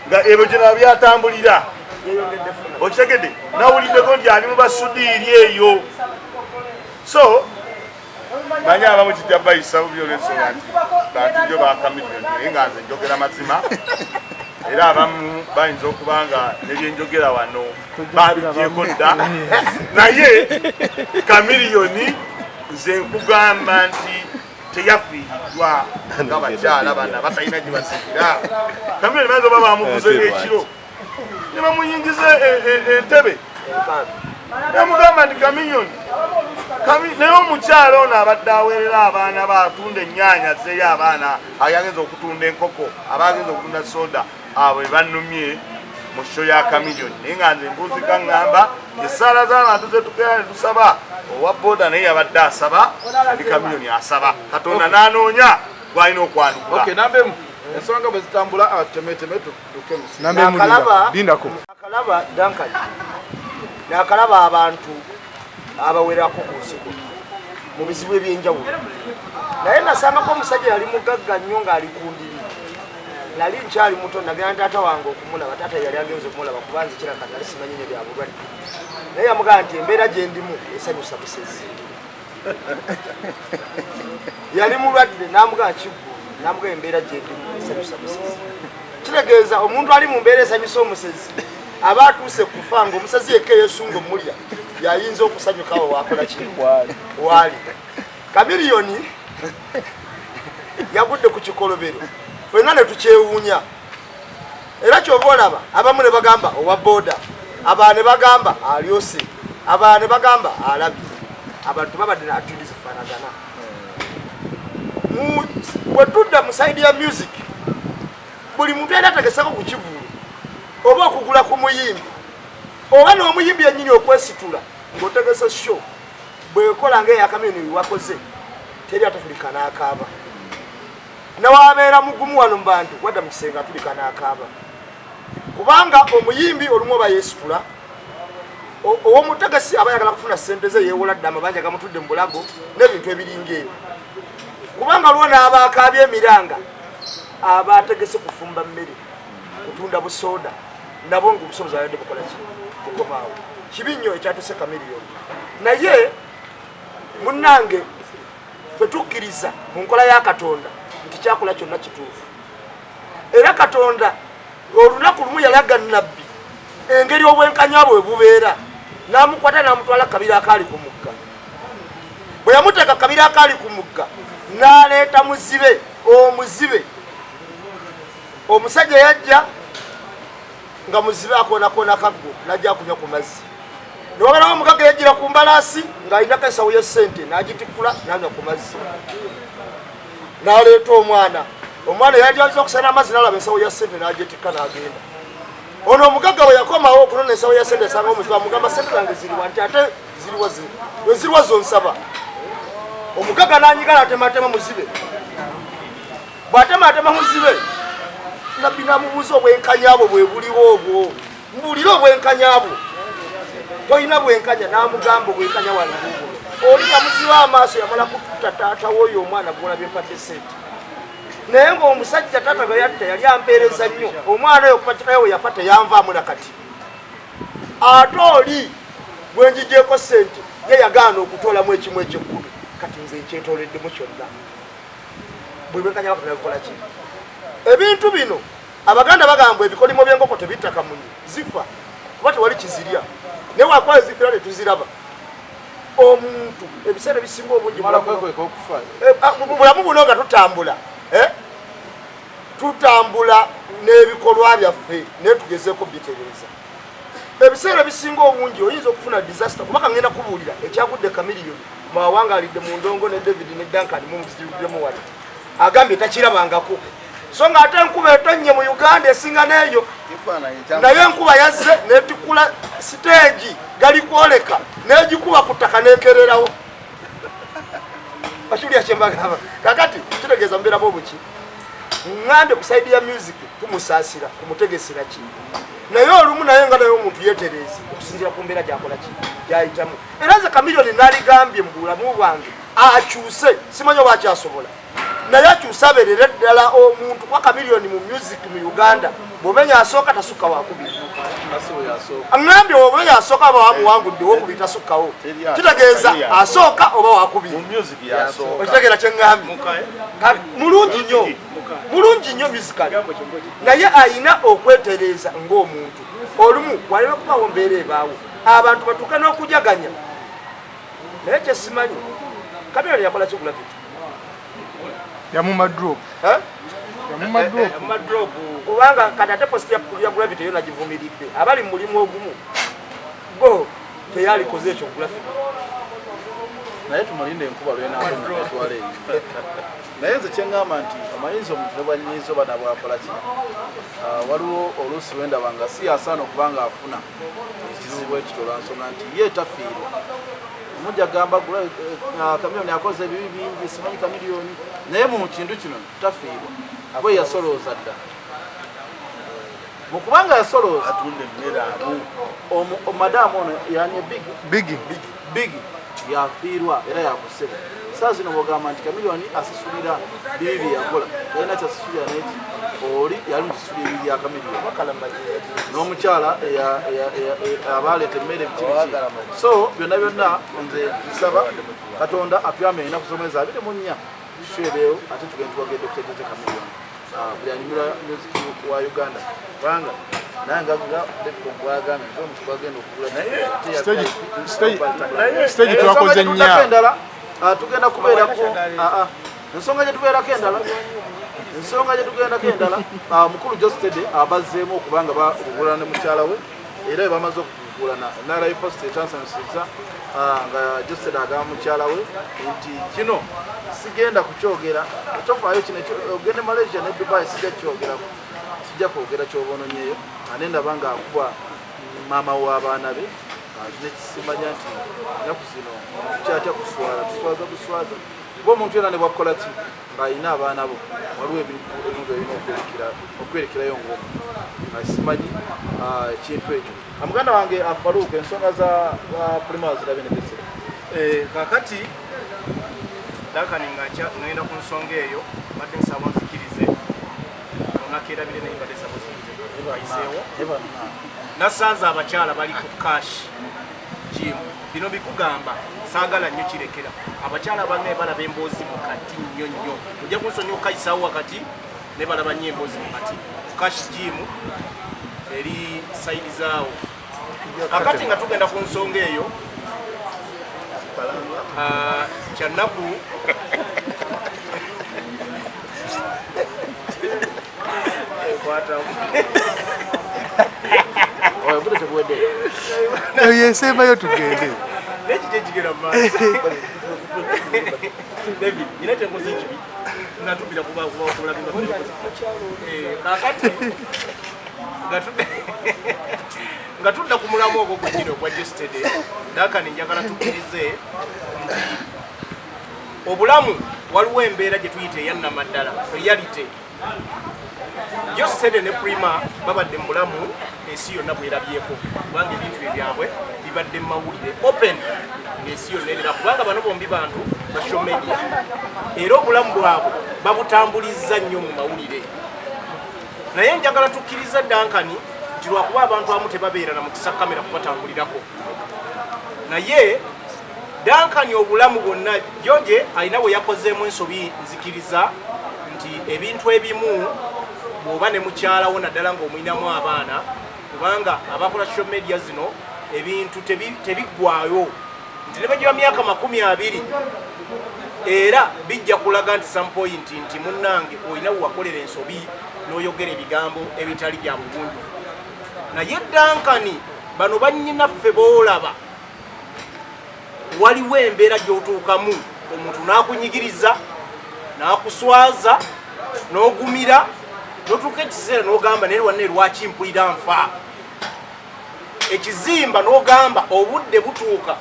nga ebyo gyona byatambulira. Okitegedde? Nawuliddeko nti ali mu basudiiri eyo. So manyi abamu kijja bayisa bubi olw'ensonga nti bantu jo ba Chameleone, naye nga nze njogera mazima. Era abamu bayinza okuba nga nebyenjogera wano babigyeko dda, naye Chameleone nze nkugamba nti teyafiiriddwa nga bakyala bana batalina gye basigira. Chameleone bayinza oba bamuvuze ekiro ne bamuyingiza entebe, namugamba nti Chameleone. Naye omukyala ono abadde aweerera abaana be, atunda ennyaanya, azzeeyo abaana, agenza okutunda enkoko, aba agenza okutunda soda, abo be bannumye mu show ya Chameleone. Naye nga nze mbuuzika, ŋŋamba essaala z'abantu zetukeera ne tusaba, owa boda naye yabadde asaba, ndi Chameleone asaba, Katonda n'anoonya gwalina okwanukula. Okay, nambemu ensonga bwe zitambula, temeteme tuke mu Nakalaba. Lindako. Nakalaba Duncan, nakalaba abantu abawerako ku nsiko mu bizibu ebyenjawulo, naye nasangako omusajja yali mugagga nnyo ng'ali ku ndiri. Nali nkyali muto, nagenda taata wange okumulaba. Taata yali agenze okumulaba, kuba nze kiraka nali simanyi nyo bya bulwadde, naye yamugamba nti embeera gye ndimu esanyusa musezi. Yali mulwadde, namugamba kiggu, namugamba embeera gye ndimu esanyusa musezi. Kitegeeza omuntu ali mu mbeera esanyusa omusezi aba atuuse kufa, nga omusezi yekka eyesunga omulya yayinza okusanyukawo. Wakola ki waali Chameleone yagudde ku kikolobero, fenna ne tukyewuunya. Era kyova olaba abamu ne bagamba owa boda, abalala ne bagamba alyose, abalala ne bagamba alabye. Abantu babadde na attitude zifaanagana. Bwe tudda mu side ya music, buli muntu yali ategesako ku kivulu oba okugula ku muyimbi oba n'omuyimbi yennyini okwesitula ng'otegese show, bwekola nga eya Chameleone wakoze, teri atafulika n'akaaba. Newabeera mugumu wano mu bantu, wadda mu kisenge atulika n'akaaba, kubanga omuyimbi olumu oba yeesitula, ow'omutegesi aba ayagala kufuna sente ze, yeewola dda, amabanja gamutudde mu bulago n'ebintu ebiringa ebyo. Kubanga lwo n'aba akaabya emiranga, aba ategese kufumba mmere, kutunda busooda, nabo nga obusobozi ayadde bukola ki bukomaawo. Kibi nnyo ekyatuse Chameleone, naye munnange ffe tukkiriza mu nkola ya Katonda nti kyakola kyonna kituufu. Era Katonda olunaku lumu yalaga nabbi engeri obwenkanya bwe bubeera, n'amukwata n'amutwala kabira akaali ku mugga. Bwe yamuteeka kabira akaali ku mugga, n'aleeta muzibe. Omuzibe omusajja yajja nga muzibe, akoonakona kaggo, najja akunywa ku mazzi. Newabalawo omugagga yajjira ku mbalaasi ng'alinako ensawo ya ssente, n'agitikkula n'anywa ku mazzi. N'aleeta omwana, omwana yali aza okusana amazzi, n'alaba ensawo ya ssente, n'agyetikka n'agenda. Ono omugagga bwe yakomawo okunona ensawo ya ssente, esanga omuzibe. Amugamba, "Ssente zange ziriwa?" Nti, "Ate ziriwa ziriwa zonsaba?" Omugagga n'anyiga, n'atematema muzibe. Bw'atematema muzibe, nabbi n'amubuuza, "Obwenkanya bwo bwe buliwo obwo? Mbuulire obwenkanya bwo, tolina bwenkanya." N'amugamba, "Obwenkanya wange bubuno. Oli yamuziba amaaso, yamala kutta taata w'oyo omwana gwolabye mpadde sente, naye ng'omusajja taata gwe yatta yali ampeereza nnyo. Omwana oyo kuba kitawe we yafa teyanvaamu na kati. Ate oli gwe njigyeko sente ye yagaana okutoolamu ekimu ekyekkumi, kati nze nkyetooleddemu kyonna." Bwe bwenkanya bakakola ki? Ebintu bino Abaganda bagamba, ebikolimo by'enkoko tebitta kamunye, zifa kuba tewali kizirya, naye wakuba zifira tetuziraba. Omuntu ebiseera ebisinga obungi mu bulamu buno nga tutambula, eh? Tutambula n'ebikolwa byaffe, naye tugezeeko bitereeza. Ebiseera ebisinga obungi oyinza okufuna disaster, kuba kangenda kubuulira ekyagudde Chameleone mwawangaalidde mu ndongo ne David ne Duncan mumuziruddemu wano, agambye takirabangako. So nga ate enkuba etonnye mu Uganda esinga n'eyo, naye enkuba yazze netikula siteegi gali kwoleka, negikuba ku ttaka nekererawo. Bakiwulira kyembagamba. Kakati kitegeeza mubeeramu obuki. Ŋŋambe ku side ya music tumusaasira kumutegesera ki, naye olumu naye nga naye omuntu yeetereeze okusinziira ku mbeera gyakola ki gyayitamu. Era nze Chameleone naligambye mu bulamu bwange akyuse, simanyi oba akyasobola, naye akyuse abeerere ddala omuntu, kuba Chameleone mu music mu Uganda bw'omenya asooka tasukka wakubiri. Ŋŋambye bw'omenya asooka oba wamuwangudde, owokubiri tasukkawo, kitegeeza asooka oba wakubiri. Okitegeera kye ŋŋambye? Mulungi nnyo, mulungi nnyo musical, naye ayina okwetereeza ng'omuntu. Olumu waleme kubawo mbeera ebaawo abantu batuuke n'okujaganya. Naye kyesimanyi, Chameleone yakola ki Gravity? Yamuma drop. Yamuma drop. Kubanga kati ate post ya Gravity yo nagivumiridde. Abali mu mulimu ogumu bo teyalikoze ekyo Gravity. Naye tumulinde enkuba lwenatwala eyo. Naye nze kyeŋŋamba nti omayinza omuntu ne bwanyiiza oba nabwakola ki, waliwo oluusi wendaba nga si yasaana okuba nga afuna ekizibu ekito lwa nsonga nti ye tafiirwa. Omujja gamba Chameleone akoze ebibi bingi, simanyi Chameleone, naye mu kintu kino tafiirwa gwe yasolooza dda. Mu kubanga yasolooza madamu ono yani Big Big yafiirwa era yakuseba. Saa zino bwogamba nti Chameleone asasulira bibi bye yakola, talina kyasasulira neki, oli yali mukisulira ebibi bya Chameleone n'omukyala abaleeta emmere biki biki. So byonna byonna nze nsaba Katonda atuyambe ennaku z'omwezi 24 tubeerewo ate tugende tuwagire Dr. Jose Chameleone, buli anyumirwa music wa Uganda, kubanga naye nga David bwagambye nti omuntu gwagenda okugula. Stage twakoze nnya. Endala tugenda kubeerako ensonga gye tubeerako endala, ensonga gye tugendako endala, mukulu Jostede abazzeemu okubanga bakugulana ne mukyala we, era bwe bamaze okugulana nalayo post etansanyusiza nga Jostede agamba mukyala we nti kino sigenda kukyogera, tofaayo kino ogende Malaysia ne Dubai, sijja kukyogerako, sijja kwogera kyoba ononyeyo. Ate ndaba nga akuba maama w'abaana be nekisimanya nti ennaku zino tukyatya kuswala, tuswaza buswaza, kuba omuntu yena ne bwakukola ki ng'alina abaana bo, waliwo ebintu ebimu byolina okwerekerayo ng'omuntu nga simanyi ekintu ekyo. Muganda wange Faruuk, ensonga za Prima zirabye ne Desire. Kakati Dakani nga ngenda ku nsonga eyo, badde nsaba nzikirize onakerabire, naye mbadde nsaba nzikirize ayiseewo. Nasanze abakyala bali ku Cash Gym. Bino bikugamba saagala nnyo kirekera abakyala bange balaba emboozi mu kati nnyo nnyo. Ojja kunsonyiwa okukayisaawo wakati, ne balaba nnyo emboozi mu kati ku Cash Gym eri side zaawo. Kakati nga tugenda ku nsonga eyo, kyannaku ekwatamu. Oyo budde tebuwedde. Eyo yesembayo tugende. Nekiki ekigenda mu maaso? David, nina kyenkoze ekibi natumbira kubulabi. Kakati nga tudda ku mulamu ogwo gwennyini ogwa Jostede, Dakani, njagala tukkirize nti obulamu waliwo embeera gye tuyita eyannamaddala, reality. Jostede ne Prima babadde mu bulamu ensi yonna bwerabyeko, kubanga ebintu bye byabwe bibadde mu mawulire open ng'ensi yonna ebira, kubanga bano bombi bantu ba social media era obulamu bwabwe babutambulizza nnyo mu mawulire. Naye njagala tukkirize, Duncan, nti lwakuba abantu abamu tebabeera na mukisa kamera kubatambulirako, naye Duncan, obulamu bwonna George alina bwe yakozeemu ensobi. Nzikiriza nti ebintu ebimu bw'oba ne mukyalawo, naddala ng'omulinamu abaana, kubanga abakola social media zino ebintu tebiggwayo nti ne bagiba myaka 20 era bijja kulaga nti some point nti munnange olina wewakolera ensobi n'oyogera ebigambo ebitali bya bugunjufu. Naye Duncan, bano bannyinaffe boolaba, waliwo embeera gy'otuukamu omuntu n'akunyigiriza n'akuswaza n'ogumira, n'otuuka ekiseera n'ogamba, naye wanne lwaki mpulira nfa ekizimba? N'ogamba obudde butuuka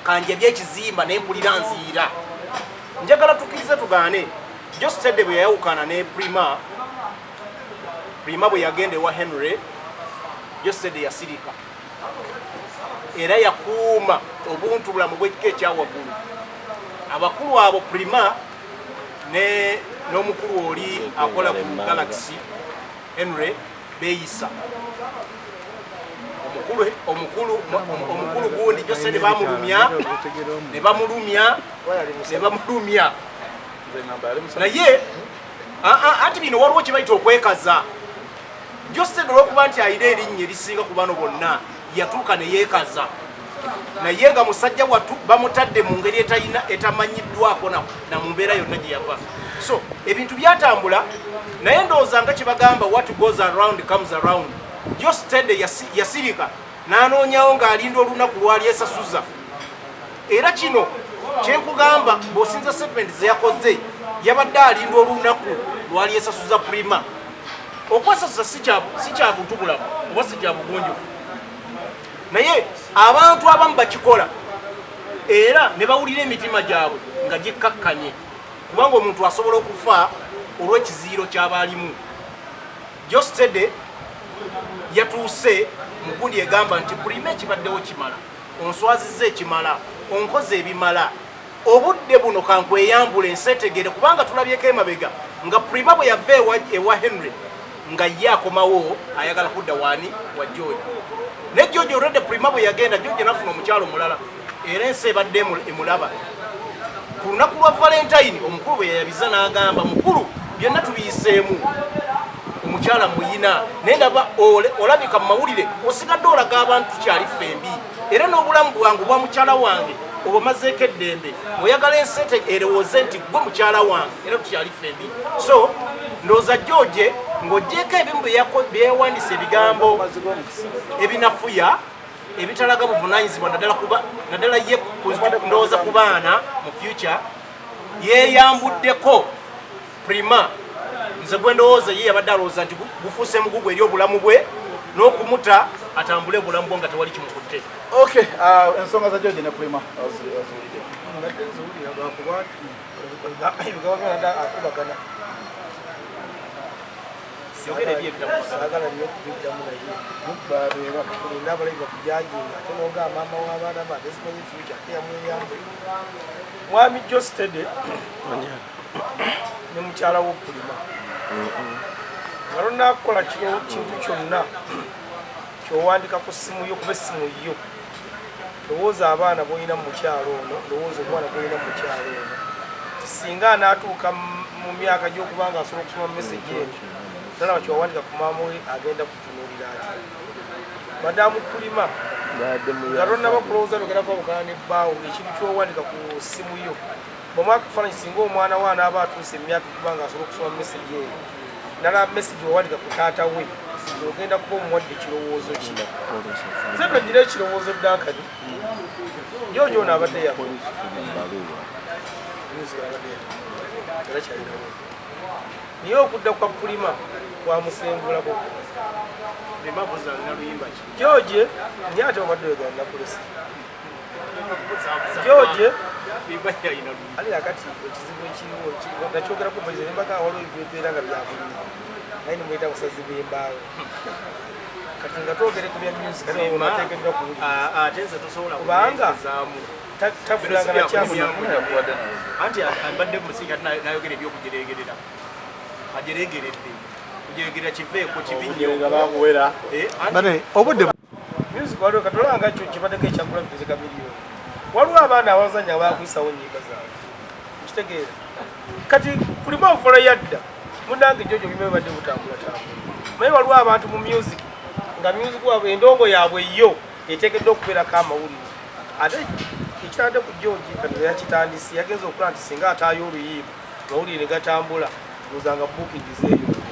kanjabye ekizimba, naye mpulira nziira. Njagala tukkirize tugaane, Geosteady bwe yayawukana ne Prima, Prima bwe yagenda ewa Henry, Geosteady yasirika era yakuuma obuntu bulamu bw'ekika ekyawaggulu. Abakulu abo Prima n'omukulu oli akola ku Galaxy Henry beeyisa. Omukulu gundi Geosteady bamulumya ne bamulumya ne bamulumya, naye anti bino waliwo kye bayita okwekaza. Geosteady olwokuba nti alina erinnya erisinga ku bano bonna, yatuuka ne yeekaza, naye nga musajja wattu bamutadde mu ngeri etalina etamanyiddwako na mu mbeera yonna gye yava. So ebintu byatambula, naye ndowooza nga kye bagamba, what goes around comes around. Geosteady yasirika n'anoonyawo ng'alinda olunaku lwali esasuza. Era kino kyenkugamba, bw'osinza statement ze yakoze, yabadde alinda olunaku lwali esasuza Prima. Okwesasuza si kya buntu bulamu oba si kya bugunjufu, naye abantu abamu bakikola era ne bawulira emitima gyabwe nga gikkakkanye, kubanga omuntu asobola okufa olw'ekiziiro ky'abaalimu. Geosteady yatuuse mu gundi egamba nti Prima ekibaddewo kimala, onswazizza ekimala, onkoze ebimala, obudde buno kankweyambula ensi etegere, kubanga tulabyeko emabega nga Prima bwe yava ewa Henry nga ye akomawo ayagala kudda waani wa George, ne George already Prima bwe yagenda, George nafuna omukyalo omulala, era ensi ebadde emulaba. Ku lunaku lwa Valentine omukulu bwe yayabiza n'agamba, mukulu byonna tubiyiseemu, omukyala muyina, naye ndaba olabika mu mawulire osigadde olaga abantu tukyali ffembi, era n'obulamu bwange obwa mukyala wange obumazeeko eddembe, oyagala ensi erowooze nti gwe mukyala wange era tukyali ffembi. So ndowooza George ng'ogyeko ebimu bye yawandiisa, ebigambo ebinafuya ebitalaga buvunaanyizibwa, naddala ye ndowooza ku baana mu future, yeeyambuddeko Prima. Nze gwe ndowooza ye yabadde alowooza nti gufuuse mugugu eri obulamu bwe n'okumuta atambule obulamu bwe nga tewali kimukutte. Okay, ensonga za George ne Prima oziwulidde? Mbadde nziwulira, lwakuba ebigambo byonna akubagana. Yogera eri ebitabo. Saagala nnyo okubiddamu, naye olina abalabi bakujajinga, ate nogamba maama w'abaana ba tesimanyi future, ate yamweyambe. Mwami Geosteady ne mukyala wo Prima, nga lonakukola kiro kintu kyonna kyowandika ku ssimu yo, kuba essimu yo, lowooza abaana bolina mu mukyalo ono, lowooza omwana gwolina mu mukyalo ono, singa anaatuuka mu myaka gy'okuba nga asobola okusoma message eno, nalaba kyewawandika ku maama we, agenda kutunuulira atya? Madamu Prima, nga tonnaba kulowooza lugenda kwawukana ne bbaawo, ekintu kyowandika ku ssimu yo bwemwaka kufaananyi, singa omwana we anaaba atuuse emyaka okuba nga asobola okusoma message eyo, nalaba message wawandika ku taata we, ogenda kuba omuwadde kirowoozo ki? Nze nno ngira ekirowoozo, Duncan, George ono abadde yako music, abadde yako era kyalinawo, naye okudda kwa Prima kwamusenvulako. Prima buza alina luyimba ki? George naye ate obadde oyogera nakulesa George. Prima yalina luyimba. Ali akati ekizibu ekiriwo nakyogerako maize nembaga, waliwo ebyobeera nga byabulimi, naye nimuyita busazi bw'embaawo. Kati nga twogere ku bya music, Prima, ateekeddwa kuwuliriza. Ate nze tosobola Kubanga kunneegezaamu. Tafulanga nakyamu. Anti mbadde musika nayogera ebyokujeregerera, ajeregeredde kujeregerera kiveeko kibi nnyo. Bakuwera. Anti Bane obudde. Music waliwo katolanga kyo kibaddeko ekya Gravity Chameleone, waliwo abaana abazanya bakuyisawo nyimba zaabwe, kitegeera. Kati Prima ovola yadda munange jojo bime bibadde butambula tambula, naye waliwo abantu mu music nga music waabwe, endongo yaabwe yo eteekeddwa okubeerako amawulire. Ate ekitandde ku George kati yakitandise, yagenza okulaba nti singa ataayo oluyimba amawulire ne gatambula, ndowooza nga booking zeeyongera,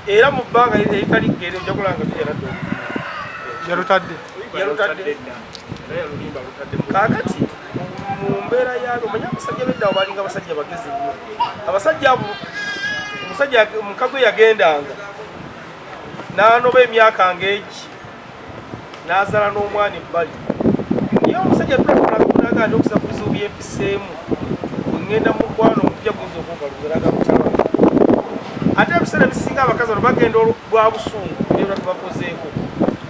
era mu bbanga eritali ggere ojja kulaba nga tujanadde oluyimba. Yalutadde. Yalutadde. Era yaluyimba lutadde mu Kaakati mu mbeera yaabwe, omanye abasajja beddawo balinga abasajja bagezi nnyo. Abasajja abo, omusajja omukazi we yagendanga n'anoba emyaka ng'egi n'azaala n'omwana ebbali, naye omusajja tulaga nti okusa ku bizibu byempiseemu. Ŋŋenda mu mukwano omupya guyinza okunkaluza nagamukyala. Ate ebiseera ebisinga abakazi bano bagenda lwa busungu era tubakozeeko,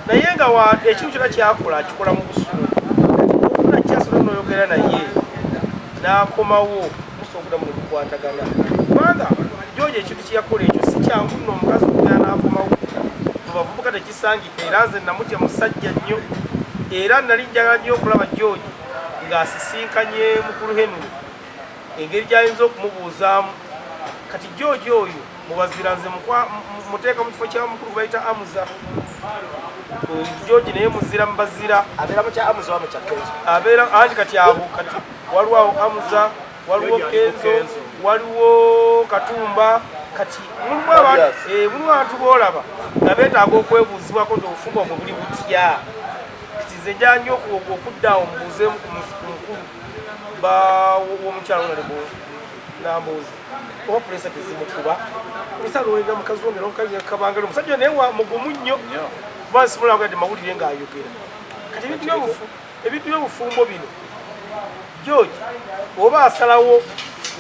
naye nga ekintu kyonna kyakola akikola mu busungu. Ofuna kyasobola noyogera naye n'akomawo, musobola okuddamu ne mukwatagana, kubanga George ekintu kyeyakola ekyo si kyangu nno omukazi okugenda n'akomawo mu bavubuka, tekisangika. Era nze namutya musajja nnyo, era nali njagala nnyo okulaba George ng'asisinkanye mukulu Henry, engeri gy'ayinza okumubuuzaamu. Kati George oyo mubazira, nze muteeka mu kifo kya mukulu bayita Amuza. George naye muzira mubazira. Abeera mu kya Amuza oba mu kya Kenzo? Abeera anti kati abo, kati waliwo awo Amuza, waliwo Kenzo, waliwo Katumba. Kati mulimu abantu boolaba nga beetaaga okwebuuzibwako nti obufumbo bwe buli butya. Kati nze njala nnyo okudda awo mubuuzeemu ku mukulu w'omukyalo onalebo Namboozi, oba pulesa tezimukuba omusala olenga mukazi wange nomukazi kabangala omusajja naye mugumu nnyo, kuba nsimulagadde mawulire ng'ayogera. Kati ebintu by'obufumbo bino, George oba asalawo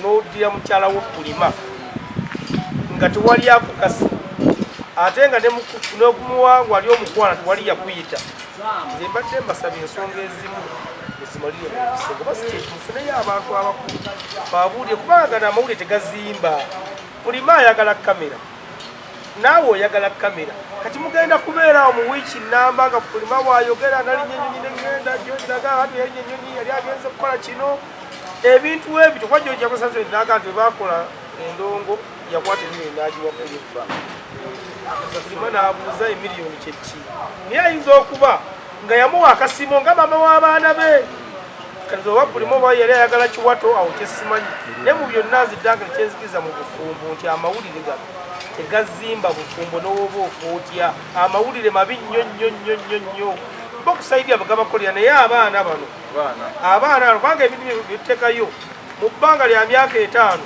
n'oddira mukyala wo kulima nga tewali akukasi, ate nga n'okumuwa wali omukwana tewali yakuyita. Nze mbadde mbasaba ensonga ezimu muzimalire mu bisenge, oba si kyekyo mufuneyo abantu abakulu babuulire, kubanga gano amawulire tegazimba. Bulima ayagala kamera, naawe oyagala kamera, kati mugenda kubeera awo mu wiiki namba nga Bulima bwayogera nalinnya ennyonyi neŋŋenda gyonaga ati yalinnya ennyonyi yali agenze kukola kino, ebintu ebyo. Kuba George yakosa naga nti webakola endongo yakwata emiliyoni n'agiwa Kulima. Kulima n'abuuza emiliyoni kyeki, naye ayinza okuba nga yamuwa akasimo nga maama w'abaana be. Kati oba Bulima oba yali ayagala kiwato awo kyesimanyi, naye mu byonna nzidanga kyenzikiriza mu bufumbo nti amawulire gano tegazimba bufumbo. N'owoba ofa otya, amawulire mabi nnyo nnyo nnyo nnyo nnyo bo kusaidia bwegabakolera. Naye abaana bano, abaana bano, kubanga ebintu byetuteekayo mu bbanga lya myaka 5,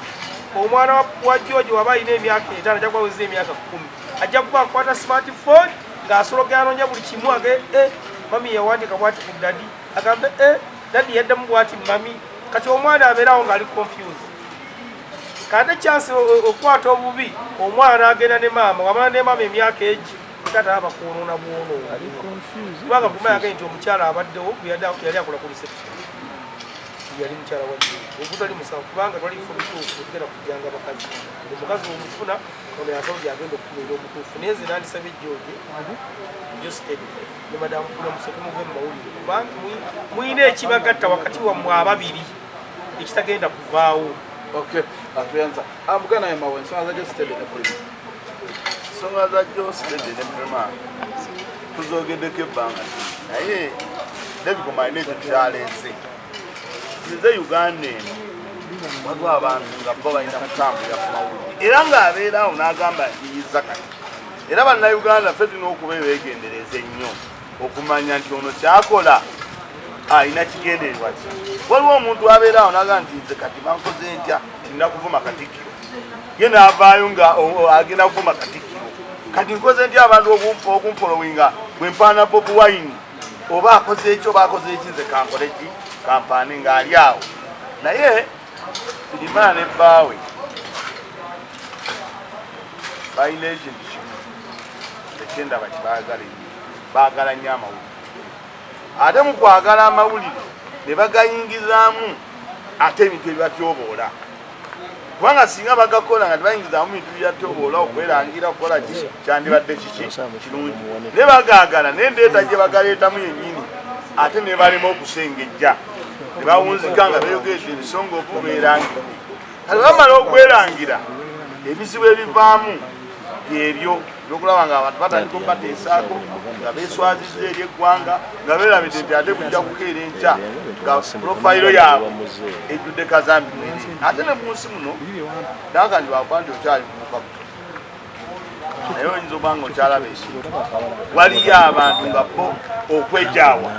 omwana wa George waba alina emyaka 5 ajja kuba aweza emyaka 10, ajja kuba akwata smartphone ng'asobola anoonya buli kimu, age e mami yawandiika bwati ku daddy, agambe e daddy yaddamu bwati mami. Kati omwana abeerawo ng'ali confused. Kate chance okwata obubi omwana agenda ne maama, wamala ne maama emyaka egi kata aba kwonoona bwonoona, kubanga kumanya nti omukyala abaddewo yali akola ku reception, yali mukyala wa ogutali musango, kubanga twali bifo bituufu tugenda kujjanga bakazi. Omukazi omufuna ono yasawo gyagenda okukubeera omutuufu. Naye nze nandisabye George Josted ne madamu Kunamusoke muve mu mawulire, kubanga muyina ekibagatta wakati wammwe ababiri ekitagenda kuvaawo. Atuyanza muganda we Mawe, ensonga za Josted ne Prima. Ensonga za Josted ne Prima tuzogeddeko ebbanga, naye David alina ekintu kyaleese. Nze Uganda eno waliwo abantu nga bo balina kutambulira ku mawulire, era ng'abeera awo n'agamba ntiyiza. Kati era Bannayuganda ffe tulina okuba ebeegendereza ennyo okumanya nti ono kyakola alina kigendererwa ki. Waliwo omuntu abeera awo n'agamba nti nze kati bankoze ntya, tinna kuvuma Katikkiro, ye n'avaayo nga agenda kuvuma Katikkiro. Kati nkoze ntya abantu okumfolowinga bwe mpaana Bobi Wine, oba akoze eki, oba akoze eki, nze kankole ki, kampaane ng'ali awo. Naye Firimana ne bbaawe balina ekintu kimu ekyendaba kibaagala ennyo, baagala nnyo amawulire, ate mu kwagala amawulire ne bagayingizaamu ate ebintu ebibatyoboola, kubanga singa bagakola nga tebayingizaamu bintu byatyoboola okwerangira okukola ki, kyandibadde kiki kirungi. Naye bagaagala naye ndeeta gye bagaleetamu yennyini, ate ne balema okusengejja ne bawunzika nga beyogeredde ebisongovu beerangidde. Kati bamala okwerangira, ebizibu ebivaamu byebyo byokulaba nga abantu batandika okubateesaako nga beswazizza eri eggwanga, nga beerabidde nti ate kujja kukeera enkya nga profile yaabwe ejjudde kazambi mwere. Ate ne mu nsi muno daga nti wakuba nti okyali muvuka naye oyinza okuba nga okyalaba ekintu, waliyo abantu nga bo okwejaawa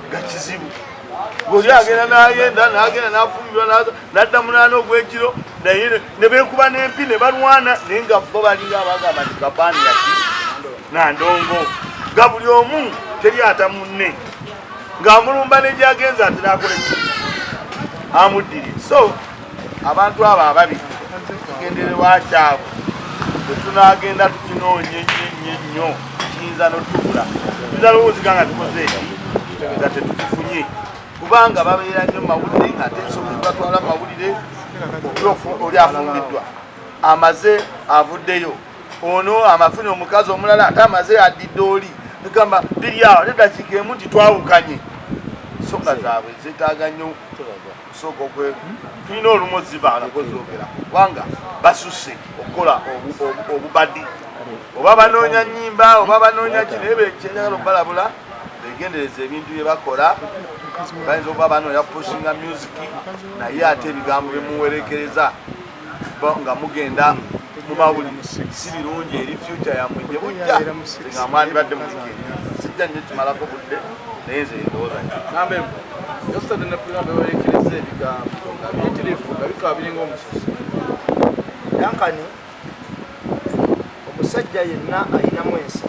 nga kizibu. Oli agenda nagenda nagenda nafumbirwa nadda munaana ogwekiro, naye ne beekuba n'empi ne balwana, naye nga bo balinga abagamba nti kabaani yaki nandongo, nga buli omu teri ata munne ng'amulumba negyagenza atera akola ki amuddire. So Abantu abo ababiri kigendererwa kyabwe bwe tunaagenda tukinoonya ennyo ennyo ennyo kiyinza n'otubula. Tuyinza n'owunzika nga tukoze eki nga tetukifunye, kubanga babeera nnyo mu mawulire ng'ate ensonga ezibatwala mu mawulire oli afumbiddwa amaze avuddeyo, ono amafunye omukazi omulala ate amaze addidde oli, egamba biri awo ate eddakiika emu nti twawukanye. Ensonga zaabwe zeetaaga nnyo okusooka okwe tulina olumu ozivaanako zoogera kubanga basusse okukola obubadi, oba banoonya nnyimba oba banoonya ki, naye kyenjagala okubalabula begendereza ebintu bye bakola. Bayinza okuba banoonya kupushinga music, naye ate ebigambo byemuwerekereza nga mugenda mu mawulire si birungi eri future yammwe gye bujja, nga mwandibadde mulikenda. Sijja nnyo kimalako budde, naye nze ndowooza namba emu yositade ne pulina bewerekereza ebigambo nga biyitirifu nga bikaba biringa omususu. Duncan, omusajja yenna ayinamu ensi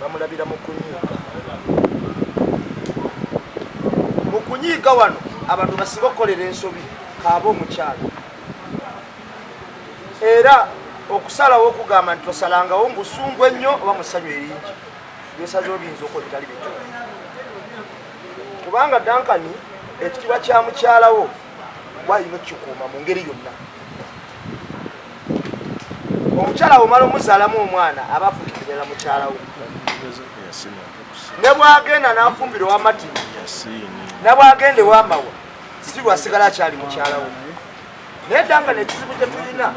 bamulabira mu kunyiiga. Mu kunyiiga wano abantu basinga okukolera ensobi kaaba omukyala, era okusalawo okugamba nti tosalangawo mubusungu ennyo oba mu ssanyu eringi, byosazewo biyinza okuba bitali bituufu, kubanga Duncan ekitiibwa kya mukyalawo walina okukikuuma mu ngeri yonna. Omukyala omala omuzaalamu omwana aba afuukidde ddala mukyalawo, ne bwagenda n'afumbira owa Martin, ne bwagenda ew'amawa, si lwasigala akyali mukyalawo. Naye Duncan, ekizibu kye tulina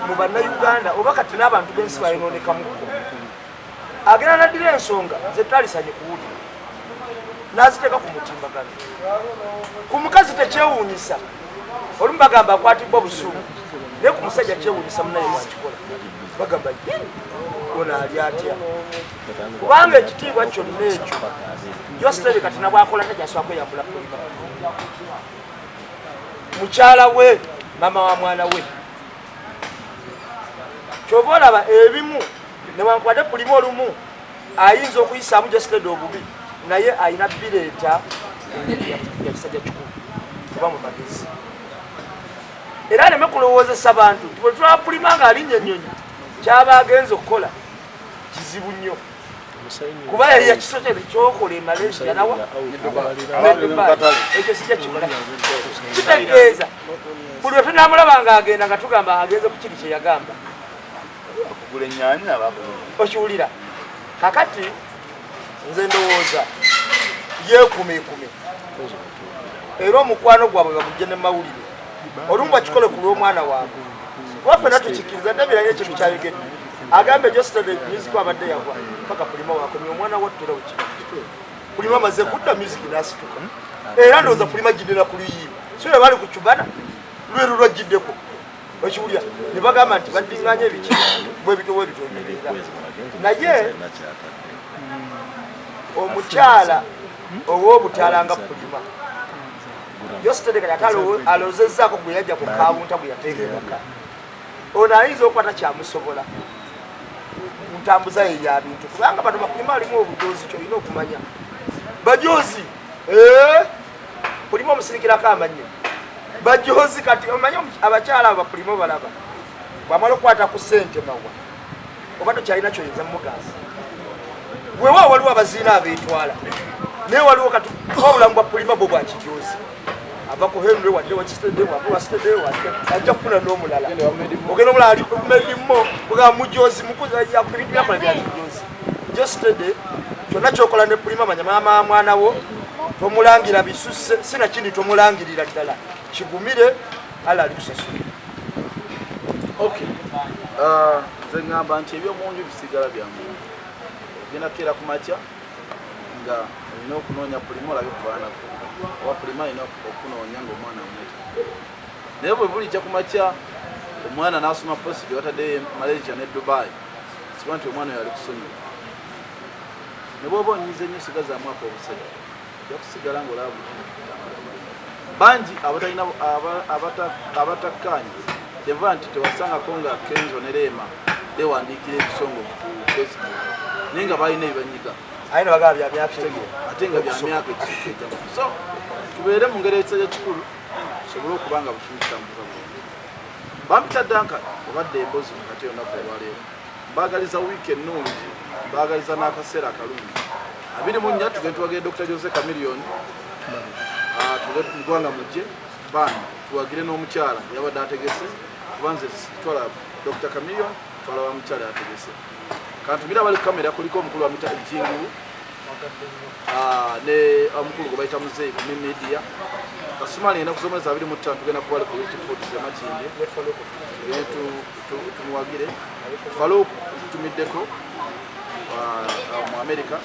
mu bannayuganda oba kati n'abantu b'ensi bayonoonekamuko, agenda naddira ensonga zetalisanye kuwulira n'aziteeka ku mutimbagano. Ku mukazi tekyewuunyisa, olumu bagamba akwatibwa busungu, naye ku musajja kyewuunyisa munaye bwakikola, bagamba ye ono ali atya, kubanga ekitiibwa kyonna ekyo Jositeri kati nabwakola takyasobola kweyambula kulima mukyala we, mama wa mwana we. Kyova olaba ebimu newankubadde pulimu olumu ayinza okuyisaamu Jositedi obubi, naye ayina bireeta ya kisajja kikulu kuba mu magezi, era aleme kulowoozesa bantu nti bwe tulaba pulima nga alinnya ennyonyi kyaba agenza okukola kizibu nnyo, kuba yali yakisote kyokola e Malaysia nawa ekyo sijja kikola. Kitegeeza buli lwe tunamulaba nga agenda nga tugamba agenze ku kiri kyeyagamba okugula ennyaanya. Okiwulira? Kakati nze ndowooza yeekumeekume, era omukwano gwabwe bagujje ne mawulire olumu bakikole ku lw'omwana waabwe, kuba ffena tukikkiriza. Dabiranye ekintu kyayogedde, agambe Jositede music abadde yagwa paka Pulima wakomye omwana wattera wekira Pulima amaze kudda music n'asituka, era ndowooza Pulima giddena ku luyimba si lwe bali ku Cubana lweru lwajjiddeko. Okiwulira ne bagamba nti baddinganya ebiki bwebito bwebito ebibeera, naye omukyala ow'obutaala nga Pulima Jositede kati ate alozezzaako gwe yajja ku kawunta gwe yateeka ewaka, ono ayinza okuba takyamusobola ku ntambuza ye ya bintu, kubanga bano bapulima alimu obujozi, kyolina okumanya bajozi Pulima omusirikirako amannyo bajozi. Kati omanyi abakyala abo bapulima obalaba bwamala okukwata ku ssente mawa oba tokyalina kyoyinza mumugamba. Wewa waliwo abaziina abeetwala, naye waliwo kati obulamu bwa Pulima bwo bwakijozi, ava ku Henry wadde wakitede wava wasitede wadde ajja kufuna n'omulala ogenda omulala ali medimo kugamba mujozi mukuzi ebintu byakola bya kijozi. Jostede kyonna kyokola ne Pulima, manya maama mwana wo tomulangira bisusse, sinakindi tomulangirira ddala, kigumire ala ali kusasula. Okay, nze ŋŋamba nti ebyomunju bisigala bya muntu. Ogenda kukeera ku makya nga olina okunoonya Pulima olabe ku baana bo, oba Pulima alina okunoonya ng'omwana amweta, naye bwe bulijja ku makya omwana n'asoma post gye bataddeyo Malaysia ne Dubai, siba nti omwana oyo ali kusonyiwa. Ne bw'oba onyiize nnyo, sigazaamu ak'obusajja, ojja kusigala ng'olaba buli kimu kikutambula bulungi. Bangi abatalina abatakkaanya kyeva nti tewasangako nga Kenzo ne Rema bewandiikira ebisongovu ku Facebook, naye nga balina ebibanyiga. Aye nebagamba bya myaka ate nga bya myaka ekisukka, so tubeere mu ngeri ekisajja kikulu. Tusobole okuba nga buli kimu kitambuza bulungi. Bampita Duncan, obadde Emboozi mu Kati olunaku olwaleero. Mbaagaliza wiiki ennungi, mbaagaliza n'akaseera akalungi. 24 tugende tuwagire Dr. Jose Chameleone, tuve mu ggwanga mujje bambi tuwagire n'omukyala yabadde ategese, kuba nze twala Dr. Chameleone, twala wa mukyala yategese. Kantumire abali ku kamera, kuliko omukulu wa mita Ejjingu, ne omukulu gwe bayita Muzeeyi ku media. Kasumali ennaku z'omwezi 25 tugenda kuba ku Rich Foods e Makindye, tugende tumuwagire. Farouk tutumiddeko mu America.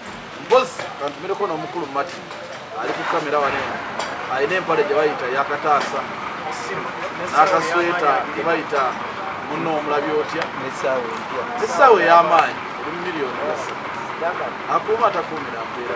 Mpozi kantumireko n'omukulu Martin ali ku kamera wano eno, alina empale gye bayita yakataasa n'akasweta gye bayita munno omulabi otya, n'essaawa ey'amaanyi eri mu miliyoni. Akuuma atakuumira mpeera.